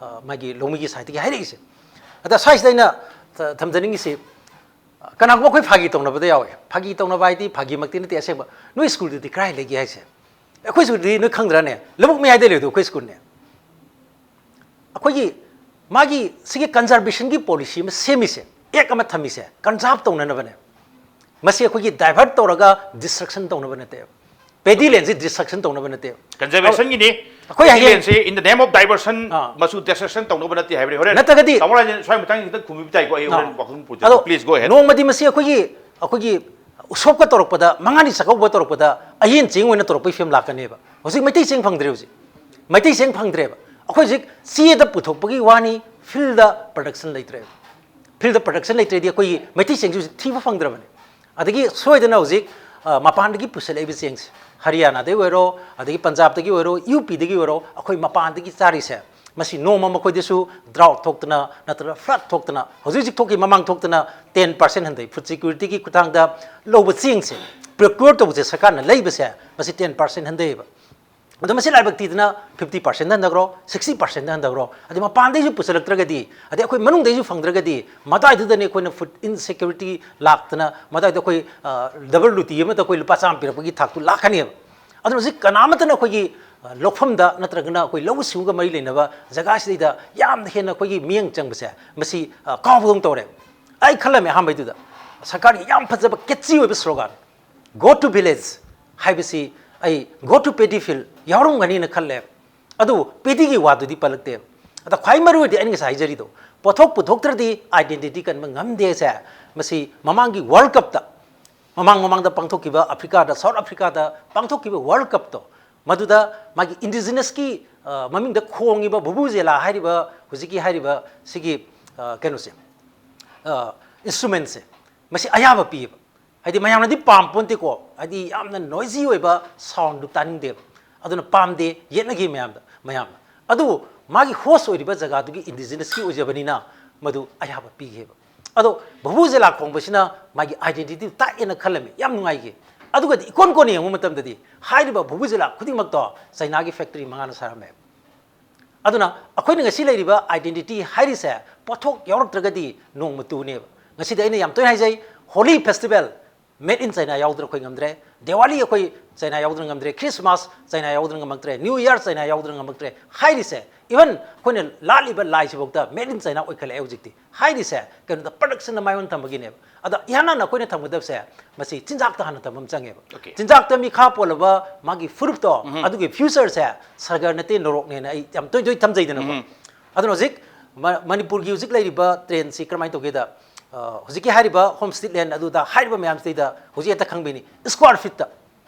ꯃꯥꯒꯤ ꯂꯧꯃꯤꯒꯤ ꯁꯥꯏꯠꯇꯒꯤ ꯍꯥꯏꯔꯛꯏꯁꯦ꯫ ꯑꯗ ꯁ꯭ꯋꯥꯏꯁꯤꯗ ꯑꯩꯅ ꯊꯝꯖꯅꯤꯡꯉꯤꯁꯤ, ꯀꯅꯥꯒꯨꯝꯕ ꯑꯩꯈꯣꯏ ꯐꯥꯒꯤ ꯇꯧꯅꯕꯗ ꯌꯥꯎꯋꯦ꯫ ꯐꯥꯒꯤ ꯇꯧꯅꯕ ꯍꯥꯏꯗꯤ ꯐꯥꯒꯤꯃꯛꯇꯤ ꯅꯠꯇꯦ, ꯑꯁꯦꯡꯕ꯫ "ꯅꯣꯏ ꯁ꯭ꯀꯨꯜꯗꯨꯗꯤ ꯀꯗꯥꯏ ꯂꯩꯒꯦ?" ꯍꯥꯏꯁꯦ꯫ "ꯑꯩꯈꯣꯏ ꯁ꯭ꯀꯨꯜꯗꯨꯗꯤ ꯅꯣꯏ ꯈꯪꯗ꯭ꯔꯅꯦ? ꯂꯧꯕꯨꯛ ꯃꯌꯥꯏꯗ ꯂꯩꯕꯗꯣ ꯑꯩꯈꯣꯏ ꯁ꯭ꯀꯨꯜꯅꯦ"꯫ ꯑꯩꯈꯣꯏꯒꯤ ꯃꯥꯒꯤ ꯁꯤꯒꯤ ꯀꯟꯖꯔꯕꯦꯁꯟꯒꯤ ꯄꯣꯂꯤꯁꯤ ꯑꯃ ꯁꯦꯝꯃꯤꯁꯦ, ꯑꯦꯛ ꯑꯃ ꯊꯝꯃꯤꯁꯦ, ꯀꯟꯖꯥꯔꯕ ꯇꯧꯅꯅꯕꯅꯦ꯫ ꯃꯁꯤ ꯑꯩꯈꯣꯏꯒꯤ ꯗꯥꯏꯚꯔꯠ ꯇꯧꯔꯒ ꯗꯤꯁꯇ꯭ꯔꯛꯁꯟ ꯇꯧꯅꯕ ꯅꯠꯇꯦꯕ꯫ ꯄꯦꯗꯤ ꯂꯦꯟꯁꯦ ꯗꯤꯁꯇ꯭ꯔꯛꯁꯟ ꯇꯧꯅꯕ ꯅꯠꯇꯦꯕ꯫ ꯀꯟꯖꯔꯕꯦꯁꯟꯒꯤꯅꯤ꯫ ꯑꯩꯈꯣꯏ ꯍꯌꯦꯡ ꯂꯦꯟꯁꯦ in the name of diversion ꯑꯥ꯫ ꯃꯁꯨ ꯗꯤꯁꯇ꯭ꯔꯛꯁꯟ ꯇꯧꯅꯕ ꯅꯠꯇꯦ ꯍꯥꯏꯕꯅꯤ꯫ ꯍꯣꯔꯦꯟ ꯅꯠꯇ꯭ꯔꯒꯗꯤ ꯇꯥꯃꯣ ꯔꯥꯖꯦꯟ ꯁ꯭ꯋꯥꯏ ꯃꯇꯥꯡꯁꯤꯗ ꯈꯨꯝꯕꯤꯕ ꯇꯥꯏꯀꯣ, ꯑꯩ ꯍꯣꯔꯦꯟ ꯑꯥ꯫ ꯋꯥꯐꯝ ꯑꯗꯣ ꯄꯨꯖꯔꯛꯀꯦ꯫ Please go ahead. ꯅꯣꯡꯃꯗꯤ ꯃꯁꯤ ꯑꯩꯈꯣꯏꯒꯤ, ꯑꯩꯈꯣꯏꯒꯤ ꯎꯁꯣꯞꯀ ꯇꯧꯔꯛꯄꯗ, ꯃꯉꯥꯅꯤ ꯆꯥꯛꯀꯧꯕ ꯇꯧꯔꯛꯄꯗ ꯑꯌꯦꯟ ꯆꯦꯡ ꯑꯣꯏꯅ ꯇꯧꯔꯛꯄꯒꯤ ꯐꯤꯕꯝ ꯂꯥꯛꯀꯅꯦꯕ꯫ ꯍꯧꯖꯤꯛ ꯃꯩꯇꯩ ꯆꯦꯡ ꯐꯪꯗ꯭ꯔꯦ꯫ ꯍꯧꯖꯤꯛ ꯃꯩꯇꯩ ꯆꯦꯡ ꯐꯪꯗ꯭ꯔꯦꯕ꯫ ꯑꯩꯈꯣꯏ ꯍꯧꯖꯤꯛ ꯆꯦꯗ ꯄꯨꯊꯣꯛꯄꯒꯤ ꯋꯥꯅꯤ, ꯐꯤꯜꯗ ꯄ꯭ꯔꯗꯛꯁꯟ ꯂꯩꯇ꯭ꯔꯦꯕ꯫ ꯐꯤꯜꯗ ꯄ꯭ꯔꯗꯛꯁꯟ ꯂꯩꯇ꯭ꯔꯗꯤ ꯑꯩꯈꯣꯏꯒꯤ ꯃꯩꯇꯩ ꯆꯦꯡꯁꯨ ꯍꯧꯖꯤꯛ ꯊꯤꯕ ꯐꯪꯗ꯭ꯔꯕꯅꯤ꯫ ꯑꯗꯒꯤ ꯁꯣꯏꯗꯅ ꯍꯧꯖꯤꯛ, ꯑ, ꯃꯄꯥꯟꯗꯒꯤ ꯄꯨꯁꯤꯜꯂꯛꯏꯕ ꯆꯦꯡꯁꯦ, ꯍꯔꯤꯌꯥꯅꯥꯗꯒꯤ ꯑꯣꯏꯔꯣ, ꯑꯗꯒꯤ ꯄꯟꯖꯥꯕꯇꯒꯤ ꯑꯣꯏꯔꯣ, ꯌꯨ ꯄꯤꯗꯒꯤ ꯑꯣꯏꯔꯣ, ꯑꯩꯈꯣꯏ ꯃꯄꯥꯟꯗꯒꯤ ꯆꯥꯔꯤꯁꯦ, ꯃꯁꯤ ꯅꯣꯡꯃ ꯃꯈꯣꯏꯗꯁꯨ ꯗ꯭ꯔꯥꯎꯠ ꯊꯣꯛꯇꯅ ꯅꯠꯇ꯭ꯔꯒ ꯐ꯭ꯂꯠ ꯊꯣꯛꯇꯅ, ꯍꯧꯖꯤꯛ ꯍꯧꯖꯤꯛ ꯊꯣꯛꯈꯤ, ꯃꯃꯥꯡ ꯊꯣꯛꯇꯅ ꯇꯦꯟ ꯄꯥꯔꯁꯦꯟ ꯍꯟꯊꯩ꯫ ꯐꯨꯗ ꯁꯦꯀ꯭ꯌꯨꯔꯤꯇꯤꯒꯤ ꯈꯨꯠꯊꯥꯡꯗ ꯂꯧꯕ ꯆꯦꯡꯁꯦ, ꯄ꯭ꯔꯣꯀ꯭ꯌꯣꯔ ꯇꯧꯕꯁꯦ, ꯁꯔꯀꯥꯔꯅ ꯂꯩꯕꯁꯦ, ꯃꯁꯤ ꯇꯦꯟ ꯄꯥꯔꯁꯦꯟ ꯍꯟꯊꯩꯌꯦꯕ꯫ ꯑꯗꯣ ꯃꯁꯤ ꯂꯥꯏꯕꯛ ꯊꯤꯗꯅ fifty percent ꯍꯟꯊꯈ꯭ꯔꯣ, sixty percent ꯍꯟꯊꯈ꯭ꯔꯣ, ꯑꯗꯩ ꯃꯄꯥꯟꯗꯩꯁꯨ ꯄꯨꯁꯜꯂꯛꯇ꯭ꯔꯒꯗꯤ, ꯑꯗꯩ ꯑꯩꯈꯣꯏ ꯃꯅꯨꯡꯗꯩꯁꯨ ꯐꯪꯗ꯭ꯔꯒꯗꯤ, ꯃꯗꯥꯏꯗꯨꯗꯅꯦ ꯑꯩꯈꯣꯏꯅ food insecurity ꯂꯥꯛꯇꯅ, ꯃꯗꯥꯏꯗ ꯑꯩꯈꯣꯏ double roti ꯑꯃꯗ ꯑꯩꯈꯣꯏ ꯂꯨꯄꯥ ꯆꯥꯝꯃ ꯄꯤꯔꯛꯄꯒꯤ ꯊꯥꯛꯇꯨ ꯂꯥꯛꯀꯅꯦꯕ꯫ ꯑꯗꯨꯅ ꯍꯧꯖꯤꯛ ꯀꯅꯥꯃꯠꯇꯅ ꯑꯩꯈꯣꯏꯒꯤ ꯂꯧꯐꯝꯗ ꯅꯠꯇ꯭ꯔꯒꯅ ꯑꯩꯈꯣꯏ ꯂꯧꯎ ꯁꯤꯡꯎꯒ ꯃꯔꯤ ꯂꯩꯅꯕ ꯖꯒꯥꯁꯤꯗꯩꯗ ꯌꯥꯝꯅ ꯍꯦꯟꯅ ꯑꯩꯈꯣꯏꯒꯤ ꯃꯤꯠꯌꯦꯡ ꯆꯪꯕꯁꯦ ꯃꯁꯤ ꯀꯥꯎꯕꯗꯧꯅ ꯇꯧꯔꯦ꯫ ꯑꯩ ꯈꯜꯂꯝꯃꯦ ꯑꯍꯥꯟꯕꯩꯗꯨꯗ ꯁꯔꯀꯥꯔꯒꯤ ꯌꯥꯝ ꯐꯖꯕ catchy ꯑꯣꯏꯕ slogan, "Go to village" ꯍꯥꯏꯕꯁꯤ, ꯑꯩ "Go to paddy field" ꯌꯥꯎꯔꯝꯒꯅꯤꯅ ꯈꯜꯂꯦ꯫ ꯑꯗꯨꯕꯨ paddyꯒꯤ ꯋꯥꯗꯨꯗꯤ ꯄꯜꯂꯛꯇꯦ꯫ ꯑꯗ ꯈ꯭ꯋꯥꯏ ꯃꯔꯨ ꯑꯣꯏꯗꯤ ꯑꯩꯅ ꯉꯁꯥꯏ ꯍꯥꯏꯖꯔꯤꯗꯣ, ꯄꯣꯠꯊꯣꯛ ꯄꯨꯊꯣꯛꯇ꯭ꯔꯗꯤ identity ꯀꯟꯕ ꯉꯝꯗꯦꯁꯦ꯫ ꯃꯁꯤ ꯃꯃꯥꯡꯒꯤ World Cupꯇ, ꯃꯃꯥꯡ ꯃꯃꯥꯡꯗ ꯄꯥꯡꯊꯣꯛꯈꯤꯕ ꯑꯐ꯭ꯔꯤꯀꯥꯗ, South Africaꯗ ꯄꯥꯡꯊꯣꯛꯈꯤꯕ World Cupꯇꯣ, ꯃꯗꯨꯗ ꯃꯥꯒꯤ indigenousꯀꯤ ꯃꯃꯤꯡꯗ ꯈꯣꯡꯉꯤꯕ ꯚꯨꯚꯨꯖꯦꯂꯥ ꯍꯥꯏꯔꯤꯕ, ꯍꯧꯖꯤꯛꯀꯤ ꯍꯥꯏꯔꯤꯕ ꯁꯤꯒꯤ ꯀꯩꯅꯣꯁꯦ, instrumentꯁꯦ, ꯃꯁꯤ ꯑꯌꯥꯕ ꯄꯤꯌꯦꯕ꯫ ꯍꯥꯏꯗꯤ ꯃꯌꯥꯝꯅꯗꯤ ꯄꯥꯝ ꯄꯣꯟꯇꯦꯀꯣ, ꯍꯥꯏꯗꯤ ꯌꯥꯝꯅ noisy ꯑꯣꯏꯕ soundꯗꯨ ꯇꯥꯅꯤꯡꯗꯦꯕ꯫ ꯑꯗꯨꯅ ꯄꯥꯝꯗꯦ, ꯌꯦꯠꯅꯈꯤ ꯃꯌꯥꯝꯗ, ꯃꯌꯥꯝꯅ꯫ ꯑꯗꯨꯕꯨ ꯃꯥꯒꯤ host ꯑꯣꯏꯔꯤꯕ ꯖꯒꯥꯗꯨꯒꯤ indigenousꯀꯤ ꯑꯣꯏꯖꯕꯅꯤꯅ ꯃꯗꯨ ꯑꯌꯥꯕ ꯄꯤꯈꯤꯕ꯫ ꯑꯗꯣ ꯚꯨꯚꯨꯖꯦꯂꯥ ꯈꯣꯡꯕꯁꯤꯅ ꯃꯥꯒꯤ identityꯗꯨ ꯇꯥꯛꯑꯦꯅ ꯈꯜꯂꯝꯃꯤ, ꯌꯥꯝ ꯅꯨꯡꯉꯥꯏꯈꯤ꯫ ꯑꯗꯨꯒꯗꯤ ꯏꯀꯣꯟ ꯀꯣꯟꯅ ꯌꯦꯡꯕ ꯃꯇꯝꯗꯗꯤ ꯍꯥꯏꯔꯤꯕ ꯚꯨꯚꯨꯖꯦꯂꯥ ꯈꯨꯗꯤꯡꯃꯛꯇꯣ ꯆꯩꯅꯥꯒꯤ factory ꯃꯉꯥꯅ ꯁꯥꯔꯝꯃꯦ꯫ ꯑꯗꯨꯅ ꯑꯩꯈꯣꯏꯅ ꯉꯁꯤ ꯂꯩꯔꯤꯕ identity ꯍꯥꯏꯔꯤꯁꯦ ꯄꯣꯠꯊꯣꯛ ꯌꯥꯎꯔꯛꯇ꯭ꯔꯒꯗꯤ ꯅꯣꯡꯃ ꯇꯨꯅꯦꯕ꯫ ꯉꯁꯤꯗꯤ ꯑꯩꯅ ꯌꯥꯝ ꯇꯣꯏꯅ ꯍꯥꯏꯖꯩ, Holi festival made in China ꯌꯥꯎꯗꯅ ꯑꯩꯈꯣꯏ ꯉꯝꯗ꯭ꯔꯦ, Diwali ꯑꯩꯈꯣꯏ China ꯌꯥꯎꯗꯅ ꯉꯝꯗ꯭ꯔꯦ, Christmas China ꯌꯥꯎꯗꯅ ꯉꯝꯃꯛꯇ꯭ꯔꯦ, New Year China ꯌꯥꯎꯗꯅ ꯉꯝꯃꯛꯇ꯭ꯔꯦ ꯍꯥꯏꯔꯤꯁꯦ, even ꯑꯩꯈꯣꯏꯅ ꯂꯥꯠꯂꯤꯕ ꯂꯥꯏꯁꯤꯐꯥꯎꯗ made in China ꯑꯣꯏꯈꯠꯂꯛꯑꯦ ꯍꯧꯖꯤꯛꯇꯤ꯫ ꯍꯥꯏꯔꯤꯁꯦ ꯀꯩꯅꯣꯗ, productionꯗ ꯃꯥꯏ ꯑꯣꯟ ꯊꯝꯕꯒꯤꯅꯦꯕ꯫ ꯑꯗ ꯏꯍꯥꯟ ꯍꯥꯟꯅ ꯑꯩꯈꯣꯏꯅ ꯊꯝꯒꯗꯕꯁꯦ ꯃꯁꯤ ꯆꯤꯟꯖꯥꯛꯇ ꯍꯥꯟꯅ ꯊꯝꯕ ꯑꯃ ꯆꯪꯉꯦꯕ꯫ Okay. ꯆꯤꯟꯖꯥꯛꯇ ꯃꯤꯈꯥ ꯄꯣꯜꯂꯕ ꯃꯥꯒꯤ ꯐꯨꯔꯨꯞꯇꯣ, ꯑꯗꯨꯒꯤ futureꯁꯦ ꯁꯔꯒꯔ ꯅꯠꯇꯦ ꯅꯣꯔꯣꯛꯅꯦꯅ ꯑꯩ ꯌꯥꯝ ꯇꯣꯏ ꯇꯣꯏ ꯊꯝꯖꯩꯗꯅꯀꯣ꯫ ꯑꯗꯨꯅ ꯍꯧꯖꯤꯛ ꯃ-, ꯃꯅꯤꯄꯨꯔꯒꯤ ꯍꯧꯖꯤꯛ ꯂꯩꯔꯤꯕ trendꯁꯤ ꯀꯔꯝꯍꯥꯏꯅ ꯇꯧꯒꯦꯗ, ꯑ, ꯍꯧꯖꯤꯛꯀꯤ ꯍꯥꯏꯔꯤꯕ homestead land ꯑꯗꯨꯗ ꯍꯥꯏꯔꯤꯕ ꯃꯌꯥꯝꯁꯤꯗꯩꯗ ꯍꯧꯖꯤꯛ ꯍꯦꯛꯇ ꯈꯪꯕꯩꯅꯤ, square feetꯇ,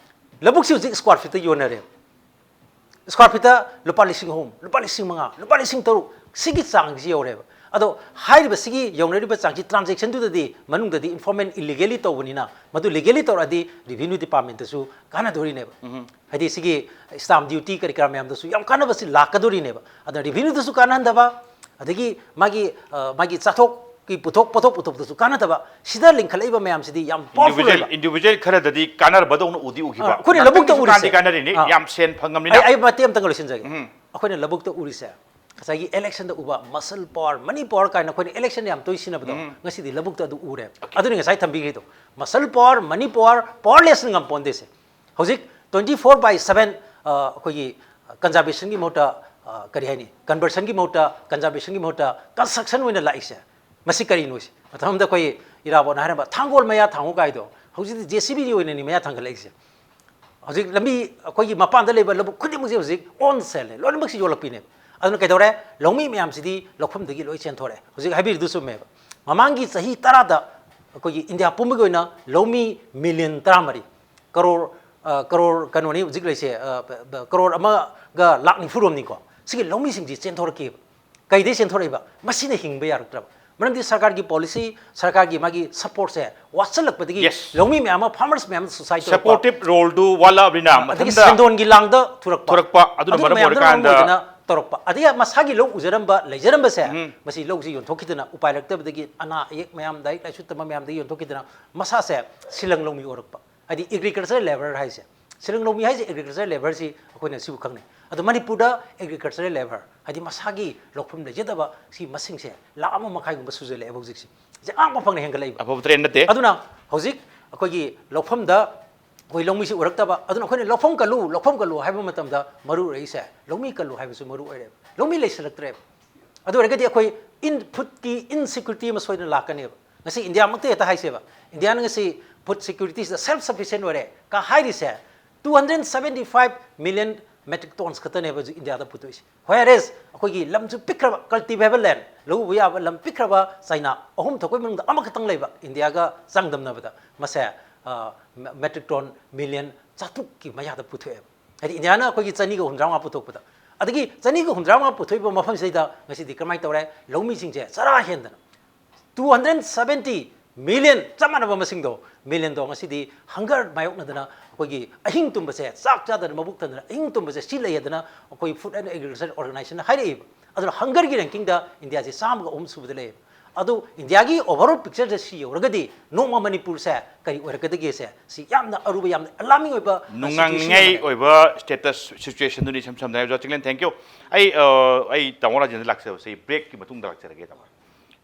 ꯂꯧꯕꯨꯛꯁꯤ ꯍꯧꯖꯤꯛ square feetꯇ ꯌꯣꯟꯅꯔꯦ꯫ Square feetꯇ ꯂꯨꯄꯥ ꯂꯤꯁꯤꯡ ꯑꯍꯨꯝ, ꯂꯨꯄꯥ ꯂꯤꯁꯤꯡ ꯃꯉꯥ, ꯂꯨꯄꯥ ꯂꯤꯁꯤꯡ ꯇꯔꯨꯛ, ꯁꯤꯒꯤ ꯆꯥꯡꯁꯤ ꯌꯧꯔꯦꯕ꯫ ꯑꯗꯣ ꯍꯥꯏꯔꯤꯕ ꯁꯤꯒꯤ ꯌꯧꯅꯔꯤꯕ ꯆꯥꯡꯁꯤ transactionꯗꯨꯗꯗꯤ ꯃꯅꯨꯡꯗꯗꯤ informal, illegally ꯇꯧꯕꯅꯤꯅ, ꯃꯗꯨ legally ꯇꯧꯔꯛꯑꯗꯤ revenue departmentꯇꯁꯨ ꯀꯥꯟꯅꯗꯣꯔꯤꯅꯦꯕ꯫ ꯍꯥꯏꯗꯤ ꯁꯤꯒꯤ stamp duty ꯀꯔꯤ ꯀꯔꯥ ꯃꯌꯥꯝꯗꯁꯨ ꯌꯥꯝ ꯀꯥꯟꯅꯕꯁꯤ ꯂꯥꯛꯀꯗꯣꯔꯤꯅꯦꯕ꯫ ꯑꯗꯨꯅ revenueꯗꯁꯨ ꯀꯥꯟꯅꯍꯟꯗꯕ, ꯑꯗꯒꯤ ꯃꯥꯒꯤ, ꯑ, ꯃꯥꯒꯤ ꯆꯥꯊꯣꯛ ꯄꯨꯊꯣꯛ ꯄꯣꯠꯊꯣꯛ ꯄꯨꯊꯣꯛꯄꯗꯁꯨ ꯀꯥꯟꯅꯗꯕ, ꯁꯤꯗ ꯂꯤꯡꯈꯠꯂꯛꯏꯕ ꯃꯌꯥꯝꯁꯤꯗꯤ ꯌꯥꯝ ꯄꯥꯋꯔꯐꯨꯜ individual ꯑꯣꯏꯕ꯫ Individual ꯈꯔꯗꯗꯤ ꯀꯥꯟꯅꯔꯕꯗꯧꯅ ꯎꯗꯤ ꯎꯈꯤꯕ꯫ ꯑꯩꯈꯣꯏꯅ ꯉꯥꯛꯇꯪꯒꯤꯁꯨ ꯂꯧꯕꯨꯛꯇ ꯎꯔꯤꯁꯦ꯫ ꯀꯥꯟꯗꯤ ꯀꯥꯟꯅꯔꯤꯅꯤ, ꯑꯥ꯫ ꯌꯥꯝ ꯁꯦꯟ ꯐꯪꯉꯝꯅꯤꯅ꯫ ꯑꯩ ꯑꯩ ꯃꯇꯦꯛ ꯑꯃꯇꯪꯒ ꯂꯣꯏꯁꯤꯟꯖꯒꯦ꯫ ꯑꯩꯈꯣꯏꯅ ꯂꯧꯕꯨꯛꯇ ꯎꯔꯤꯁꯦ, ꯉꯁꯥꯏꯒꯤ ꯏꯂꯦꯛꯁꯟꯗ ꯎꯕ ꯃꯁꯜ ꯄꯥꯋꯔ, ꯃꯅꯤ ꯄꯥꯋꯔ ꯀꯥꯏꯅ ꯑꯩꯈꯣꯏꯅ ꯏꯂꯦꯛꯁꯟ ꯌꯥꯝ ꯇꯣꯏ ꯁꯤꯖꯤꯟꯅꯕꯗꯣ, ꯉꯁꯤꯗꯤ ꯂꯧꯕꯨꯛꯇ ꯑꯗꯨ ꯎꯔꯦ꯫ ꯑꯗꯨꯅꯤ ꯉꯁꯥꯏ ꯊꯝꯕꯤꯈ꯭ꯔꯤꯗꯣ, ꯃꯁꯜ ꯄꯥꯋꯔ, ꯃꯅꯤ ꯄꯥꯋꯔ, ꯄꯥꯋꯔꯂꯦꯁꯅ ꯉꯝꯄꯣꯟꯗꯦꯁꯦ꯫ ꯍꯧꯖꯤꯛ twenty four by seven ꯑꯩꯈꯣꯏꯒꯤ ꯀꯟꯖꯥꯔꯕꯦꯁꯟꯒꯤ ꯃꯍꯨꯠꯇ, ꯑ, ꯀꯔꯤ ꯍꯥꯏꯅꯤ, ꯀꯟꯚꯔꯁꯟꯒꯤ ꯃꯍꯨꯠꯇ, ꯀꯟꯖꯥꯔꯕꯦꯁꯟꯒꯤ ꯃꯍꯨꯠꯇ ꯀꯟꯁꯇ꯭ꯔꯛꯁꯟ ꯑꯣꯏꯅ ꯂꯥꯛꯏꯁꯦ, ꯃꯁꯤ ꯀꯔꯤꯅꯣ ꯁꯤ? ꯃꯇꯝ ꯑꯃꯗ ꯑꯩꯈꯣꯏ ꯏꯔꯥꯕꯣꯠꯅ ꯍꯥꯏꯔꯝꯕ "ꯊꯥꯡꯒꯣꯜ ꯃꯌꯥ ꯊꯥꯡꯉꯨ" ꯀꯥꯏꯗꯣ, ꯍꯧꯖꯤꯛꯇꯤ ꯖꯦ ꯁꯤ ꯕꯤꯒꯤ ꯑꯣꯏꯅꯅꯤ ꯃꯌꯥ ꯊꯥꯡꯒꯠꯂꯛꯏꯁꯦ꯫ ꯍꯧꯖꯤꯛ ꯂꯝꯕꯤ, ꯑꯩꯈꯣꯏꯒꯤ ꯃꯄꯥꯟꯗ ꯂꯩꯕ ꯂꯧꯕꯨꯛ ꯈꯨꯗꯤꯡꯃꯛꯁꯦ ꯍꯧꯖꯤꯛ ꯑꯣꯟ ꯁꯦꯜꯅꯦ, ꯂꯣꯏꯅꯃꯛꯁꯤ ꯌꯣꯜꯂꯛꯄꯤꯅꯦ꯫ ꯑꯗꯨꯅ ꯀꯩꯗꯧꯔꯦ? ꯂꯧꯃꯤ ꯃꯌꯥꯝꯁꯤꯗꯤ ꯂꯧꯐꯝꯗꯒꯤ ꯂꯣꯏ ꯆꯦꯟꯊꯣꯔꯛꯑꯦ꯫ ꯍꯧꯖꯤꯛ ꯍꯥꯏꯕꯤꯔꯤꯗꯨ ꯆꯨꯝꯃꯦꯕ꯫ ꯃꯃꯥꯡꯒꯤ ꯆꯍꯤ ꯇꯔꯥꯗ ꯑꯩꯈꯣꯏꯒꯤ ꯏꯟꯗꯤꯌꯥ ꯄꯨꯝꯕꯒꯤ ꯑꯣꯏꯅ ꯂꯧꯃꯤ ꯃꯤꯂꯤꯌꯟ ꯇꯔꯥꯃꯔꯤ, ꯀꯔꯣꯔ, ꯑ, ꯀꯔꯣꯔ ꯀꯩꯅꯣꯅꯤ ꯍꯧꯖꯤꯛ ꯂꯩꯁꯦ, ꯑ, ꯕ-, ꯕ-, ꯀꯔꯣꯔ ꯑꯃꯒ ꯂꯥꯛ ꯅꯤꯐꯨꯔꯣꯝꯅꯤꯀꯣ꯫ ꯁꯤꯒꯤ ꯂꯧꯃꯤꯁꯤꯡꯁꯤ ꯆꯦꯟꯊꯣꯔꯛꯈꯤꯕ꯫ ꯀꯩꯗꯩ ꯆꯦꯟꯊꯣꯔꯛꯏꯕ? ꯃꯁꯤꯅ ꯍꯤꯡꯕ ꯌꯥꯔꯛꯇ꯭ꯔꯕ꯫ ꯃꯔꯝꯗꯤ ꯁꯔꯀꯥꯔꯒꯤ ꯄꯣꯂꯤꯁꯤ, ꯁꯔꯀꯥꯔꯒꯤ ꯃꯥꯒꯤ ꯁꯞꯄꯣꯔꯠꯁꯦ ꯋꯥꯠꯁꯤꯜꯂꯛꯄꯗꯒꯤ Yes. ꯂꯧꯃꯤ ꯃꯌꯥꯝ ꯑꯃ, ꯐꯥꯔꯃꯔꯁ ꯃꯌꯥꯝ ꯑꯃ ꯁꯨꯁꯥꯏꯠ ꯇꯧꯔꯛꯄ꯫ Supportive role ꯗꯨ ꯋꯥꯠꯂꯛꯑꯕꯅꯤꯅ ꯑꯗꯒꯤ ꯃꯊꯟꯇ ꯁꯦꯟꯗꯣꯟꯒꯤ ꯂꯥꯡꯗ ꯊꯨꯔꯛꯄ꯫ ꯊꯨꯔꯛꯄ꯫ ꯑꯗꯨꯅ ꯑꯗꯨꯅ ꯃꯔꯝ ꯃꯌꯥꯝꯗꯨꯅ ꯃꯔꯝ ꯑꯣꯏꯔꯀꯥꯟꯗ ꯑꯣꯏꯗꯅ ꯇꯧꯔꯛꯄ꯫ ꯑꯗꯒꯤ ꯃꯁꯥꯒꯤ ꯂꯧ ꯎꯖꯔꯝꯕ, ꯂꯩꯖꯔꯝꯕꯁꯦ, ꯎꯝ꯫ ꯃꯁꯤ ꯂꯧꯁꯤ ꯌꯣꯟꯊꯣꯛꯈꯤꯗꯅ, ꯎꯄꯥꯏ ꯂꯩꯔꯛꯇꯕꯗꯒꯤ, ꯑꯅꯥ ꯑꯌꯦꯛ ꯃꯌꯥꯝ, ꯂꯥꯏꯔꯤꯛ ꯂꯥꯏꯁꯨ ꯇꯝꯕ ꯃꯌꯥꯝꯗꯒꯤ ꯌꯣꯟꯊꯣꯛꯈꯤꯗꯅ, ꯃꯁꯥꯁꯦ ꯁꯤꯂꯪ ꯂꯧꯃꯤ ꯑꯣꯏꯔꯛꯄ꯫ ꯍꯥꯏꯗꯤ ꯑꯦꯒ꯭ꯔꯤꯀꯜꯆꯔꯦꯜ ꯂꯦꯕꯔ ꯍꯥꯏꯁꯦ, ꯁꯤꯂꯪ ꯂꯧꯃꯤ ꯍꯥꯏꯁꯦ ꯑꯦꯒ꯭ꯔꯤꯀꯜꯆꯔꯦꯜ ꯂꯦꯕꯔꯁꯤ ꯑꯩꯈꯣꯏꯅ ꯁꯤꯕꯨ ꯈꯪꯅꯩ꯫ ꯑꯗꯣ ꯃꯅꯤꯄꯨꯔꯗ ꯑꯦꯒ꯭ꯔꯤꯀꯜꯆꯔꯦꯜ ꯂꯦꯕꯔ, ꯍꯥꯏꯗꯤ ꯃꯁꯥꯒꯤ ꯂꯧꯐꯝ ꯂꯩꯖꯗꯕ ꯁꯤ ꯃꯁꯤꯡꯁꯦ ꯂꯥꯛ ꯑꯃ ꯃꯈꯥꯏꯒꯨꯝꯕ ꯁꯨꯖꯜꯂꯛꯑꯦꯕ ꯍꯧꯖꯤꯛꯁꯦ꯫ ꯁꯤ ꯑꯉꯥꯡꯕ ꯐꯪꯅ ꯍꯦꯟꯒꯠꯂꯛꯏꯕ꯫ ꯑꯐꯕ ꯇ꯭ꯔꯦꯟ ꯅꯠꯇꯦ꯫ ꯑꯗꯨꯅ ꯍꯧꯖꯤꯛ ꯑꯩꯈꯣꯏꯒꯤ ꯂꯧꯐꯝꯗ ꯑꯩꯈꯣꯏ ꯂꯧꯃꯤꯁꯤ ꯎꯔꯛꯇꯕ, ꯑꯗꯨꯅ ꯑꯩꯈꯣꯏꯅ "ꯂꯧꯐꯝ ꯀꯜꯂꯨ, ꯂꯧꯐꯝ ꯀꯜꯂꯨ" ꯍꯥꯏꯕ ꯃꯇꯝꯗ ꯃꯔꯨ ꯑꯣꯏꯔꯛꯏꯁꯦ, ꯂꯧꯃꯤ ꯀꯜꯂꯨ ꯍꯥꯏꯕꯁꯨ ꯃꯔꯨ ꯑꯣꯏꯔꯦꯕ꯫ ꯂꯧꯃꯤ ꯂꯩꯁꯤꯜꯂꯛꯇ꯭ꯔꯦꯕ꯫ ꯑꯗꯨ ꯑꯣꯏꯔꯒꯗꯤ ꯑꯩꯈꯣꯏ ꯏꯟ-, ꯐꯨꯗꯀꯤ ꯏꯟꯁꯦꯀ꯭ꯌꯨꯔꯤꯇꯤ ꯑꯃ ꯁꯣꯏꯗꯅ ꯂꯥꯛꯀꯅꯦꯕ꯫ ꯉꯁꯤ ꯏꯟꯗꯤꯌꯥꯃꯛꯇ ꯍꯦꯛꯇ ꯍꯥꯏꯁꯦꯕ, ꯏꯟꯗꯤꯌꯥꯅ ꯉꯁꯤ ꯐꯨꯗ ꯁꯦꯀ꯭ꯌꯨꯔꯤꯇꯤꯁꯤꯗ ꯁꯦꯜꯐ ꯁꯐꯤꯁꯤꯌꯦꯟ ꯑꯣꯏꯔꯦ ꯀ ꯍꯥꯏꯔꯤꯁꯦ, two hundred seventy five million metric tons ꯈꯛꯇꯅꯦꯕ ꯍꯧꯖꯤꯛ ꯏꯟꯗꯤꯌꯥꯗ ꯄꯨꯊꯣꯛꯏꯁꯦ꯫ Whereas ꯑꯩꯈꯣꯏꯒꯤ ꯂꯝꯁꯨ ꯄꯤꯛꯈ꯭ꯔꯕ, ꯀꯜꯇꯤꯚꯦꯕꯜ ꯂꯦꯟ, ꯂꯧ ꯎꯕ ꯌꯥꯕ ꯂꯝ ꯄꯤꯛꯈ꯭ꯔꯕ ꯆꯥꯏꯅꯥ, ꯑꯍꯨꯝ ꯊꯣꯛꯄꯒꯤ ꯃꯅꯨꯡꯗ ꯑꯃꯈꯛꯇꯪ ꯂꯩꯕ ꯏꯟꯗꯤꯌꯥꯒ ꯆꯥꯡꯗꯝꯅꯕꯗ, ꯃꯁꯦ, ꯑ, ꯃꯦ-, ꯃꯦꯇ꯭ꯔꯤꯛ ꯇꯣꯟ ꯃꯤꯂꯤꯌꯟ ꯆꯥꯇ꯭ꯔꯨꯛꯀꯤ ꯃꯌꯥꯗ ꯄꯨꯊꯣꯛꯑꯦꯕ꯫ ꯍꯥꯏꯗꯤ ꯏꯟꯗꯤꯌꯥꯅ ꯑꯩꯈꯣꯏꯒꯤ ꯆꯅꯤꯒ ꯍꯨꯝꯗ꯭ꯔꯥ ꯃꯉꯥ ꯄꯨꯊꯣꯛꯄꯗ, ꯑꯗꯒꯤ ꯆꯅꯤꯒ ꯍꯨꯝꯗ꯭ꯔꯥ ꯃꯉꯥ ꯄꯨꯊꯣꯛꯏꯕ ꯃꯐꯝꯁꯤꯗꯩꯗ ꯉꯁꯤꯗꯤ ꯀꯃꯥꯏꯅ ꯇꯧꯔꯦ? ꯂꯧꯃꯤꯁꯤꯡꯁꯦ ꯆꯔꯥ ꯍꯦꯟꯗꯅ two hundred seventy million, ꯆꯞ ꯃꯥꯟꯅꯕ ꯃꯁꯤꯡꯗꯣ, ꯃꯤꯂꯤꯌꯟꯗꯣ ꯉꯁꯤꯗꯤ ꯍꯪꯒꯔ ꯃꯥꯌꯣꯛꯅꯗꯅ, ꯑꯩꯈꯣꯏꯒꯤ ꯑꯍꯤꯡ ꯇꯨꯝꯕꯁꯦ, ꯆꯥꯛ ꯆꯥꯗꯅ ꯃꯕꯨꯛ ꯊꯟꯗꯅ ꯑꯍꯤꯡ ꯇꯨꯝꯕꯁꯦ ꯁꯤ ꯂꯩ ꯍꯥꯏꯗꯅ ꯑꯩꯈꯣꯏ ꯐꯨꯗ ꯑꯦꯟ ꯑꯦꯒ꯭ꯔꯤꯀꯜꯆꯔ ꯑꯣꯔꯒꯅꯥꯏꯖꯦꯁꯟꯅ ꯍꯥꯏꯔꯛꯏꯕ꯫ ꯑꯗꯨꯅ ꯍꯪꯒꯔꯒꯤ ꯔꯦꯡꯀꯤꯡꯗ ꯏꯟꯗꯤꯌꯥꯁꯦ ꯆꯥꯝꯃꯒ ꯑꯍꯨꯝ ꯁꯨꯕꯗ ꯂꯩꯌꯦꯕ꯫ ꯑꯗꯨ ꯏꯟꯗꯤꯌꯥꯒꯤ overall picture ꯁꯦ ꯁꯤ ꯌꯧꯔꯒꯗꯤ ꯅꯣꯡꯃ ꯃꯅꯤꯄꯨꯔꯁꯦ ꯀꯔꯤ ꯑꯣꯏꯔꯛꯀꯗꯒꯦꯁꯦ, ꯁꯤ ꯌꯥꯝꯅ ꯑꯔꯨꯕ, ꯌꯥꯝꯅ alarming ꯑꯣꯏꯕ, ꯑ, ꯅꯨꯡꯉꯥꯡꯅꯤꯡꯉꯥꯏ situation ꯑꯃꯅꯦ꯫ ꯑꯣꯏꯕ status situationꯗꯨꯅꯤ꯫ ꯏꯁꯝ ꯁꯝꯅ ꯍꯥꯏꯔꯕꯗ, ꯆꯤꯡꯂꯦꯟ, thank you꯫ ꯑꯩ ꯑ, ꯑꯩ ꯇꯥꯃꯣ ꯔꯥꯖꯦꯟꯗ ꯂꯥꯛꯆꯕꯁꯦ breakꯀꯤ ꯃꯇꯨꯡꯗ ꯂꯥꯛꯆꯔꯒꯦ, ꯇꯥꯃꯣ꯫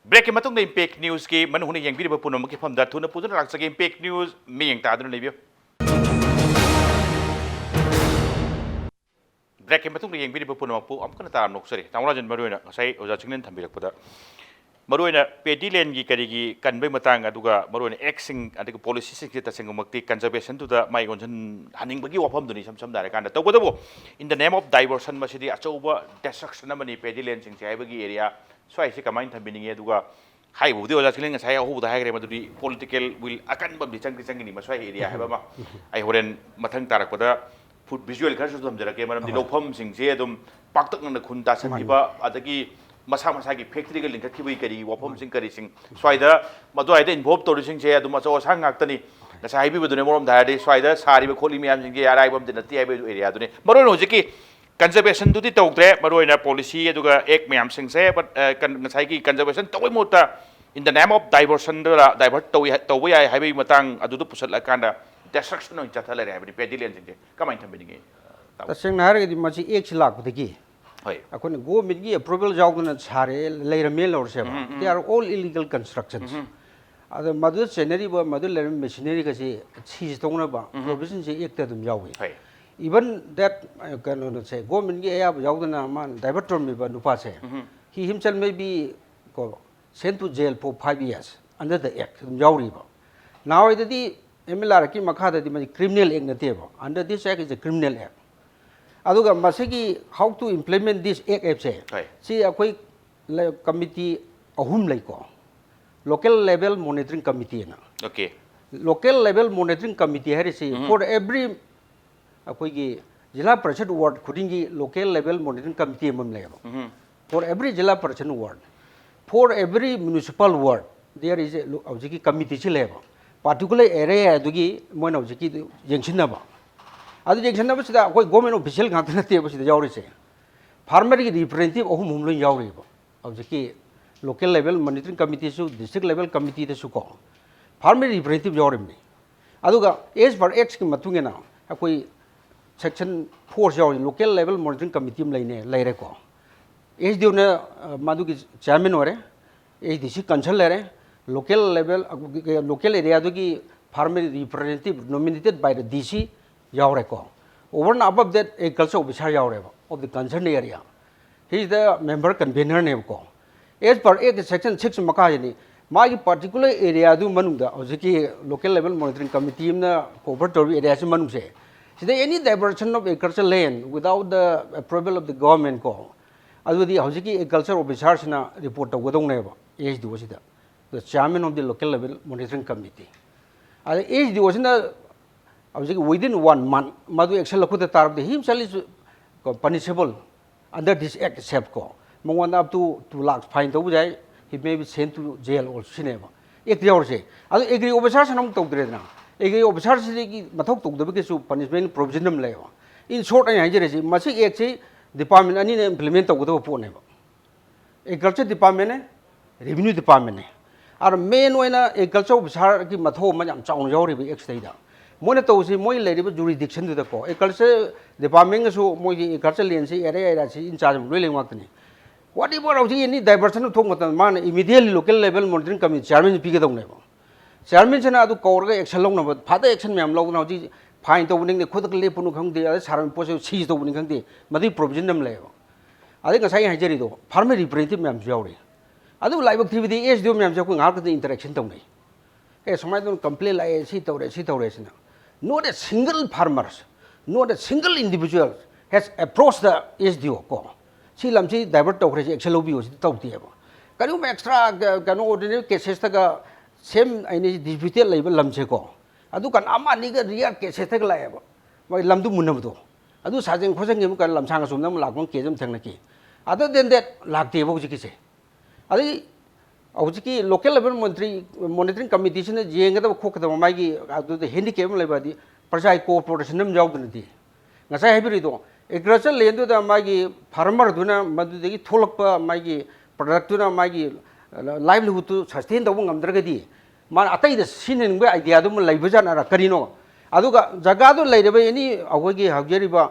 Breakꯀꯤ ꯃꯇꯨꯡꯗ Impact Newsꯀꯤ ꯃꯅꯨꯡ ꯍꯨꯠꯅ ꯌꯦꯡꯕꯤꯔꯤꯕ ꯄꯨꯝꯅꯃꯛꯀꯤ ꯃꯐꯝꯗ ꯊꯨꯅ ꯄꯨꯗꯨꯅ ꯂꯥꯛꯆꯒꯦ꯫ Impact News ꯃꯤꯠꯌꯦꯡ ꯇꯥꯗꯨꯅ ꯂꯩꯕꯤꯌꯨ꯫ Breakꯀꯤ ꯃꯇꯨꯡꯗ ꯌꯦꯡꯕꯤꯔꯤꯕ ꯄꯨꯝꯅꯃꯛꯄꯨ ꯑꯃꯨꯛ ꯍꯟꯅ ꯇꯔꯥꯝꯅ ꯑꯣꯛꯆꯔꯤ꯫ ꯇꯥꯃꯣ ꯔꯥꯖꯦꯟ, ꯃꯔꯨꯑꯣꯏꯅ ꯉꯁꯥꯏ ꯑꯣꯖꯥ ꯆꯤꯡꯂꯦꯟ ꯊꯝꯕꯤꯔꯛꯄꯗ, ꯃꯔꯨꯑꯣꯏꯅ paddy landꯒꯤ ꯀꯔꯤꯒꯤ ꯀꯟꯕꯒꯤ ꯃꯇꯥꯡ, ꯑꯗꯨꯒ ꯃꯔꯨꯑꯣꯏꯅ actꯁꯤꯡ ꯑꯗꯒꯤ policyꯁꯤꯡꯁꯦ ꯇꯁꯦꯡꯃꯛꯇꯤ conservationꯗꯨꯗ ꯃꯥꯏ ꯑꯣꯟꯁꯤꯟꯍꯟꯅꯤꯡꯕꯒꯤ ꯋꯥꯐꯝꯗꯨꯅꯤ, ꯏꯁꯝ ꯁꯝꯅ ꯍꯥꯏꯔꯀꯥꯟꯗ꯫ ꯇꯧꯕꯇꯕꯨ, in the name of diversion, ꯃꯁꯤꯗꯤ ꯑꯆꯧꯕ destruction ꯑꯃꯅꯤ꯫ Paddy landꯁꯤꯡꯁꯦ ꯍꯥꯏꯕꯒꯤ area ꯁ꯭ꯋꯥꯏꯁꯦ ꯀꯃꯥꯏꯅ ꯊꯝꯕꯤꯅꯤꯡꯉꯤ? ꯑꯗꯨꯒ ꯍꯥꯏꯕꯕꯨꯗꯤ ꯑꯣꯖꯥ ꯆꯤꯡꯂꯦꯟ ꯉꯁꯥꯏ ꯑꯍꯧꯕꯗ ꯍꯥꯏꯈ꯭ꯔꯦ, ꯃꯗꯨꯗꯤ political will ꯑꯀꯟꯕ ꯑꯃꯗꯤ ꯆꯪꯗꯤ ꯆꯪꯒꯅꯤ ꯃꯁ꯭ꯋꯥꯏ area ꯍꯥꯏꯕ ꯑꯃ꯫ ꯑꯩ ꯍꯣꯔꯦꯟ ꯃꯊꯪ ꯇꯥꯔꯛꯄꯗ food visual ꯈꯔꯁꯨ ꯊꯝꯖꯔꯛꯀꯦ, ꯃꯔꯝꯗꯤ ꯂꯧꯐꯝꯁꯤꯡꯁꯦ ꯑꯗꯨꯝ ꯄꯥꯛꯇꯛꯅꯅ ꯈꯨꯟ ꯇꯥꯁꯟꯈꯤꯕ, ꯑꯗꯒꯤ ꯃꯁꯥ ꯃꯁꯥꯒꯤ factoryꯒ ꯂꯤꯡꯈꯠꯈꯤꯕꯒꯤ ꯀꯔꯤ ꯋꯥꯐꯝꯁꯤꯡ ꯀꯔꯤꯁꯤꯡ, ꯁ꯭ꯋꯥꯏꯗ ꯃꯗꯨꯋꯥꯏꯗ involve ꯇꯧꯔꯤꯁꯤꯡꯁꯦ ꯑꯗꯨꯝ ꯑꯆꯧ ꯑꯁꯥꯡ ꯉꯥꯛꯇꯅꯤ꯫ ꯉꯁꯥꯏ ꯍꯥꯏꯕꯤꯕꯗꯨꯅꯦ, ꯑꯃꯔꯣꯝꯗ ꯍꯥꯏꯔꯗꯤ ꯁ꯭ꯋꯥꯏꯗ ꯁꯥꯔꯤꯕ ꯈꯣꯠꯂꯤ ꯃꯌꯥꯝꯁꯤꯡꯁꯦ ꯑꯔꯥꯏꯕ ꯑꯝꯇ ꯅꯠꯇꯦ ꯍꯥꯏꯕ areaꯗꯨꯅꯤ꯫ ꯃꯔꯨꯑꯣꯏꯅ ꯍꯧꯖꯤꯛꯀꯤ conservationꯗꯨꯗꯤ ꯇꯧꯗ꯭ꯔꯦ, ꯃꯔꯨꯑꯣꯏꯅ policy ꯑꯗꯨꯒ act ꯃꯌꯥꯝꯁꯤꯡꯁꯦ, but, ꯑ, ꯀꯟ-, ꯉꯁꯥꯏꯒꯤ conservation ꯇꯧꯕꯩ ꯃꯍꯨꯠꯇ in the name of diversionꯗ divert ꯇꯧꯏ ꯍꯥꯏ-, ꯇꯧꯕ ꯌꯥꯏ ꯍꯥꯏꯕꯒꯤ ꯃꯇꯥꯡ ꯑꯗꯨꯗ ꯄꯨꯁꯜꯂꯛꯑꯀꯥꯟꯗ destruction ꯑꯣꯏꯅ ꯆꯠꯊ ꯂꯩꯔꯦ ꯍꯥꯏꯕꯅꯤ꯫ Paddy landꯁꯤꯡꯁꯦ ꯀꯃꯥꯏꯅ ꯊꯝꯕꯤꯅꯤꯡꯉꯤ? ꯇꯁꯦꯡꯅ ꯍꯥꯏꯔꯒꯗꯤ ꯃꯁꯤ actꯁꯤ ꯂꯥꯛꯄꯗꯒꯤ ꯍꯣꯏ꯫ ꯑꯩꯈꯣꯏꯅ governmentꯀꯤ approval ꯌꯥꯎꯗꯅ ꯁꯥꯔꯦ, ꯂꯩꯔꯝꯃꯦ ꯂꯧꯔꯁꯦꯕ꯫ They are all illegal constructions. ꯑꯗꯣ ꯃꯗꯨꯗ ꯆꯦꯟꯅꯔꯤꯕ, ꯃꯗꯨꯗ ꯂꯩꯔꯝꯕ machineryꯒꯁꯤ seize ꯇꯧꯅꯕ provisionꯁꯦ actꯇ ꯑꯗꯨꯝ ꯌꯥꯎꯏ꯫ ꯍꯣꯏ꯫ Even that, ꯑ, ꯀꯩꯅꯣꯁꯦ, governmentꯀꯤ ꯑꯌꯥꯕ ꯌꯥꯎꯗꯅ ꯃꯥꯅ divert ꯇꯧꯔꯝꯃꯤꯕ ꯅꯨꯄꯥꯁꯦ, he himself may be ꯀꯣ, sent to jail for five years under the act ꯑꯗꯨꯝ ꯌꯥꯎꯔꯤꯕ꯫ ꯅꯍꯥꯟꯋꯥꯏꯗꯗꯤ MLRACtꯀꯤ ꯃꯈꯥꯗꯗꯤ ꯃꯁꯤ criminal act ꯅꯠꯇꯦꯕ, under this act is a criminal act꯫ ꯑꯗꯨꯒ ꯃꯁꯤꯒꯤ how to implement this act ꯍꯥꯏꯕꯁꯦ, ꯍꯣꯏ꯫ ꯁꯤ ꯑꯩꯈꯣꯏ ꯂ-, committee ꯑꯍꯨꯝ ꯂꯩꯀꯣ, local level monitoring committeeꯅ꯫ Okay꯫ Local level monitoring committee ꯍꯥꯏꯔꯤꯁꯤ for every, ꯑꯩꯈꯣꯏꯒꯤ ꯖꯤꯂꯥ ꯄꯔꯤꯁꯠ ward ꯈꯨꯗꯤꯡꯒꯤ local level monitoring committee ꯑꯃ ꯂꯩꯌꯦꯕ꯫ For every zila parishad ward, for every municipal ward, there is a, ꯍꯧꯖꯤꯛꯀꯤ committeeꯁꯤ ꯂꯩꯌꯦꯕ꯫ Particular area ꯑꯗꯨꯒꯤ ꯃꯣꯏꯅ ꯍꯧꯖꯤꯛꯀꯤ ꯌꯦꯡꯁꯤꯟꯅꯕ꯫ ꯑꯗꯨ ꯌꯦꯡꯁꯤꯟꯅꯕꯁꯤꯗ ꯑꯩꯈꯣꯏ government official ꯉꯥꯛꯇ ꯅꯠꯇꯦꯕ ꯁꯤꯗ ꯌꯥꯎꯔꯤꯁꯦ꯫ Farmerꯒꯤ representative ꯑꯍꯨꯝ ꯑꯍꯨꯝ ꯂꯣꯏ ꯌꯥꯎꯔꯤꯕ꯫ ꯍꯧꯖꯤꯛꯀꯤ Local level monitoring committeeꯁꯨ, district level committeeꯗꯁꯨ ꯀꯣ farmer representative ꯌꯥꯎꯔꯤꯕꯅꯤ꯫ ꯑꯗꯨꯒ as per actꯀꯤ ꯃꯇꯨꯡ ꯏꯟꯅ ꯑꯩꯈꯣꯏ section fourꯁꯤ ꯌꯥꯎꯔꯤ, local level monitoring committee ꯑꯃ ꯂꯩꯅꯦ, ꯂꯩꯔꯦꯀꯣ꯫ SDOꯅ ꯃꯗꯨꯒꯤ chairman ꯑꯣꯏꯔꯦ, ADC concern ꯂꯩꯔꯦ, local level, local areaꯗꯨꯒꯤ farmer representative nominated by the DC ꯌꯥꯎꯔꯦꯀꯣ꯫ Over and above that, agriculture officer ꯌꯥꯎꯔꯦꯕ, of the concerned area꯫ He is the member convenerꯅꯦꯕꯀꯣ꯫ As per act section six ꯃꯈꯥꯁꯤꯅꯤ, ꯃꯥꯒꯤ particular areaꯗꯨ ꯃꯅꯨꯡꯗ ꯍꯧꯖꯤꯛꯀꯤ local level monitoring committee ꯑꯃꯅ cover ꯇꯧꯔꯤꯕ areaꯁꯤ ꯃꯅꯨꯡꯁꯦ, ꯁꯤꯗ any diversion of agriculture land without the approval of the government ꯀꯣ, ꯑꯗꯨꯗꯤ ꯍꯧꯖꯤꯛꯀꯤ agriculture officerꯁꯤꯅ report ꯇꯧꯒꯗꯧꯅꯦꯕ SDOꯁꯤꯗ, the chairman of the local level monitoring committee꯫ ꯑꯗ SDOꯁꯤꯅ ꯍꯧꯖꯤꯛ within one month ꯃꯗꯨ action ꯂꯧꯈꯠꯇ ꯇꯥꯔꯕꯗꯤ he himself is punishable under this act itself ꯀꯣ꯫ ꯃꯉꯣꯟꯗ up to two lakh fine ꯇꯧꯕ ꯌꯥꯏ, he may be sent to jail also ꯁꯤꯅꯦꯕ꯫ Act ꯌꯥꯎꯔꯤꯁꯦ꯫ ꯑꯗꯨ agri officerꯁꯤꯅ ꯑꯃꯨꯛ ꯇꯧꯗ꯭ꯔꯦꯗꯅ, agri officerꯁꯤꯗꯒꯤ ꯃꯊꯧ ꯇꯧꯗꯕꯒꯤꯁꯨ punishment provision ꯑꯃ ꯂꯩꯌꯦꯕ꯫ In short ꯑꯩꯅ ꯍꯥꯏꯖꯔꯤꯁꯤ, ꯃꯁꯤ actꯁꯤ department ꯑꯅꯤꯅ implement ꯇꯧꯒꯗꯕ ꯄꯣꯠꯅꯦꯕ꯫ Agriculture departmentꯅꯦ, revenue departmentꯅꯦ꯫ ꯑꯗꯣ main ꯑꯣꯏꯅ agriculture officerꯒꯤ ꯃꯊꯧ ꯑꯃ ꯌꯥꯝ ꯆꯥꯎꯅ ꯌꯥꯎꯔꯤꯕ actꯁꯤꯗꯩꯗ꯫ ꯃꯣꯏꯅ ꯇꯧꯕꯁꯤ ꯃꯣꯏ ꯂꯩꯔꯤꯕ jurisdictionꯗꯨꯗꯀꯣ, agriculture departmentꯒꯁꯨ ꯃꯣꯏꯒꯤ agriculture landꯁꯤ area areaꯁꯤ in charge ꯑꯃ ꯂꯣꯏ ꯂꯩꯕ ꯉꯥꯛꯇꯅꯤ꯫ Whatever ꯍꯧꯖꯤꯛ any diversion ꯑꯃ ꯊꯣꯛꯄ ꯃꯇꯝꯗ ꯃꯥꯅ immediately local level monitoring committee chairmanꯁꯤ ꯄꯤꯒꯗꯧꯅꯦꯕ꯫ Chairmanꯁꯤꯅ ꯑꯗꯨ ꯀꯧꯔꯒ action ꯂꯧꯅꯕ, further action ꯃꯌꯥꯝ ꯂꯧꯗꯅ ꯍꯧꯖꯤꯛ fine ꯇꯧꯕꯅꯤ ꯈꯪꯗꯦ, ꯈꯨꯗꯛꯇ ꯂꯦꯞꯄꯅꯨ ꯈꯪꯗꯦ, ꯑꯗꯩ ꯁꯥꯔꯝꯃꯤ ꯄꯣꯠꯁꯦ seize ꯇꯧꯕꯅꯤ ꯈꯪꯗꯦ, ꯃꯗꯨꯒꯤ provision ꯑꯃ ꯂꯩꯌꯦꯕ꯫ ꯑꯗꯩ ꯉꯁꯥꯏ ꯑꯩꯅ ꯍꯥꯏꯖꯔꯤꯗꯣ farmer representative ꯃꯌꯥꯝꯁꯨ ꯌꯥꯎꯔꯤ꯫ ꯑꯗꯨ ꯂꯥꯏꯕꯛ ꯊꯤꯕꯗꯤ SDO ꯃꯌꯥꯝꯁꯦ ꯑꯩꯈꯣꯏ ꯉꯥꯏꯍꯥꯛꯇꯗ interaction ꯇꯧꯅꯩ꯫ ꯑꯦ, ꯁꯨꯃꯥꯏꯅ ꯇꯧꯅ complaint ꯂꯥꯛꯑꯦ, ꯁꯤ ꯇꯧꯔꯦ, ꯁꯤ ꯇꯧꯔꯦ ꯁꯤꯅ꯫ Not a single farmer, not a single individual has approached the SDO ꯀꯣ꯫ ꯁꯤ ꯂꯝꯁꯤ divert ꯇꯧꯈ꯭ꯔꯦ, ꯁꯤ action ꯂꯧꯕꯤꯌꯨ, ꯁꯤ ꯇꯧꯗꯦꯕ꯫ ꯀꯔꯤꯒꯨꯝꯕ extra ꯀ-, ꯀꯩꯅꯣ ordinary casesꯇꯒ same ꯑꯩꯅ disputed ꯂꯩꯕ ꯂꯝꯁꯦꯀꯣ, ꯑꯗꯨ ꯀꯥꯟꯗ ꯑꯃ ꯑꯅꯤꯒ rare casesꯇꯒ ꯂꯥꯛꯑꯦꯕ꯫ ꯃꯣꯏ ꯂꯝꯗꯨ ꯃꯨꯟꯅꯕꯗꯣ꯫ ꯑꯗꯨ ꯁꯥꯖꯟ ꯈꯣꯠꯆꯟꯒꯤ ꯑꯃꯨꯛꯀ ꯂꯝꯁꯥꯡ ꯑꯁꯣꯝꯗ ꯑꯃꯨꯛ ꯂꯥꯛꯄ case ꯑꯃ ꯊꯦꯡꯅꯈꯤ꯫ Other than that ꯂꯥꯛꯇꯦꯕ ꯍꯧꯖꯤꯛꯀꯤꯁꯦ꯫ ꯑꯗꯒꯤ ꯍꯧꯖꯤꯛꯀꯤ local level monitoring, monitoring committeeꯁꯤꯅ ꯌꯦꯡꯒꯗꯕ ꯈꯣꯠꯀꯗꯕ ꯃꯥꯒꯤ ꯑꯗꯨꯗ handicap ꯑꯃ ꯂꯩꯕ ꯍꯥꯏꯗꯤ ꯄ꯭ꯔꯖꯥꯒꯤ cooperation ꯑꯃ ꯌꯥꯎꯗꯅꯗꯤ꯫ ꯉꯁꯥꯏ ꯍꯥꯏꯕꯤꯔꯤꯗꯣ, agriculture landꯗꯨꯗ ꯃꯥꯒꯤ farmerꯗꯨꯅ ꯃꯗꯨꯗꯒꯤ ꯊꯣꯛꯂꯛꯄ ꯃꯥꯒꯤ ꯄ꯭ꯔꯗꯛꯇꯨꯅ ꯃꯥꯒꯤ ꯂꯥꯏꯚꯂꯤꯍꯨꯗꯇꯨ ꯁꯁꯇꯦꯟ ꯇꯧꯕ ꯉꯝꯗ꯭ꯔꯒꯗꯤ ꯃꯥꯅ ꯑꯇꯩꯗ ꯁꯤꯖꯤꯟꯅꯅꯤꯡꯕꯒꯤ ꯑꯥꯏꯗꯤꯌꯥꯗꯨ ꯑꯃ ꯂꯩꯕꯖꯥꯠꯅꯔ ꯀꯔꯤꯅꯣ? ꯑꯗꯨꯒ ꯖꯒꯥꯗꯨ ꯂꯩꯔꯤꯕ ꯑꯦꯅꯤ ꯑꯩꯈꯣꯏꯒꯤ ꯍꯧꯖꯔꯤꯕ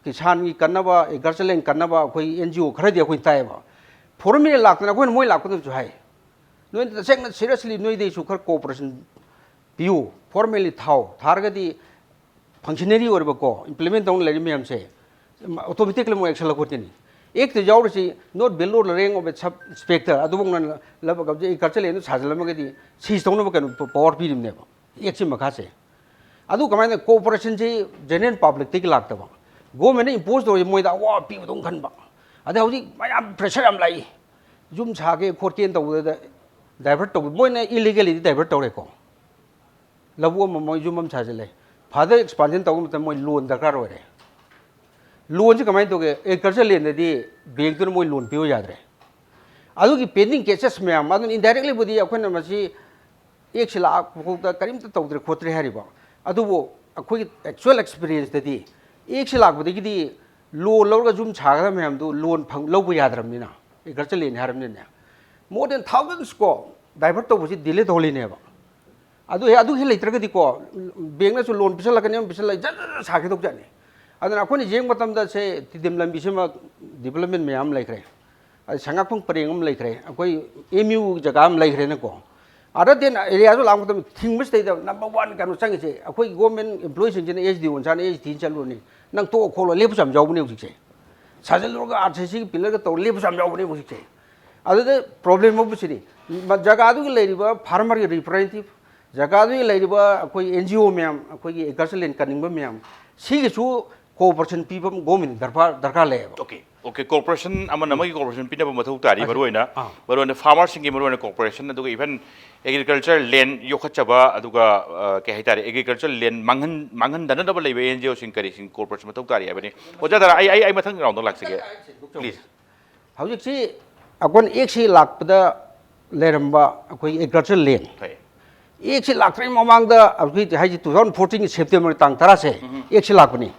ꯀꯤꯁꯥꯟꯒꯤ ꯀꯟꯅꯕ, ꯑꯦꯒ꯭ꯔꯤꯀꯜꯆꯔ ꯂꯦꯟ ꯀꯟꯅꯕ ꯑꯩꯈꯣꯏ ꯑꯦꯟ ꯖꯤ ꯑꯣ ꯈꯔꯗꯤ ꯑꯩꯈꯣꯏ ꯇꯥꯏꯌꯦꯕ, ꯐꯣꯔꯃꯦꯜꯂꯤ ꯂꯥꯛꯇꯅ ꯑꯩꯈꯣꯏꯅ ꯃꯣꯏ ꯂꯥꯛꯄꯗꯁꯨ ꯍꯥꯏ, ꯅꯣꯏ ꯇꯁꯦꯡꯅ ꯁꯤꯔꯤꯌꯁꯂꯤ ꯅꯣꯏꯗꯩꯁꯨ ꯈꯔ ꯀꯣꯑꯣꯄꯔꯦꯁꯟ ꯄꯤꯌꯨ, ꯐꯣꯔꯃꯦꯜꯂꯤ ꯊꯥꯎ, ꯊꯥꯔꯒꯗꯤ ꯐꯪꯁꯅꯔꯤ ꯑꯣꯏꯔꯕꯀꯣ ꯏꯝꯄ꯭ꯂꯤꯃꯦꯟ ꯇꯧꯅ ꯂꯩꯔꯤ ꯃꯌꯥꯝꯁꯦ ꯑꯣꯇꯣꯃꯦꯇꯤꯛꯂꯤ ꯃꯣꯏ ꯑꯦꯛꯁꯟ ꯂꯧꯈꯠꯀꯅꯤ꯫ ꯑꯦꯛꯇ ꯌꯥꯎꯔꯤꯁꯤ not below the rank of a sub inspector, ꯑꯗꯨꯐꯥꯎꯅ ꯑꯦꯒ꯭ꯔꯤꯀꯜꯆꯔ ꯂꯦꯟꯗꯨ ꯁꯥꯖꯤꯜꯂꯝꯃꯒꯗꯤ ꯁꯤꯖ ꯇꯧꯅꯕ ꯀꯩꯅꯣ ꯄꯋꯥꯔ ꯄꯤꯔꯤꯕꯅꯦꯕ ꯑꯦꯛꯁꯤ ꯃꯈꯥꯁꯦ꯫ ꯑꯗꯨ ꯀꯃꯥꯏꯅ ꯀꯣꯑꯣꯄꯔꯦꯁꯟꯁꯤ ꯖꯦꯅꯔꯦꯜ ꯄꯕ꯭ꯂꯤꯛꯇꯒꯤ ꯂꯥꯛꯇꯕ, ꯒꯣꯔꯃꯦꯟꯅ ꯏꯝꯄꯣꯁ ꯇꯧꯔꯤꯁꯦ ꯃꯣꯏꯗ ꯑꯋꯥꯕ ꯄꯤꯕꯗꯧ ꯈꯟꯕ꯫ ꯑꯗꯩ ꯍꯧꯖꯤꯛ ꯃꯌꯥꯝ ꯄ꯭ꯔꯦꯁꯔ ꯌꯥꯝ ꯂꯥꯛꯏ, ꯌꯨꯝ ꯁꯥꯒꯦ ꯈꯣꯠꯀꯦꯅ ꯇꯧꯕꯗ ꯗꯥꯏꯚꯔꯠ ꯇꯧꯕ, ꯃꯣꯏꯅ ꯏꯂꯤꯒꯦꯂꯤꯗꯤ ꯗꯥꯏꯚꯔꯠ ꯇꯧꯔꯦꯀꯣ꯫ ꯂꯧꯕꯨꯛ ꯑꯃ ꯃꯣꯏ ꯌꯨꯝ ꯑꯃ ꯁꯥꯖꯤꯜꯂꯦ, ꯐꯔꯗꯔ ꯑꯦꯛꯁꯄꯥꯟꯁꯟ ꯇꯧꯕ ꯃꯇꯝꯗ ꯃꯣꯏ ꯂꯣꯟ ꯗꯔꯀꯥꯔ ꯑꯣꯏꯔꯦ꯫ ꯂꯣꯟꯁꯤ ꯀꯃꯥꯏꯅ ꯇꯧꯒꯦ? ꯑꯦꯒ꯭ꯔꯤꯀꯜꯆꯔ ꯂꯦꯟꯗꯗꯤ ꯕꯦꯡꯛꯇꯨꯅ ꯃꯣꯏ ꯂꯣꯟ ꯄꯤꯌꯨ ꯌꯥꯗ꯭ꯔꯦ꯫ ꯑꯗꯨꯒꯤ ꯄꯦꯟꯗꯤꯡ ꯀꯦꯁꯦꯁ ꯃꯌꯥꯝ ꯑꯗꯨꯅ ꯏꯟꯗꯥꯏꯔꯦꯛꯂꯤꯕꯨꯗꯤ ꯑꯩꯈꯣꯏꯅ ꯃꯁꯤ ꯑꯦꯛꯁꯤ ꯂꯥꯛꯄ ꯐꯥꯎꯗ ꯀꯔꯤꯝꯇ ꯇꯧꯗ꯭ꯔꯦ ꯈꯣꯠꯇ꯭ꯔꯦ ꯍꯥꯏꯔꯤꯕ, ꯑꯗꯨꯕꯨ ꯑꯩꯈꯣꯏꯒꯤ ꯑꯦꯛꯆꯨꯋꯦꯜ ꯑꯦꯛꯁꯄꯤꯔꯤꯌꯦꯟꯁꯇꯗꯤ ꯑꯦꯛꯁꯤ ꯂꯥꯛꯄꯗꯒꯤꯗꯤ ꯂꯣꯟ ꯂꯧꯔꯒ ꯌꯨꯝ ꯁꯥꯒꯗꯕ ꯃꯌꯥꯝꯗꯨ ꯂꯣꯟ ꯐꯪ ꯂꯧꯕ ꯌꯥꯗ꯭ꯔꯕꯅꯤꯅ, ꯑꯦꯒ꯭ꯔꯤꯀꯜꯆꯔ ꯂꯦꯟ ꯍꯥꯏꯔꯕꯅꯤꯅ more than thousands ꯀꯣ ꯗꯥꯏꯚꯔꯠ ꯇꯧꯕꯁꯤ ꯗꯤꯂꯦ ꯇꯧꯍꯜꯂꯤꯅꯦꯕ꯫ ꯑꯗꯨ ꯍꯦ ꯑꯗꯨ ꯍꯦꯛ ꯂꯩꯇ꯭ꯔꯒꯗꯤꯀꯣ ꯕꯦꯡꯛꯅꯁꯨ ꯂꯣꯟ ꯄꯤꯁꯜꯂꯛꯀꯅꯤ, ꯑꯃ ꯄꯤꯁꯜꯂꯛ ꯖꯠ ꯖꯠ ꯖꯠ ꯁꯥꯈꯤꯗꯧꯖꯥꯠꯅꯤ꯫ ꯑꯗꯨꯅ ꯑꯩꯈꯣꯏꯅ ꯌꯦꯡꯕ ꯃꯇꯝꯗ ꯁꯦ ꯇꯤꯗꯤꯝ ꯂꯝꯕꯤꯁꯤꯃ ꯗꯤꯕꯂꯞꯃꯦꯟ ꯃꯌꯥꯝ ꯑꯃ ꯂꯩꯈ꯭ꯔꯦ, ꯑꯗꯩ ꯁꯉꯥꯛꯐꯝ ꯄꯔꯦꯡ ꯑꯃ ꯂꯩꯈ꯭ꯔꯦ, ꯑꯩꯈꯣꯏ ꯑꯦꯝ ꯌꯨ ꯖꯒꯥ ꯑꯃ ꯂꯩꯈ꯭ꯔꯦꯅꯀꯣ꯫ ꯑꯗꯔ ꯗꯦꯟ ꯑꯦꯔꯤꯌꯥꯁꯨ ꯂꯥꯛꯄ ꯃꯇꯝꯗ ꯊꯤꯡꯕꯁꯤꯗꯩꯗ ꯅꯝꯕꯔ ꯋꯥꯟ ꯀꯩꯅꯣ ꯆꯪꯉꯤꯁꯦ ꯑꯩꯈꯣꯏ ꯒꯣꯔꯃꯦꯟ ꯑꯦꯝꯄ꯭ꯂꯣꯌꯤꯁꯤꯡꯁꯤꯅ ꯑꯦꯁ ꯗꯤ ꯑꯣ ꯁꯥꯅ ꯑꯦꯁ ꯗꯤ ꯆꯠꯂꯨꯔꯅꯤ, ꯅꯪ ꯇꯣꯛꯑ ꯈꯣꯠꯂꯣ ꯂꯦꯞꯄꯁꯨ ꯌꯥꯝ ꯌꯥꯎꯕꯅꯦ ꯍꯧꯖꯤꯛꯁꯦ꯫ ꯁꯥꯖꯤꯜꯂꯨꯔꯒ ꯑꯥꯔ ꯁꯤ ꯁꯤꯒꯤ ꯄꯤꯂꯔꯒ ꯇꯧꯔ ꯂꯦꯞꯄꯁꯨ ꯌꯥꯝ ꯌꯥꯎꯕꯅꯦ ꯍꯧꯖꯤꯛꯁꯦ꯫ ꯑꯗꯨꯗ ꯄ꯭ꯔꯣꯕ꯭ꯂꯦꯝ ꯑꯃꯁꯤꯅꯤ, ꯖꯒꯥꯗꯨꯒꯤ ꯂꯩꯔꯤꯕ ꯐꯥꯔꯃꯔꯒꯤ ꯔꯤꯄ꯭ꯔꯖꯦꯟꯇꯦꯇꯤꯚ, ꯖꯒꯥꯗꯨꯒꯤ ꯂꯩꯔꯤꯕ ꯑꯩꯈꯣꯏ ꯑꯦꯟ ꯖꯤ ꯑꯣ ꯃꯌꯥꯝ, ꯑꯩꯈꯣꯏꯒꯤ ꯑꯦꯒ꯭ꯔꯤꯀꯜꯆꯔ ꯂꯦꯟ ꯀꯟꯅꯤꯡꯕ ꯃꯌꯥꯝ, ꯁꯤꯒꯤꯁꯨ ꯀꯣꯑꯣꯄꯔꯦꯁꯟ ꯄꯤꯕ ꯒꯣꯔꯃꯦꯟ ꯗꯔꯀꯥꯔ ꯗꯔꯀꯥꯔ ꯂꯩꯌꯦꯕ꯫ ꯑꯣꯀꯦ, ꯑꯣꯀꯦ, ꯀꯣꯔꯄꯣꯔꯦꯁꯟ ꯑꯃꯅ ꯑꯃꯒꯤ ꯀꯣꯔꯄꯣꯔꯦꯁꯟ ꯄꯤꯅꯕ ꯃꯊꯧ ꯇꯥꯔꯤ꯫ ꯃꯔꯨꯑꯣꯏꯅ ꯑꯥ꯫ ꯃꯔꯨꯑꯣꯏꯅ ꯐꯥꯔꯃꯔꯁꯤꯡꯒꯤ, ꯃꯔꯨꯑꯣꯏꯅ ꯀꯣꯔꯄꯣꯔꯦꯁꯟ, ꯑꯗꯨꯒ ꯏꯚꯟ ꯑꯦꯒ꯭ꯔꯤꯀꯜꯆꯔ ꯂꯦꯟ ꯌꯣꯛꯈꯠꯆꯕ, ꯑꯗꯨꯒ ꯑ, ꯀꯩ ꯍꯥꯏꯇꯥꯔꯦ, ꯑꯦꯒ꯭ꯔꯤꯀꯜꯆꯔ ꯂꯦꯟ ꯃꯥꯡꯍꯟ ꯃꯥꯡꯍꯟꯗꯅꯕ ꯂꯩꯕ ꯑꯦꯟ ꯖꯤ ꯑꯣꯁꯤꯡ ꯀꯔꯤꯁꯤꯡ ꯀꯣꯔꯄꯣꯔꯦꯁꯟ ꯃꯊꯧ ꯇꯥꯔꯤ ꯍꯥꯏꯕꯅꯤ꯫ ꯑꯣꯖꯥ ꯗꯥꯔꯥ, ꯑꯩ ꯑꯩ ꯑꯩ ꯃꯊꯪ ꯔꯥꯎꯟꯗ ꯂꯥꯛꯆꯒꯦ, ꯄ꯭ꯂꯤꯖ꯫ ꯍꯧꯖꯤꯛꯁꯤ ꯑꯩꯈꯣꯏꯅ ꯑꯦꯛꯁꯤ ꯂꯥꯛꯄꯗ ꯂꯩꯔꯝꯕ ꯑꯩꯈꯣꯏꯒꯤ ꯑꯦꯒ꯭ꯔꯤꯀꯜꯆꯔ ꯂꯦꯟ, ꯐꯩ꯫ ꯑꯦꯛꯁꯤ ꯂꯥꯛꯇ꯭ꯔꯤꯉꯩ ꯃꯃꯥꯡꯗ ꯍꯧꯖꯤꯛ ꯍꯥꯏꯁꯤ two thousand fourteen ꯒꯤ ꯁꯦꯞꯇꯦꯝꯕꯔ ꯇꯥꯡ ꯇꯔꯥꯁꯦ ꯑꯦꯛꯁꯤ ꯂꯥꯛꯄꯅꯤ꯫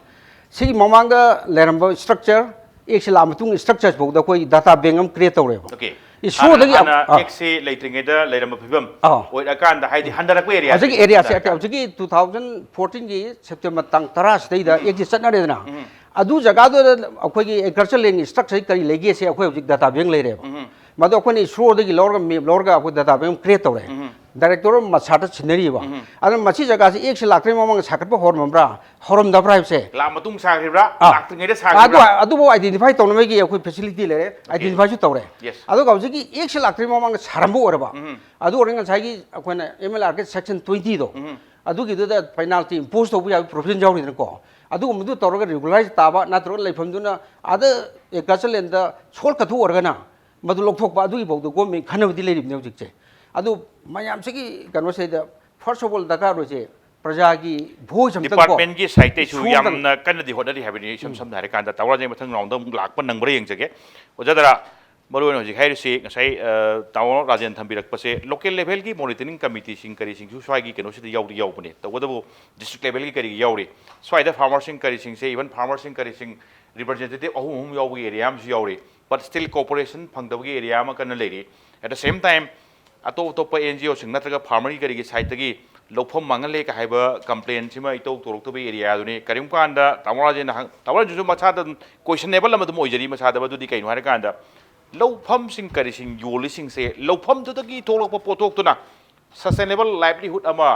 ꯁꯤꯒꯤ ꯃꯃꯥꯡꯗ ꯂꯩꯔꯝꯕ ꯏꯁꯇ꯭ꯔꯛꯆꯔ, ꯑꯦꯛꯁꯤ ꯂꯥꯛꯑ ꯃꯇꯨꯡ ꯏꯁꯇ꯭ꯔꯛꯆꯔ ꯐꯥꯎꯗ ꯑꯩꯈꯣꯏ ꯗꯥꯇꯥ ꯕꯦꯡ ꯑꯃ ꯀ꯭ꯔꯤꯌꯦꯠ ꯇꯧꯔꯦꯕ꯫ Okay. ꯏꯁꯣꯔꯗꯒꯤ ꯍꯥꯟꯅ ꯑꯥ꯫ ꯑꯦꯛꯁꯤ ꯂꯩꯇ꯭ꯔꯤꯉꯩꯗ ꯂꯩꯔꯝꯕ ꯐꯤꯕꯝ ꯑꯥ꯫ ꯑꯣꯏꯔꯀꯥꯟꯗ, ꯍꯥꯏꯗꯤ ꯍꯟꯊꯔꯛꯄ ꯑꯦꯔꯤꯌꯥ ꯍꯧꯖꯤꯛꯀꯤ ꯑꯦꯔꯤꯌꯥꯁꯦ ꯍꯧꯖꯤꯛꯀꯤ ꯇꯨ ꯊꯥꯎꯖꯟ ꯐꯣꯔꯇꯤꯟꯒꯤ ꯁꯦꯞꯇꯦꯝꯕꯔ ꯇꯥꯡ ꯇꯔꯥꯁꯤꯗꯩꯗ ꯑꯦꯛꯁꯤ ꯆꯠꯅꯔꯦꯗꯅ꯫ ꯑꯗꯨ ꯖꯒꯥꯗꯨꯗ ꯑꯩꯈꯣꯏꯒꯤ ꯑꯦꯒ꯭ꯔꯤꯀꯜꯆꯔ ꯂꯦꯟꯒꯤ ꯏꯁꯇ꯭ꯔꯛꯆꯔ ꯀꯔꯤ ꯂꯩꯒꯦꯁꯦ ꯑꯩꯈꯣꯏ ꯍꯧꯖꯤꯛ ꯗꯥꯇꯥ ꯕꯦꯡ ꯂꯩꯔꯦꯕ꯫ ꯃꯗꯨ ꯑꯩꯈꯣꯏꯅ ꯏꯁꯣꯔꯗꯒꯤ ꯂꯧꯔꯒ ꯃꯦꯞ ꯂꯧꯔꯒ ꯑꯩꯈꯣꯏ ꯗꯥꯇꯥ ꯕꯦꯡ ꯀ꯭ꯔꯤꯌꯦꯠ ꯇꯧꯔꯦ꯫ ꯗꯥꯏꯔꯦꯛꯇꯣꯔ ꯃꯁꯥꯗ ꯁꯤꯟꯅꯔꯤꯕ꯫ ꯑꯗꯨꯅ ꯃꯁꯤ ꯖꯒꯥꯁꯤ ꯑꯦꯛꯁꯤ ꯂꯥꯛꯇ꯭ꯔꯤꯉꯩ ꯃꯃꯥꯡꯗ ꯁꯥꯒꯠꯄ ꯍꯧꯔꯝꯕ꯭ꯔꯥ ꯍꯧꯔꯝꯗꯕ꯭ꯔꯥ ꯍꯥꯏꯕꯁꯦ ꯂꯥꯛ ꯃꯇꯨꯡ ꯁꯥꯈ꯭ꯔꯤꯕ꯭ꯔꯥ, ꯑꯥ꯫ ꯂꯥꯛꯇ꯭ꯔꯤꯉꯩꯗ ꯑꯗꯨ ꯁꯥꯈ꯭ꯔꯤꯕ꯭ꯔꯥ? ꯑꯗꯨꯕꯨ ꯑꯥꯏꯗꯦꯟꯇꯤꯐꯥꯏ ꯇꯧꯅꯕꯒꯤ ꯑꯩꯈꯣꯏ ꯐꯦꯁꯤꯂꯤꯇꯤ ꯂꯩꯔꯦ, ꯑꯥꯏꯗꯦꯟꯇꯤꯐꯥꯏꯁꯨ ꯇꯧꯔꯦ꯫ Yes. ꯑꯗꯨꯒ ꯍꯧꯖꯤꯛꯀꯤ ꯑꯦꯛꯁꯤ ꯂꯥꯛꯇ꯭ꯔꯤ ꯃꯃꯥꯡꯗ ꯁꯥꯔꯝꯕ ꯑꯣꯏꯔꯕ, ꯑꯗꯨ ꯑꯣꯏꯔꯒ ꯉꯁꯥꯏꯒꯤ ꯑꯩꯈꯣꯏꯅ ꯑꯦꯝ ꯑꯦꯜ ꯑꯥꯔ ꯀꯦ ꯁꯦꯛꯁꯟ ꯇ꯭ꯋꯦꯟꯇꯤꯗꯣ, ꯑꯗꯨꯒꯤꯗꯨꯗ ꯄꯦꯅꯥꯜꯇꯤ ꯏꯝꯄꯣꯁ ꯇꯧꯕ ꯌꯥꯕꯒꯤ ꯄ꯭ꯔꯣꯕꯤꯖꯟ ꯌꯥꯎꯔꯤꯗꯅꯀꯣ꯫ ꯑꯗꯨꯒꯨꯝꯕꯗꯨ ꯇꯧꯔꯒ ꯔꯤꯒꯨꯂꯔꯥꯏꯁ ꯇꯥꯕ ꯅꯠꯇ꯭ꯔꯒ ꯂꯩꯐꯝꯗꯨꯅ ꯑꯥꯗ ꯑꯦꯒ꯭ꯔꯤꯀꯜꯆꯔ ꯂꯦꯟꯗ ꯁꯣꯜ ꯀꯠꯊꯣꯛ ꯑꯣꯏꯔꯒꯅ ꯃꯗꯨ ꯂꯧꯊꯣꯛꯄ, ꯑꯗꯨꯒꯤ ꯐꯥꯎꯗ ꯒꯣꯔꯃꯦꯟ ꯈꯟꯅꯕꯗꯤ ꯂꯩꯔꯤꯕꯅꯦ ꯍꯧꯖꯤꯛꯁꯦ꯫ ꯑꯗꯨ ꯃꯌꯥꯝꯁꯤꯒꯤ ꯀꯩꯅꯣꯁꯤꯗ first of all ꯗꯔꯀꯥꯔ ꯑꯣꯏꯁꯦ ꯄ꯭ꯔꯖꯥꯒꯤ ꯚꯣꯏꯁ ꯑꯝꯇꯪ ꯀꯣ꯫ ꯗꯤꯄꯥꯔꯠꯃꯦꯟꯒꯤ ꯁꯥꯏꯠꯇꯩꯁꯨ ꯏꯁꯣꯔꯗꯪ꯫ ꯌꯥꯝꯅ ꯀꯟꯅꯗꯤ ꯍꯣꯠꯅꯔꯤ ꯍꯥꯏꯕꯅꯤ꯫ ꯏꯁꯝ ꯁꯝꯅ ꯍꯥꯏꯔꯀꯥꯟꯗ ꯇꯥꯃꯣ ꯔꯥꯖꯦꯟ ꯃꯊꯪ ꯔꯥꯎꯟꯗ ꯑꯃꯨꯛ ꯂꯥꯛꯄ ꯅꯪꯕ꯭ꯔꯥ ꯌꯦꯡꯖꯒꯦ꯫ ꯑꯣꯖꯥ ꯗꯔꯥ, ꯃꯔꯨꯑꯣꯏꯅ ꯍꯧꯖꯤꯛ ꯍꯥꯏꯔꯤꯁꯤ ꯉꯁꯥꯏ, ꯑ, ꯇꯥꯃꯣ ꯔꯥꯖꯦꯟ ꯊꯝꯕꯤꯔꯛꯄꯁꯦ ꯂꯣꯀꯦꯜ ꯂꯦꯚꯦꯜꯒꯤ ꯃꯣꯅꯤꯇꯔꯤꯡ ꯀꯃꯤꯇꯤꯁꯤꯡ ꯀꯔꯤꯁꯤꯡꯁꯨ ꯁ꯭ꯋꯥꯏꯒꯤ ꯀꯩꯅꯣꯁꯤꯗ ꯌꯥꯎꯗꯤ ꯌꯥꯎꯕꯅꯦ, ꯇꯧꯕꯇꯕꯨ ꯗꯤꯁꯇ꯭ꯔꯤꯛ ꯂꯦꯚꯦꯜꯒꯤ ꯀꯔꯤꯒꯤ ꯌꯥꯎꯔꯤ꯫ ꯁ꯭ꯋꯥꯏꯗ ꯐꯥꯔꯃꯔꯁꯤꯡ ꯀꯔꯤꯁꯤꯡꯁꯦ, ꯏꯚꯟ ꯐꯥꯔꯃꯔꯁꯤꯡ ꯀꯔꯤꯁꯤꯡ ꯔꯤꯄ꯭ꯔꯖꯦꯟꯇꯦꯇꯤꯚ ꯑꯍꯨꯝ ꯑꯍꯨꯝ ꯌꯥꯎꯕꯒꯤ ꯑꯦꯔꯤꯌꯥ ꯑꯃꯁꯨ ꯌꯥꯎꯔꯤ꯫ But still cooperation ꯐꯪꯗꯕꯒꯤ ꯑꯦꯔꯤꯌꯥ ꯑꯃ ꯀꯟꯅ ꯂꯩꯔꯤ꯫ At the same time, ꯑꯇꯣꯞ ꯑꯇꯣꯞꯄ ꯑꯦꯟ ꯖꯤ ꯑꯣꯁꯤꯡ ꯅꯠꯇ꯭ꯔꯒ ꯐꯥꯔꯃꯔꯒꯤ ꯀꯔꯤꯒꯤ ꯁꯥꯏꯠꯇꯒꯤ ꯂꯧꯐꯝ ꯃꯥꯡꯍꯜꯂꯦ ꯀ ꯍꯥꯏꯕ ꯀꯝꯄ꯭ꯂꯦꯟꯁꯤꯃ ꯏꯇꯧ ꯇꯧꯔꯛꯇꯕ ꯑꯦꯔꯤꯌꯥꯗꯨꯅꯤ꯫ ꯀꯔꯤꯒꯨꯝꯕ ꯀꯥꯟꯗ ꯇꯥꯃꯣ ꯔꯥꯖꯦꯟꯅ ꯍꯪ-, ꯇꯥꯃꯣ ꯔꯥꯖꯦꯟꯁꯨ ꯃꯁꯥꯗ ꯑꯗꯨꯝ ꯀꯣꯏꯁꯟꯅꯦꯕꯜ ꯑꯃ ꯑꯗꯨꯝ ꯑꯣꯏꯖꯔꯤ ꯃꯁꯥꯗ꯫ ꯑꯗꯨꯗꯤ ꯀꯩꯅꯣ ꯍꯥꯏꯔꯀꯥꯟꯗ ꯂꯧꯐꯝꯁꯤꯡ ꯀꯔꯤꯁꯤꯡ ꯌꯣꯜꯂꯤꯁꯤꯡꯁꯦ ꯂꯧꯐꯝꯗꯨꯗꯒꯤ ꯊꯣꯛꯂꯛꯄ ꯄꯣꯠꯊꯣꯛꯇꯨꯅ ꯁꯁꯇꯦꯅꯦꯕꯜ ꯂꯥꯏꯚꯂꯤꯍꯨꯗ ꯑꯃ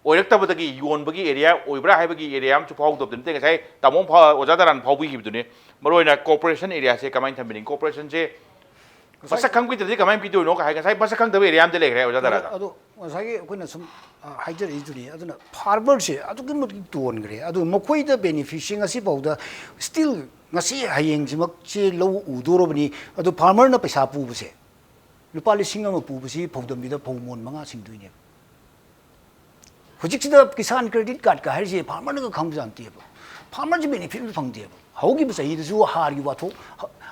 ꯑꯣꯏꯔꯛꯇꯕꯗꯒꯤ ꯌꯣꯟꯕꯒꯤ ꯑꯦꯔꯤꯌꯥ ꯑꯣꯏꯕ꯭ꯔꯥ ꯍꯥꯏꯕꯒꯤ ꯑꯦꯔꯤꯌꯥ ꯑꯃꯁꯨ ꯐꯥꯎꯗꯕꯗꯤ ꯅꯠꯇꯦ꯫ ꯉꯁꯥꯏ ꯇꯥꯃꯣ ꯐꯥ-, ꯑꯣꯖꯥ ꯗꯥꯔꯥꯟ ꯐꯥꯎꯕꯤꯈꯤꯕꯗꯨꯅꯤ꯫ ꯃꯔꯨꯑꯣꯏꯅ ꯀꯣꯑꯣꯄꯔꯦꯁꯟ ꯑꯦꯔꯤꯌꯥꯁꯦ ꯀꯃꯥꯏꯅ ꯊꯝꯕꯤꯅꯤꯡꯉꯤ? ꯀꯣꯑꯣꯄꯔꯦꯁꯟꯁꯦ ꯃꯁꯛ ꯈꯪꯕꯤꯗ꯭ꯔꯗꯤ ꯀꯃꯥꯏꯅ ꯄꯤꯗꯣꯏꯅꯣ ꯀ ꯍꯥꯏ ꯉꯁꯥꯏ ꯃꯁꯛ ꯈꯪꯗꯕ ꯑꯦꯔꯤꯌꯥ ꯑꯃꯗꯤ ꯂꯩꯈ꯭ꯔꯦ ꯑꯣꯖꯥ ꯗꯥꯔꯥꯗ꯫ ꯑꯗꯣ ꯉꯁꯥꯏꯒꯤ ꯑꯩꯈꯣꯏꯅ ꯁꯨꯝ, ꯑ, ꯍꯥꯏꯖꯔꯛꯏꯗꯨꯅꯤ꯫ ꯑꯗꯨꯅ ꯐꯥꯔꯃꯔꯁꯦ ꯑꯗꯨꯛꯀꯤ ꯃꯇꯤꯛ ꯇꯣꯟꯈ꯭ꯔꯦ꯫ ꯑꯗꯨ ꯃꯈꯣꯏꯗ ꯕꯦꯅꯤꯐꯤꯠꯁꯦ ꯉꯁꯤ ꯐꯥꯎꯗ still ꯉꯁꯤ ꯍꯌꯦꯡꯁꯤꯃꯛꯁꯦ ꯂꯧ ꯎꯗꯣꯔꯕꯅꯤ꯫ ꯑꯗꯨ ꯐꯥꯔꯃꯔꯅ ꯄꯩꯁꯥ ꯄꯨꯕꯁꯦ, ꯂꯨꯄꯥ ꯂꯤꯁꯤꯡ ꯑꯃ ꯄꯨꯕꯁꯤ ꯐꯧꯗꯝꯕꯤꯗ ꯐꯧ ꯃꯣꯟ ꯃꯉꯥ ꯁꯤꯡꯗꯣꯏꯅꯦꯕ꯫ ꯍꯧꯖꯤꯛꯁꯤꯗ ꯀꯤꯁꯥꯟ ꯀ꯭ꯔꯦꯗꯤꯠ ꯀꯥꯔꯗꯀ ꯍꯥꯏꯔꯤꯁꯦ ꯐꯥꯔꯃꯔꯅꯒ ꯈꯪꯕꯖꯥꯠ ꯅꯠꯇꯦꯕ꯫ ꯐꯥꯔꯃꯔꯁꯤ ꯕꯦꯅꯤꯐꯤꯠ ꯐꯪꯗꯦꯕ꯫ ꯍꯧꯈꯤꯕ ꯆꯍꯤꯗꯁꯨ ꯍꯥꯔꯒꯤ ꯋꯥꯊꯣꯛ,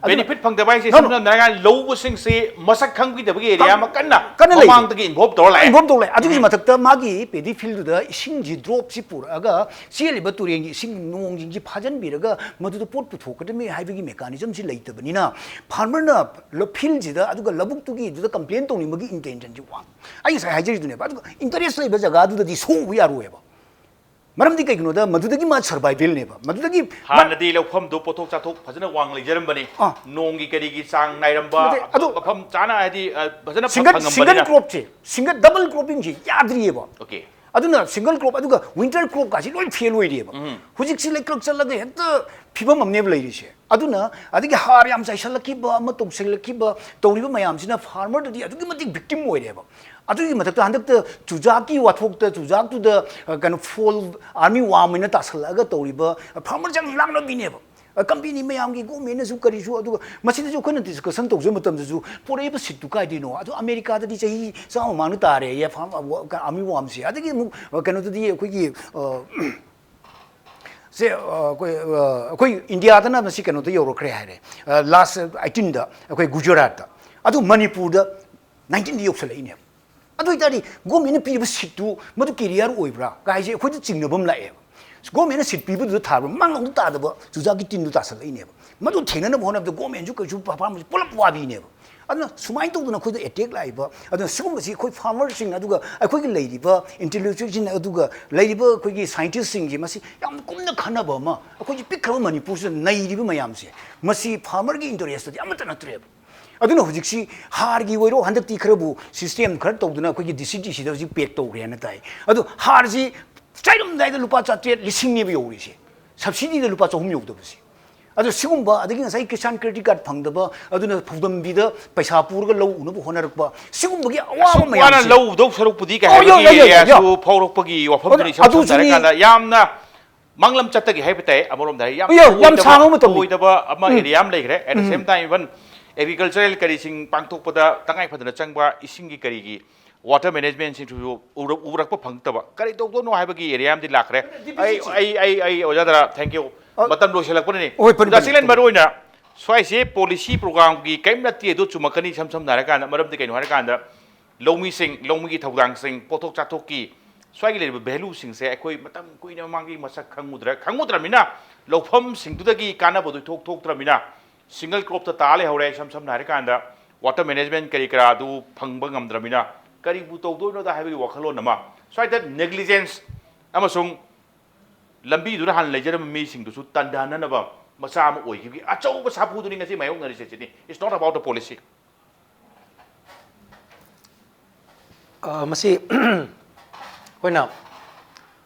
ꯑꯗꯨꯅ ꯕꯦꯅꯤꯐꯤꯠ ꯐꯪꯗꯕ ꯍꯥꯏꯁꯦ No, no. ꯁꯝꯅ ꯍꯥꯏꯔꯀꯥꯟꯗ ꯂꯧ ꯃꯁꯤꯡꯁꯤ ꯃꯁꯛ ꯈꯪꯕꯤꯗꯕꯒꯤ ꯑꯦꯔꯤꯌꯥ ꯑꯃ ꯀꯟꯅ ꯀꯟꯅ ꯂꯩ꯫ ꯃꯃꯥꯡꯗꯒꯤ ꯏꯟꯚꯣꯜꯕ ꯇꯧꯔ ꯂꯥꯛꯑꯦ꯫ ꯏꯟꯚꯣꯜꯕ ꯇꯧꯔ ꯂꯥꯛꯑꯦ꯫ ꯑꯗꯨꯒꯤ ꯃꯊꯛꯇ ꯃꯥꯒꯤ ꯄꯦꯗꯤ ꯐꯤꯜꯗꯨꯗ ꯏꯁꯤꯡꯁꯤ ꯗ꯭ꯔꯣꯞꯁꯤ ꯄꯨꯔꯛꯑꯒ ꯆꯦꯜꯂꯤꯕ ꯇꯨꯔꯦꯟꯒꯤ ꯏꯁꯤꯡ ꯅꯣꯡꯁꯤꯡꯁꯤ ꯐꯥꯖꯤꯟꯕꯤꯔꯒ ꯃꯗꯨꯗ ꯄꯣꯠ ꯄꯨꯊꯣꯛꯀꯗꯕꯅꯤ ꯍꯥꯏꯕꯒꯤ ꯃꯦꯀꯥꯅꯤꯖꯝꯁꯤ ꯂꯩꯇꯕꯅꯤꯅ ꯐꯥꯔꯃꯔꯅ ꯐꯤꯜꯁꯤꯗ ꯑꯗꯨꯒ ꯂꯧꯕꯨꯛꯇꯨꯒꯤꯗꯨꯗ ꯀꯝꯄ꯭ꯂꯦꯟ ꯇꯧꯅꯤꯡꯕꯒꯤ ꯏꯟꯇꯦꯟꯁꯟꯁꯤ ꯋꯥꯡ ꯑꯩ ꯉꯁꯥꯏ ꯍꯥꯏꯖꯔꯤꯗꯨꯅꯦꯕ꯫ ꯑꯗꯨꯒ ꯏꯟꯇꯔꯦꯁ ꯂꯩꯕ ꯖꯒꯥꯗꯨꯗꯗꯤ ꯁꯣꯛꯎꯕ ꯌꯥꯔꯣꯏꯕ꯫ ꯃꯔꯝꯗꯤ ꯀꯩꯒꯤꯅꯣꯗ ꯃꯗꯨꯗꯒꯤ ꯃꯥ ꯁꯔꯚꯥꯏꯕꯦꯜꯅꯦꯕ꯫ ꯃꯗꯨꯗꯒꯤ ꯃꯥ- ꯍꯥꯟꯅꯗꯤ ꯂꯧꯐꯝꯗꯣ ꯄꯣꯠꯊꯣꯛ ꯆꯥꯊꯣꯛ ꯐꯖꯅ ꯋꯥꯡ ꯂꯩꯖꯔꯝꯕꯅꯤ꯫ ꯑꯥ꯫ ꯅꯣꯡꯒꯤ ꯀꯔꯤꯒꯤ ꯆꯥꯡ ꯅꯥꯏꯔꯝꯕ, ꯅꯠꯇꯦ, ꯑꯗꯨ ꯃꯐꯝ ꯆꯥꯅ ꯍꯥꯏꯗꯤ, ꯑ, ꯐꯖꯅ ꯐ- ꯁꯤꯡꯒꯜ ꯁꯤꯡꯒꯜ ꯐꯪꯉꯝꯕꯅꯤꯅ꯫ ꯀ꯭ꯔꯣꯞꯁꯦ, ꯁꯤꯡꯒꯜ ꯗꯕꯜ ꯀ꯭ꯔꯣꯞꯄꯤꯡꯁꯦ ꯌꯥꯗ꯭ꯔꯤꯑꯕ꯫ ꯑꯣꯀꯦ꯫ ꯑꯗꯨꯅ ꯁꯤꯡꯒꯜ ꯀ꯭ꯔꯣꯞ ꯑꯗꯨꯒ ꯋꯤꯟꯇꯔ ꯀ꯭ꯔꯣꯞꯀꯥꯁꯤ ꯂꯣꯏ ꯐꯦꯜ ꯑꯣꯏꯔꯤꯑꯕ꯫ ꯍꯧꯖꯤꯛꯁꯤ ꯂꯩꯀ꯭ꯔꯛ ꯆꯠꯂꯒ ꯍꯦꯛꯇ ꯐꯤꯕꯝ ꯑꯃꯅꯦꯕ ꯂꯩꯔꯤꯁꯦ꯫ ꯑꯗꯨꯅ ꯑꯗꯒꯤ ꯍꯥꯔ ꯌꯥꯝ ꯆꯥꯏꯁꯜꯂꯛꯈꯤꯕ, ꯑꯃ ꯇꯧꯁꯜꯂꯛꯈꯤꯕ, ꯇꯧꯔꯤꯕ ꯃꯌꯥꯝꯁꯤꯅ ꯐꯥꯔꯃꯔꯗꯗꯤ ꯑꯗꯨꯛꯀꯤ ꯃꯇꯤꯛ ꯚꯤꯛꯇꯤꯝ ꯑꯣꯏꯔꯦꯕ꯫ ꯑꯗꯨꯒꯤ ꯃꯊꯛꯇ ꯍꯟꯗꯛꯇ ꯆꯨꯖꯥꯛꯀꯤ ꯋꯥꯊꯣꯛꯇ, ꯆꯨꯖꯥꯛꯇꯨꯗ, ꯑ, ꯀꯩꯅꯣ, ꯐꯣꯜ ꯑꯥꯔꯃꯤ ꯋꯥꯔꯝ ꯑꯣꯏꯅ ꯇꯥꯁꯜꯂꯛꯑꯒ ꯇꯧꯔꯤꯕ, ꯑ, ꯐꯥꯔꯃꯔꯁꯦ ꯌꯥꯝ ꯂꯥꯡꯅꯕꯤꯅꯦꯕ꯫ ꯑ, ꯀꯝꯄꯦꯅꯤ ꯃꯌꯥꯝꯒꯤ, ꯒꯣꯔꯃꯦꯟꯅꯁꯨ ꯀꯔꯤꯁꯨ, ꯑꯗꯨꯒ ꯃꯁꯤꯗꯁꯨ ꯑꯩꯈꯣꯏꯅ ꯗꯤꯁꯀꯁꯟ ꯇꯧꯖꯕ ꯃꯇꯝꯗꯁꯨ ꯄꯣꯔꯛꯏꯕ ꯁꯤꯠꯇꯨ ꯀꯥꯏꯗꯩꯅꯣ? ꯑꯗꯨ ꯑꯃꯦꯔꯤꯀꯥꯗꯗꯤ ꯆꯍꯤ ꯆꯥꯝꯃ ꯃꯃꯥꯡꯗ ꯇꯥꯔꯦ, ꯑꯥꯔꯃꯤ ꯋꯥꯔꯝꯁꯦ꯫ ꯑꯗꯒꯤ ꯑꯃꯨꯛ, ꯑ, ꯀꯩꯅꯣꯗꯗꯤ ꯑꯩꯈꯣꯏꯒꯤ, ꯑ, ꯁꯦ, ꯑ, ꯑꯩꯈꯣꯏ, ꯑ, ꯑꯩꯈꯣꯏ ꯏꯟꯗꯤꯌꯥꯗꯅ ꯃꯁꯤ ꯀꯩꯅꯣꯗ ꯌꯧꯔꯛꯈ꯭ꯔꯦ ꯍꯥꯏꯔꯦ, ꯂꯥꯁ ꯑꯩꯠꯇꯤꯟꯗ ꯑꯩꯈꯣꯏ ꯒꯨꯖꯔꯥꯠꯇ꯫ ꯑꯗꯨ ꯃꯅꯤꯄꯨꯔꯗ ꯅꯥꯏꯟꯇꯤꯟꯗ ꯌꯧꯁꯜꯂꯛꯏꯅꯦꯕ꯫ ꯑꯗꯨ ꯑꯣꯏꯇꯥꯔꯗꯤ ꯒꯣꯔꯃꯦꯟꯅ ꯄꯤꯔꯤꯕ ꯁꯤꯠꯇꯨ ꯃꯗꯨ ꯀꯦꯔꯤꯌꯔ ꯑꯣꯏꯕ꯭ꯔꯥ ꯀꯥꯏꯁꯦ ꯑꯩꯈꯣꯏꯗ ꯆꯤꯡꯅꯕ ꯑꯃ ꯂꯥꯛꯑꯦꯕ꯫ ꯒꯣꯔꯃꯦꯟꯅ ꯁꯤꯠ ꯄꯤꯕꯗꯨꯗ ꯊꯥꯕ ꯃꯥꯡꯂꯣꯝꯗ ꯇꯥꯗꯕ ꯆꯨꯖꯥꯛꯀꯤ ꯇꯤꯟꯗꯨ ꯇꯥꯁꯜꯂꯛꯏꯅꯦꯕ꯫ ꯃꯗꯨ ꯊꯦꯡꯅꯅꯕ ꯍꯣꯠꯅꯕꯗ ꯒꯣꯔꯃꯦꯟꯁꯨ ꯀꯩꯁꯨ ꯐꯥꯔꯃꯔꯁꯤ ꯄꯨꯂꯞ ꯋꯥꯕꯤꯅꯦꯕ꯫ ꯑꯗꯨꯅ ꯁꯨꯃꯥꯏꯅ ꯇꯧꯗꯅ ꯑꯩꯈꯣꯏꯗ ꯑꯦꯇꯦꯛ ꯂꯥꯛꯏꯕ, ꯑꯗꯨꯅ ꯁꯤꯒꯨꯝꯕꯁꯤ ꯑꯩꯈꯣꯏ ꯐꯥꯔꯃꯔꯁꯤꯡ ꯑꯗꯨꯒ ꯑꯩꯈꯣꯏꯒꯤ ꯂꯩꯔꯤꯕ ꯏꯟꯇꯦꯂꯦꯛꯆꯨꯋꯦꯜꯁꯤꯡ ꯑꯗꯨꯒ ꯂꯩꯔꯤꯕ ꯑꯩꯈꯣꯏꯒꯤ ꯁꯥꯏꯟꯇꯤꯁꯁꯤꯡꯁꯤ ꯃꯁꯤ ꯌꯥꯝ ꯀꯨꯞꯅ ꯈꯟꯅꯕ ꯑꯃ, ꯑꯩꯈꯣꯏꯒꯤ ꯄꯤꯛꯈ꯭ꯔꯕ ꯃꯅꯤꯄꯨꯔꯁꯤꯗ ꯅꯩꯔꯤꯕ ꯃꯌꯥꯝꯁꯦ ꯃꯁꯤ ꯐꯥꯔꯃꯔꯒꯤ ꯏꯟꯇꯔꯦꯁꯇꯗꯤ ꯑꯃꯠꯇ ꯅꯠꯇ꯭ꯔꯦꯕ꯫ ꯑꯗꯨꯅ ꯍꯧꯖꯤꯛꯁꯤ ꯍꯥꯔꯒꯤ ꯑꯣꯏꯔꯣ, ꯍꯟꯗꯛꯇꯤ ꯈꯔꯕꯨ ꯁꯤꯁꯇꯦꯝ ꯈꯔ ꯇꯧꯗꯨꯅ ꯑꯩꯈꯣꯏꯒꯤ ꯗꯤ ꯁꯤ ꯇꯤ ꯁꯤꯗ ꯍꯧꯖꯤꯛ ꯄꯦꯛ ꯇꯧꯈ꯭ꯔꯦꯅ ꯇꯥꯏ꯫ ꯑꯗꯣ ꯍꯥꯔꯁꯤ ꯆꯥꯏꯔꯝꯗꯥꯏꯗ ꯂꯨꯄꯥ ꯆꯥꯇ꯭ꯔꯦꯠ, ꯂꯤꯁꯤꯡꯅꯦꯕ ꯌꯧꯔꯤꯁꯦ, ꯁꯕꯁꯤꯗꯤꯗ ꯂꯨꯄꯥ ꯆꯍꯨꯝ ꯌꯧꯗꯕꯁꯦ꯫ ꯑꯗꯣ ꯁꯤꯒꯨꯝꯕ, ꯑꯗꯒꯤ ꯉꯁꯥꯏ ꯀꯤꯁꯥꯟ ꯀ꯭ꯔꯦꯗꯤꯠ ꯀꯥꯔꯗ ꯐꯪꯗꯕ, ꯑꯗꯨꯅ ꯐꯧꯗꯝꯕꯤꯗ ꯄꯩꯁꯥ ꯄꯨꯔꯒ ꯂꯧ ꯎꯅꯕ ꯍꯣꯠꯅꯔꯛꯄ, ꯁꯤꯒꯨꯝꯕꯒꯤ ꯑꯋꯥꯕ ꯑꯁꯨꯛ ꯋꯥꯅ ꯃꯌꯥꯝꯁꯦ ꯂꯧ ꯎꯗꯧ ꯁꯔꯨꯛꯄꯨꯗꯤ ꯀꯩ ꯑꯣ, ꯌꯥ, ꯌꯥ, ꯍꯥꯏꯕꯒꯤ ꯌꯥ, ꯌꯥ꯫ ꯑꯦꯔꯤꯌꯥꯁꯨ ꯐꯥꯎꯔꯛꯄꯒꯤ ꯋꯥꯐꯝꯗꯨꯅ ꯑꯗꯨ-, ꯏꯁꯝ ꯁꯝꯅ ꯑꯗꯨꯁꯨꯅꯤ꯫ ꯍꯥꯏꯔꯀꯥꯟꯗ ꯌꯥꯝꯅ ꯃꯥꯡꯂꯝ ꯆꯠꯇꯒꯦ ꯍꯥꯏꯕ ꯇꯥꯏ꯫ ꯑꯃꯔꯣꯝꯗ ꯍꯥꯏꯔꯗꯤ ꯌꯥꯝ ꯌꯥ, ꯌꯥꯝ ꯑꯣꯏꯗꯕ, ꯁꯥꯡꯕ ꯃꯇꯝꯅꯤ꯫ ꯑꯣꯏꯗꯕ ꯑꯃ ꯑꯦꯔꯤꯌꯥ ꯑꯃ ꯂꯩꯈ꯭ꯔꯦ꯫ At the same time, even agricultural ꯀꯔꯤꯁꯤꯡ ꯄꯥꯡꯊꯣꯛꯄꯗ ꯇꯉꯥꯏ ꯐꯗꯅ ꯆꯪꯕ ꯏꯁꯤꯡꯒꯤ ꯀꯔꯤꯒꯤ Water managementꯁꯤꯡꯁꯨ ꯎꯔꯛ- ꯎꯔꯛꯄ ꯐꯪꯉꯛꯇꯕ, ꯀꯔꯤ ꯇꯧꯗꯣꯏꯅꯣ ꯍꯥꯏꯕꯒꯤ area ꯑꯃꯗꯤ ꯂꯥꯛꯈ꯭ꯔꯦ꯫ ꯑꯩ Deficiency. ꯑꯩ ꯑꯩ ꯑꯩ ꯑꯣꯖꯥ ꯗꯔꯥ, thank you꯫ ꯑ, ꯃꯇꯝ ꯂꯣꯏꯁꯤꯜꯂꯛꯄꯅꯅꯤ꯫ ꯍꯣꯏ, ꯐꯅꯤ, ꯑꯣꯖꯥ ꯐꯅꯤ, ꯆꯤꯡꯂꯦꯟ, ꯐꯅꯤ꯫ ꯃꯔꯨ ꯑꯣꯏꯅ ꯁ꯭ꯋꯥꯏꯁꯦ policy programꯒꯤ ꯀꯔꯤꯝ ꯅꯠꯇꯦ ꯑꯗꯨ ꯆꯨꯝꯃꯛꯀꯅꯤ꯫ ꯏꯁꯝ ꯁꯝꯅ ꯍꯥꯏꯔꯀꯥꯟꯗ, ꯃꯔꯝꯗꯤ ꯀꯩꯅꯣ ꯍꯥꯏꯔꯀꯥꯟꯗ, ꯂꯧꯃꯤꯁꯤꯡ, ꯂꯧꯃꯤꯒꯤ ꯊꯧꯗꯥꯡꯁꯤꯡ, ꯄꯣꯠꯊꯣꯛ ꯆꯥꯊꯣꯛꯀꯤ ꯁ꯭ꯋꯥꯏꯒꯤ ꯂꯩꯔꯤꯕ valueꯁꯤꯡꯁꯦ ꯑꯩꯈꯣꯏ ꯃꯇꯝ ꯀꯨꯏꯅ ꯃꯃꯥꯡꯒꯤ ꯃꯁꯛ ꯈꯪꯉꯨꯗ꯭ꯔ ꯈꯪꯉꯨꯗ꯭ꯔꯕꯅꯤꯅ, ꯂꯧꯐꯝꯁꯤꯡꯗꯨꯗꯒꯤ ꯀꯥꯟꯅꯕꯗꯨ ꯏꯊꯣꯛ ꯊꯣꯛꯇ꯭ꯔꯕꯅꯤꯅ, single cropꯇ ꯇꯥ ꯂꯩꯍꯧꯔꯦ꯫ ꯏꯁꯝ ꯁꯝꯅ ꯍꯥꯏꯔꯀꯥꯟꯗ, water management ꯀꯔꯤ ꯀꯔꯥꯗꯨ ꯐꯪꯕ ꯉꯝꯗ꯭ꯔꯕꯅꯤꯅ, ꯀꯔꯤꯕꯨ ꯇꯧꯗꯣꯏꯅꯣꯗ ꯍꯥꯏꯕꯒꯤ ꯋꯥꯈꯜꯂꯣꯟ ꯑꯃ, ꯁ꯭ꯋꯥꯏꯗ negligence ꯑꯃꯁꯨꯡ ꯂꯝꯕꯤꯗꯨꯗ ꯍꯥꯟꯅ ꯂꯩꯖꯔꯝꯕ ꯃꯤꯁꯤꯡꯗꯨꯁꯨ ꯇꯟꯊꯅꯅꯕ ꯃꯆꯥ ꯑꯃ ꯑꯣꯏꯈꯤꯕꯒꯤ ꯑꯆꯧꯕ ꯁꯥꯐꯨꯗꯨꯅꯤ ꯉꯁꯤ ꯃꯥꯌꯣꯛꯅꯔꯤꯁꯦ꯫ ꯁꯤꯅꯤ, it's not about the policy꯫ ꯑ, ꯃꯁꯤ ꯑꯩꯈꯣꯏꯅ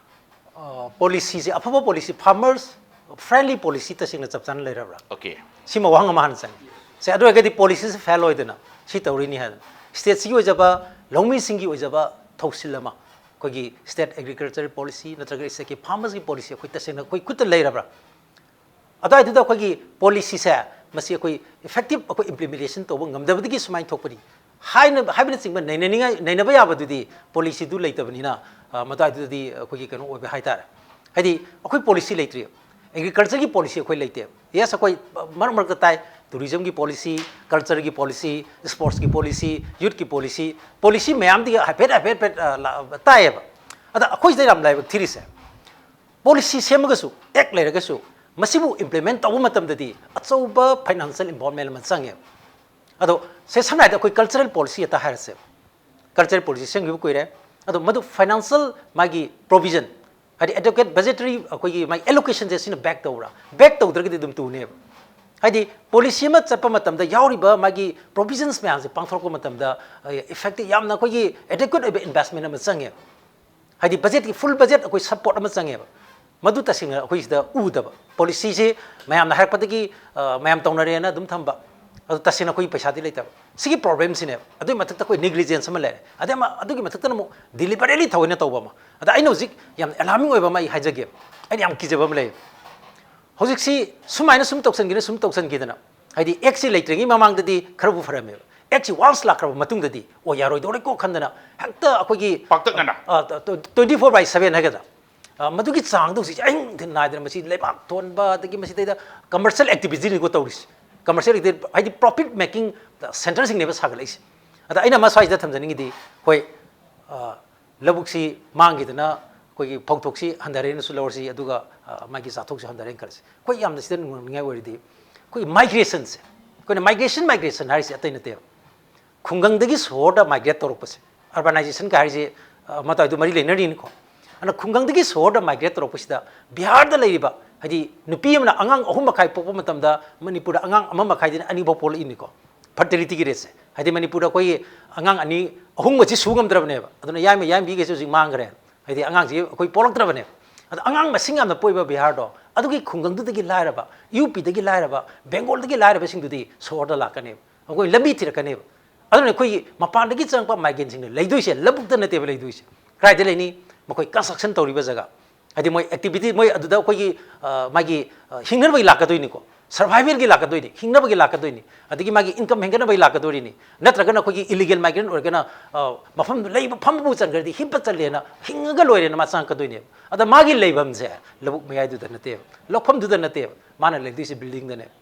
policyꯁꯦ, ꯑꯐꯕ policy, farmers friendly policy ꯇꯁꯦꯡꯅ ꯆꯞ ꯆꯥꯅ ꯂꯩꯔꯕ꯭ꯔꯥ? Okay꯫ ꯁꯤꯃ ꯋꯥꯍꯪ ꯑꯃ ꯍꯥꯟꯅ ꯆꯪꯉꯤ꯫ ꯁꯦ, ꯑꯗꯨ ꯑꯣꯏꯔꯒꯗꯤ policyꯁꯦ fail ꯑꯣꯏꯗꯅ ꯁꯤ ꯇꯧꯔꯤꯅꯤ ꯍꯥꯏꯗꯅ, stateꯁꯤꯒꯤ ꯑꯣꯏꯖꯕ, ꯂꯧꯃꯤꯁꯤꯡꯒꯤ ꯑꯣꯏꯖꯕ ꯊꯧꯁꯤꯜ ꯑꯃ, ꯑꯩꯈꯣꯏꯒꯤ state agriculture policy ꯅꯠꯇ꯭ꯔꯒ stateꯀꯤ farmersꯀꯤ policy ꯑꯩꯈꯣꯏ ꯇꯁꯦꯡꯅ ꯑꯩꯈꯣꯏ ꯈꯨꯠꯇ ꯂꯩꯔꯕ꯭ꯔꯥ? ꯑꯗꯨꯋꯥꯏꯗꯨꯗ ꯑꯩꯈꯣꯏꯒꯤ policyꯁꯦ, ꯃꯁꯤ ꯑꯩꯈꯣꯏ effective ꯑꯩꯈꯣꯏ implementation ꯇꯧꯕ ꯉꯝꯗꯕꯗꯒꯤ ꯁꯨꯃꯥꯏꯅ ꯊꯣꯛꯄꯅꯤ ꯍꯥꯏꯅ, ꯍꯥꯏꯕꯅꯆꯤꯡꯕ ꯅꯩꯅꯅꯤꯡꯉꯥꯏ, ꯅꯩꯅꯕ ꯌꯥꯕꯗꯨꯗꯤ policyꯗꯨ ꯂꯩꯇꯕꯅꯤꯅ, ꯑ, ꯃꯗꯨꯋꯥꯏꯗꯨꯗꯗꯤ ꯑꯩꯈꯣꯏꯒꯤ ꯀꯩꯅꯣ ꯑꯣꯏꯕ ꯍꯥꯏꯇꯥꯔꯦ꯫ ꯍꯥꯏꯗꯤ ꯑꯩꯈꯣꯏ policy ꯂꯩꯇ꯭ꯔꯤ, agricultureꯒꯤ policy ꯑꯩꯈꯣꯏ ꯂꯩꯇꯦ꯫ Yes, ꯑꯩꯈꯣꯏ ꯃꯔꯛ ꯃꯔꯛꯇ ꯇꯥꯏ, tourismꯒꯤ policy, cultureꯒꯤ policy, sportsꯀꯤ policy, youthꯀꯤ policy, policy ꯃꯌꯥꯝꯗꯤ ꯍꯥꯏꯐꯦꯠ ꯍꯥꯏꯐꯦꯠ ꯍꯥꯏꯐꯦꯠ, ꯑ, ꯂꯥ-, ꯇꯥꯏꯌꯦꯕ꯫ ꯑꯗ ꯑꯩꯈꯣꯏꯁꯤꯗ ꯌꯥꯝ ꯂꯥꯏꯕꯛ ꯊꯤꯔꯤꯁꯦ, policy ꯁꯦꯝꯃꯒꯁꯨ, act ꯂꯩꯔꯒꯁꯨ, ꯃꯁꯤꯕꯨ implement ꯇꯧꯕ ꯃꯇꯝꯗꯗꯤ ꯑꯆꯧꯕ financial involvement ꯑꯃ ꯆꯪꯉꯦꯕ꯫ ꯑꯗꯣ ꯁꯦ, ꯁꯝꯅ ꯍꯥꯏꯔꯕꯗ ꯑꯩꯈꯣꯏ cultural policy ꯍꯦꯛꯇ ꯍꯥꯏꯔꯁꯦ꯫ Cultural policy ꯁꯦꯝꯈꯤꯕ ꯀꯨꯏꯔꯦ, ꯑꯗꯣ ꯃꯗꯨ financial ꯃꯥꯒꯤ provision, ꯍꯥꯏꯗꯤ adequate budgetary ꯑꯩꯈꯣꯏꯒꯤ ꯃꯥꯒꯤ allocationꯁꯦ ꯁꯤꯅ back ꯇꯧꯕ꯭ꯔꯥ? Back ꯇꯧꯗ꯭ꯔꯒꯗꯤ ꯑꯗꯨꯝ ꯇꯨꯅꯦꯕ꯫ ꯍꯥꯏꯗꯤ policy ꯑꯃ ꯆꯠꯄ ꯃꯇꯝꯗ ꯌꯥꯎꯔꯤꯕ ꯃꯥꯒꯤ provisions ꯃꯌꯥꯝꯁꯦ ꯄꯥꯡꯊꯣꯔꯛꯄ ꯃꯇꯝꯗ effective ꯌꯥꯝꯅ ꯑꯩꯈꯣꯏꯒꯤ adequate ꯑꯣꯏꯕ investment ꯑꯃ ꯆꯪꯉꯦꯕ꯫ ꯍꯥꯏꯗꯤ budgetꯀꯤ full budget ꯑꯩꯈꯣꯏ support ꯑꯃ ꯆꯪꯉꯦꯕ꯫ ꯃꯗꯨ ꯇꯁꯦꯡꯅ ꯑꯩꯈꯣꯏ ꯁꯤꯗ ꯎꯗꯕ꯫ Policyꯁꯤ ꯃꯌꯥꯝꯅ ꯍꯥꯏꯔꯛꯄꯗꯒꯤ, ꯑ, ꯃꯌꯥꯝ ꯇꯧꯅꯔꯦꯅ ꯑꯗꯨꯝ ꯊꯝꯕ꯫ ꯑꯗꯨ ꯇꯁꯦꯡꯅ ꯑꯩꯈꯣꯏ ꯄꯩꯁꯥꯗꯤ ꯂꯩꯇꯕ꯫ ꯁꯤꯒꯤ problemꯁꯤꯅꯦꯕ꯫ ꯑꯗꯨꯒꯤ ꯃꯊꯛꯇ ꯑꯩꯈꯣꯏ negligence ꯑꯃ ꯂꯩꯔꯦ꯫ ꯑꯗꯩ ꯑꯃ, ꯑꯗꯨꯒꯤ ꯃꯊꯛꯇꯅ ꯑꯃꯨꯛ deliberately ꯊꯑꯣꯏꯅ ꯇꯧꯕ ꯑꯃ꯫ ꯑꯗ ꯑꯩꯅ ꯍꯧꯖꯤꯛ ꯌꯥꯝ alarming ꯑꯣꯏꯕ ꯑꯃ ꯑꯩ ꯍꯥꯏꯖꯒꯦꯕ꯫ ꯑꯩꯅ ꯌꯥꯝ ꯀꯤꯖꯕ ꯑꯃ ꯂꯩꯌꯦꯕ꯫ ꯍꯧꯖꯤꯛꯁꯤ ꯁꯨꯃꯥꯏꯅ ꯁꯨꯝ ꯇꯧꯁꯟꯈꯤꯗꯅ, ꯁꯨꯝ ꯇꯧꯁꯟꯈꯤꯗꯅ, ꯍꯥꯏꯗꯤ actꯁꯤ ꯂꯩꯇ꯭ꯔꯤꯉꯩ ꯃꯃꯥꯡꯗꯗꯤ ꯈꯔꯕꯨ ꯐꯔꯝꯃꯦꯕ꯫ ꯑꯦꯛꯁꯤ ꯋꯥꯟꯁ ꯂꯥꯛꯈ꯭ꯔꯕ ꯃꯇꯨꯡꯗꯗꯤ, ꯑꯣ, ꯌꯥꯔꯣꯏꯗꯧꯔꯦꯀꯣ ꯈꯟꯗꯅ ꯍꯦꯛꯇ ꯑꯩꯈꯣꯏꯒꯤ, ꯄꯥꯛꯇꯛꯅꯅ꯫ ꯑ, ꯇ-, ꯇ-, twenty four by seven ꯍꯥꯏꯒꯗ꯭ꯔꯥ? ꯑ, ꯃꯗꯨꯒꯤ ꯆꯥꯡꯗꯣ ꯍꯧꯖꯤꯛ ꯑꯍꯤꯡ ꯅꯨꯡꯊꯤꯜ ꯅꯥꯏꯗꯅ ꯃꯁꯤ ꯂꯩꯕꯥꯛ ꯊꯣꯟꯕ, ꯑꯗꯒꯤ ꯃꯁꯤꯗꯩꯗ commercial activityꯅꯤꯀꯣ ꯇꯧꯔꯤꯁꯦ꯫ Commercial activity ꯍꯥꯏꯗꯤ profit making centreꯁꯤꯡꯅꯦꯕ ꯁꯥꯒꯠꯂꯛꯏꯁꯦ꯫ ꯑꯗ ꯑꯩꯅ ꯑꯃ ꯁ꯭ꯋꯥꯏꯁꯤꯗ ꯊꯝꯖꯅꯤꯡꯉꯤꯗꯤ, ꯑꯩꯈꯣꯏ, ꯑ, ꯂꯧꯕꯨꯛꯁꯤ ꯃꯥꯡꯈꯤꯗꯅ ꯑꯩꯈꯣꯏꯒꯤ ꯐꯧꯊꯣꯛꯁꯤ ꯍꯟꯊꯔꯦꯅꯁꯨ ꯂꯧꯔꯁꯤ, ꯑꯗꯨꯒ, ꯑ, ꯃꯥꯒꯤ ꯆꯥꯊꯣꯛꯁꯤ ꯍꯟꯊꯔꯦꯅ ꯈꯜꯂꯁꯤ꯫ ꯑꯩꯈꯣꯏ ꯌꯥꯝꯅ ꯁꯤꯗ ꯅꯨꯡꯉꯥꯏꯅꯤꯡꯉꯥꯏ ꯑꯣꯏꯔꯤꯗꯤ ꯑꯩꯈꯣꯏꯒꯤ migrationꯁꯦ, ꯑꯩꯈꯣꯏꯅ migration, migration ꯍꯥꯏꯔꯤꯁꯦ ꯑꯇꯩ ꯅꯠꯇꯦꯕ꯫ ꯈꯨꯡꯒꯪꯗꯒꯤ ꯁꯣꯍꯣꯔꯗ migrate ꯇꯧꯔꯛꯄꯁꯦ, urbanisation ꯀ ꯍꯥꯏꯔꯤꯁꯦ, ꯑ, ꯃꯇꯥꯏꯗꯨ ꯃꯔꯤ ꯂꯩꯅꯔꯤꯅꯤꯀꯣ꯫ ꯑꯗꯨꯅ ꯈꯨꯡꯒꯪꯗꯒꯤ ꯁꯣꯍꯣꯔꯗ migrate ꯇꯧꯔꯛꯄꯁꯤꯗ ꯕꯤꯍꯥꯔꯗ ꯂꯩꯔꯤꯕ, ꯍꯥꯏꯗꯤ ꯅꯨꯄꯤ ꯑꯃꯅ ꯑꯉꯥꯡ ꯑꯍꯨꯝ ꯃꯈꯥꯏ ꯄꯣꯛꯄ ꯃꯇꯝꯗ ꯃꯅꯤꯄꯨꯔꯗ ꯑꯉꯥꯡ ꯑꯃ ꯃꯈꯥꯏꯗꯩꯅ ꯑꯅꯤ ꯐꯥꯎ ꯄꯣꯛꯂꯛꯏꯅꯤꯀꯣ꯫ Fertilityꯒꯤ rateꯁꯦ, ꯍꯥꯏꯗꯤ ꯃꯅꯤꯄꯨꯔꯗ ꯑꯩꯈꯣꯏꯒꯤ ꯑꯉꯥꯡ ꯑꯅꯤ, ꯑꯍꯨꯝꯒꯁꯤ ꯁꯨ ꯉꯝꯗ꯭ꯔꯕꯅꯦꯕ꯫ ꯑꯗꯨꯅ ꯌꯥꯏꯃ ꯌꯥꯏꯝꯕꯤꯒꯩꯁꯦ ꯍꯧꯖꯤꯛ ꯃꯥꯡꯈ꯭ꯔꯦ, ꯍꯥꯏꯗꯤ ꯑꯉꯥꯡꯁꯤ ꯑꯩꯈꯣꯏ ꯄꯣꯛꯂꯛꯇ꯭ꯔꯕꯅꯦꯕ꯫ ꯑꯗꯣ ꯑꯉꯥꯡ ꯃꯁꯤꯡ ꯌꯥꯝꯅ ꯄꯣꯛꯏꯕ ꯕꯤꯍꯥꯔꯗꯣ, ꯑꯗꯨꯒꯤ ꯈꯨꯡꯒꯪꯗꯨꯗꯒꯤ ꯂꯥꯏꯔꯕ, ꯌꯨ ꯄꯤꯗꯒꯤ ꯂꯥꯏꯔꯕ, ꯕꯦꯡꯒꯣꯜꯗꯒꯤ ꯂꯥꯏꯔꯕꯁꯤꯡꯗꯨꯗꯤ ꯁꯣꯍꯣꯔꯗ ꯂꯥꯛꯀꯅꯦꯕ, ꯑꯩꯈꯣꯏ ꯂꯝꯕꯤ ꯊꯤꯔꯛꯀꯅꯦꯕ꯫ ꯑꯗꯨꯅ ꯑꯩꯈꯣꯏꯒꯤ ꯃꯄꯥꯟꯗꯒꯤ ꯆꯪꯉꯛꯄ migrantꯁꯤꯡꯅ ꯂꯩꯗꯣꯏꯁꯦ ꯂꯧꯕꯨꯛꯇ ꯅꯠꯇꯦꯕ ꯂꯩꯗꯣꯏꯁꯦ꯫ ꯀꯗꯥꯏꯗ ꯂꯩꯅꯤ? ꯃꯈꯣꯏ construction ꯇꯧꯔꯤꯕ ꯖꯒꯥ, ꯍꯥꯏꯗꯤ ꯃꯣꯏ activity, ꯃꯣꯏ ꯑꯗꯨꯗ ꯑꯩꯈꯣꯏꯒꯤ, ꯑ, ꯃꯥꯒꯤ, ꯑ, ꯍꯤꯡꯅꯕꯒꯤ ꯂꯥꯛꯀꯗꯣꯏꯅꯤꯀꯣ, survivalꯒꯤ ꯂꯥꯛꯀꯗꯣꯏꯅꯤ, ꯍꯤꯡꯅꯕꯒꯤ ꯂꯥꯛꯀꯗꯣꯏꯅꯤ, ꯑꯗꯒꯤ ꯃꯥꯒꯤ income ꯍꯦꯟꯒꯠꯅꯕꯒꯤ ꯂꯥꯛꯀꯗꯣꯏꯅꯤ꯫ ꯅꯠꯇ꯭ꯔꯒꯅ ꯑꯩꯈꯣꯏꯒꯤ illegal migrant ꯑꯣꯏꯔꯒꯅ, ꯑ, ꯃꯐꯝ ꯂꯩꯕ ꯐꯝꯕꯕꯨ ꯆꯟꯈ꯭ꯔꯗꯤ ꯍꯤꯞꯄ ꯆꯠꯂꯦꯅ ꯍꯤꯡꯉꯒ ꯂꯣꯏꯔꯦꯅ ꯃꯥ ꯆꯪꯉꯛꯀꯗꯣꯏꯅꯦꯕ꯫ ꯑꯗ ꯃꯥꯒꯤ ꯂꯩꯐꯝꯁꯦ ꯂꯧꯕꯨꯛ ꯃꯌꯥꯏꯗꯨꯗ ꯅꯠꯇꯦꯕ, ꯂꯧꯐꯝꯗꯨꯗ ꯅꯠꯇꯦꯕ, ꯃꯥꯅ ꯂꯩꯗꯣꯏꯁꯦ buildingꯗꯅꯦꯕ꯫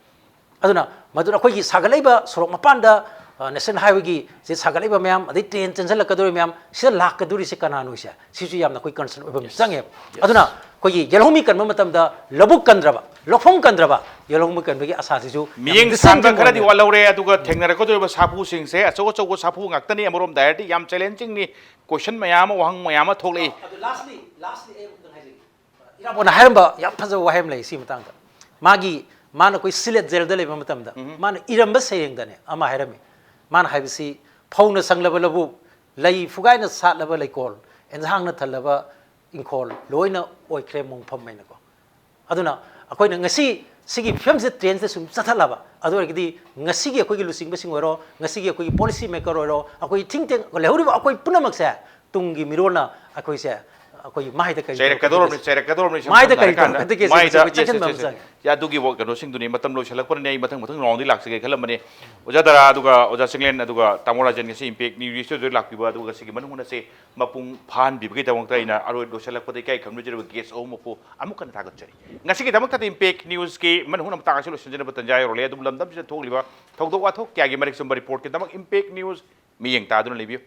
ꯑꯗꯨꯅ ꯃꯗꯨꯅ ꯑꯩꯈꯣꯏꯒꯤ ꯁꯥꯒꯠꯂꯛꯏꯕ ꯁꯣꯔꯣꯛ ꯃꯄꯥꯟꯗ, ꯑ, national highwayꯒꯤ ꯁꯤ ꯁꯥꯒꯠꯂꯛꯏꯕ ꯃꯌꯥꯝ, ꯑꯗꯩ train ꯆꯦꯟꯁꯤꯜꯂꯛꯀꯗꯧꯔꯤꯕ ꯃꯌꯥꯝ, ꯁꯤꯗ ꯂꯥꯛꯀꯗꯧꯔꯤꯁꯦ ꯀꯅꯥꯅꯣ ꯁꯦ? ꯁꯤꯁꯨ ꯌꯥꯝꯅ ꯑꯩꯈꯣꯏ concern ꯑꯣꯏꯕ ꯑꯃ ꯆꯪꯉꯦꯕ꯫ ꯑꯗꯨꯅ ꯑꯩꯈꯣꯏꯒꯤ ꯌꯦꯜꯍꯧꯃꯤ ꯀꯟꯕ ꯃꯇꯝꯗ ꯂꯧꯕꯨꯛ ꯀꯟꯗ꯭ꯔꯕ, ꯂꯧꯐꯝ ꯀꯟꯗ꯭ꯔꯕ, ꯌꯦꯜꯍꯧꯃꯤ ꯀꯟꯕꯒꯤ ꯑꯁꯥꯁꯤꯁꯨ ꯌꯥꯝ ꯃꯤꯠꯌꯦꯡ distant ꯁꯥꯟꯕ ꯈꯔꯗꯤ ꯑꯣꯏꯔꯦ꯫ ꯋꯥꯠꯍꯧꯔꯦ, ꯑꯗꯨꯒ ꯊꯦꯡꯅꯔꯛꯀꯗꯧꯔꯤꯕ ꯁꯥꯐꯨꯁꯤꯡꯁꯦ ꯑꯆꯧ ꯑꯆꯧꯕ ꯁꯥꯐꯨ ꯉꯥꯛꯇꯅꯤ꯫ ꯑꯃꯔꯣꯝꯗ ꯍꯥꯏꯔꯗꯤ ꯌꯥꯝ challengingꯅꯤ, question ꯃꯌꯥꯝ ꯑꯃ, ꯋꯥꯍꯪ ꯃꯌꯥꯝ ꯑꯃ ꯊꯣꯛꯂꯛꯏ꯫ ꯑꯗꯨ lastly, lastly ꯑꯩ ꯑꯃꯨꯛꯇꯪ ꯍꯥꯏꯖꯒꯦ꯫ ꯏꯔꯥꯕꯣꯠꯅ ꯍꯥꯏꯔꯝꯕ ꯌꯥꯝ ꯐꯖꯕ ꯋꯥꯍꯩ ꯑꯃ ꯂꯩ ꯁꯤ ꯃꯇꯥꯡꯗ꯫ ꯃꯥꯒꯤ, ꯃꯥꯅ ꯑꯩꯈꯣꯏ ꯁꯤꯂꯦꯠ ꯖꯦꯜꯗ ꯂꯩꯕ ꯃꯇꯝꯗ ꯃꯥꯅ ꯏꯔꯝꯕ ꯁꯩꯔꯦꯡꯗꯅꯦ ꯑꯃ ꯍꯥꯏꯔꯝꯃꯤ꯫ ꯃꯥꯅ ꯍꯥꯏꯕꯁꯤ, "ꯐꯧꯅ ꯁꯪꯂꯕ ꯂꯧꯕꯨꯛ, ꯂꯩ ꯐꯨꯒꯥꯏꯅ ꯁꯥꯠꯂꯕ ꯂꯩꯀꯣꯜ, ꯑꯦꯟꯁꯥꯡꯅ ꯊꯜꯂꯕ ꯏꯪꯈꯣꯜ, ꯂꯣꯏꯅ ꯑꯣꯏꯈ꯭ꯔꯦ ꯃꯣꯡꯐꯝ" ꯍꯥꯏꯅꯀꯣ꯫ ꯑꯗꯨꯅ ꯑꯩꯈꯣꯏꯅ ꯉꯁꯤ ꯁꯤꯒꯤ ꯐꯤꯕꯝꯁꯤꯗ trendꯁꯦ ꯁꯨꯝ ꯆꯠꯊꯠꯂꯕ, ꯑꯗꯨ ꯑꯣꯏꯔꯒꯗꯤ ꯉꯁꯤꯒꯤ ꯑꯩꯈꯣꯏꯒꯤ ꯂꯨꯆꯤꯡꯕꯁꯤꯡ ꯑꯣꯏꯔꯣ, ꯉꯁꯤꯒꯤ ꯑꯩꯈꯣꯏꯒꯤ policy maker ꯑꯣꯏꯔꯣ, ꯑꯩꯈꯣꯏ think tank ꯂꯩꯍꯧꯔꯤꯕ ꯑꯩꯈꯣꯏ ꯄꯨꯝꯅꯃꯛꯁꯦ ꯇꯨꯡꯒꯤ ꯃꯤꯔꯣꯜꯅ ꯑꯩꯈꯣꯏꯁꯦ, ꯑ, ꯑꯩꯈꯣꯏꯒꯤ ꯃꯥꯏꯗ ꯀꯔꯤ ꯆꯩꯔꯛꯀꯗꯧꯔꯕꯅꯤ ꯇꯧꯔꯛꯀꯗꯒꯦ? ꯆꯩꯔꯛꯀꯗꯧꯔꯕꯅꯤ ꯁꯨꯝ ꯃꯥꯏꯗ ꯃꯇꯝ ꯀꯔꯤ ꯂꯩꯔꯀꯥꯟꯗ ꯇꯧꯔꯛꯀꯗꯒꯦ? ꯃꯥꯏꯗ ꯁꯤꯒꯨꯝꯕꯁꯦ yes, yes, ꯆꯪꯍꯟꯕ yes, ꯑꯃ yes. ꯆꯪꯉꯦ꯫ ꯌꯥ, ꯑꯗꯨꯒꯤ ꯋꯥ- ꯀꯩꯅꯣꯁꯤꯡꯗꯨꯅꯤ ꯃꯇꯝ ꯂꯣꯏꯁꯤꯜꯂꯛꯄꯅꯅꯦ ꯑꯩ ꯃꯊꯪ ꯃꯊꯪ ꯔꯥꯎꯟꯗꯤ ꯂꯥꯛꯆꯒꯦ ꯈꯜꯂꯝꯕꯅꯦ꯫ ꯑꯣꯖꯥ ꯗꯔꯥ ꯑꯗꯨꯒ ꯑꯣꯖꯥ ꯆꯤꯡꯂꯦꯟ ꯑꯗꯨꯒ ꯇꯥꯃꯣ ꯔꯥꯖꯦꯟ ꯉꯁꯤ ꯏꯝꯄꯦꯛ ꯅ꯭ꯌꯨꯁ ꯁ꯭ꯇꯨꯗꯤꯑꯣꯗ ꯂꯥꯛꯄꯤꯕ ꯑꯗꯨꯒ ꯉꯁꯤꯒꯤ ꯃꯅꯨꯡ ꯍꯨꯠꯅꯁꯦ ꯃꯄꯨꯡ ꯐꯥꯍꯟꯕꯤꯕꯒꯤꯗꯃꯛꯇ ꯑꯩꯅ ꯑꯔꯣꯏ ꯂꯣꯏꯁꯤꯜꯂꯛꯄꯗ ꯏꯀꯥꯏ ꯈꯪꯅꯖꯔꯤꯕ ꯒꯦꯁ ꯑꯍꯨꯝꯃꯛꯄꯨ ꯑꯃꯨꯛ ꯍꯟꯅ ꯊꯥꯒꯠꯆꯔꯤ꯫ ꯉꯁꯤꯒꯤꯗꯃꯛꯇꯗꯤ ꯏꯝꯄꯦꯛ ꯅ꯭ꯌꯨꯁꯀꯤ ꯃꯅꯨꯡ ꯍꯨꯠꯅ ꯃꯇꯥꯡ ꯑꯁꯤ ꯂꯣꯏꯁꯤꯟꯖꯅꯕ ꯇꯟꯖꯥ ꯌꯧꯔꯛꯂꯦ꯫ ꯑꯗꯨꯕꯨ ꯂꯝꯗꯝꯁꯤꯗ ꯊꯣꯛꯂꯤꯕ ꯊꯧꯗꯣꯛ ꯋꯥꯊꯣꯛ ꯀꯌꯥꯒꯤ ꯃꯔꯤꯛ ꯆꯨꯝꯕ ꯔꯤꯄꯣꯔꯠꯀꯤꯗꯃꯛ ꯏꯝꯄꯦꯛ ꯅ꯭ꯌꯨꯁ ꯃꯤꯠꯌꯦꯡ ꯇꯥꯗꯨꯅ ꯂꯩꯕꯤꯌꯨ꯫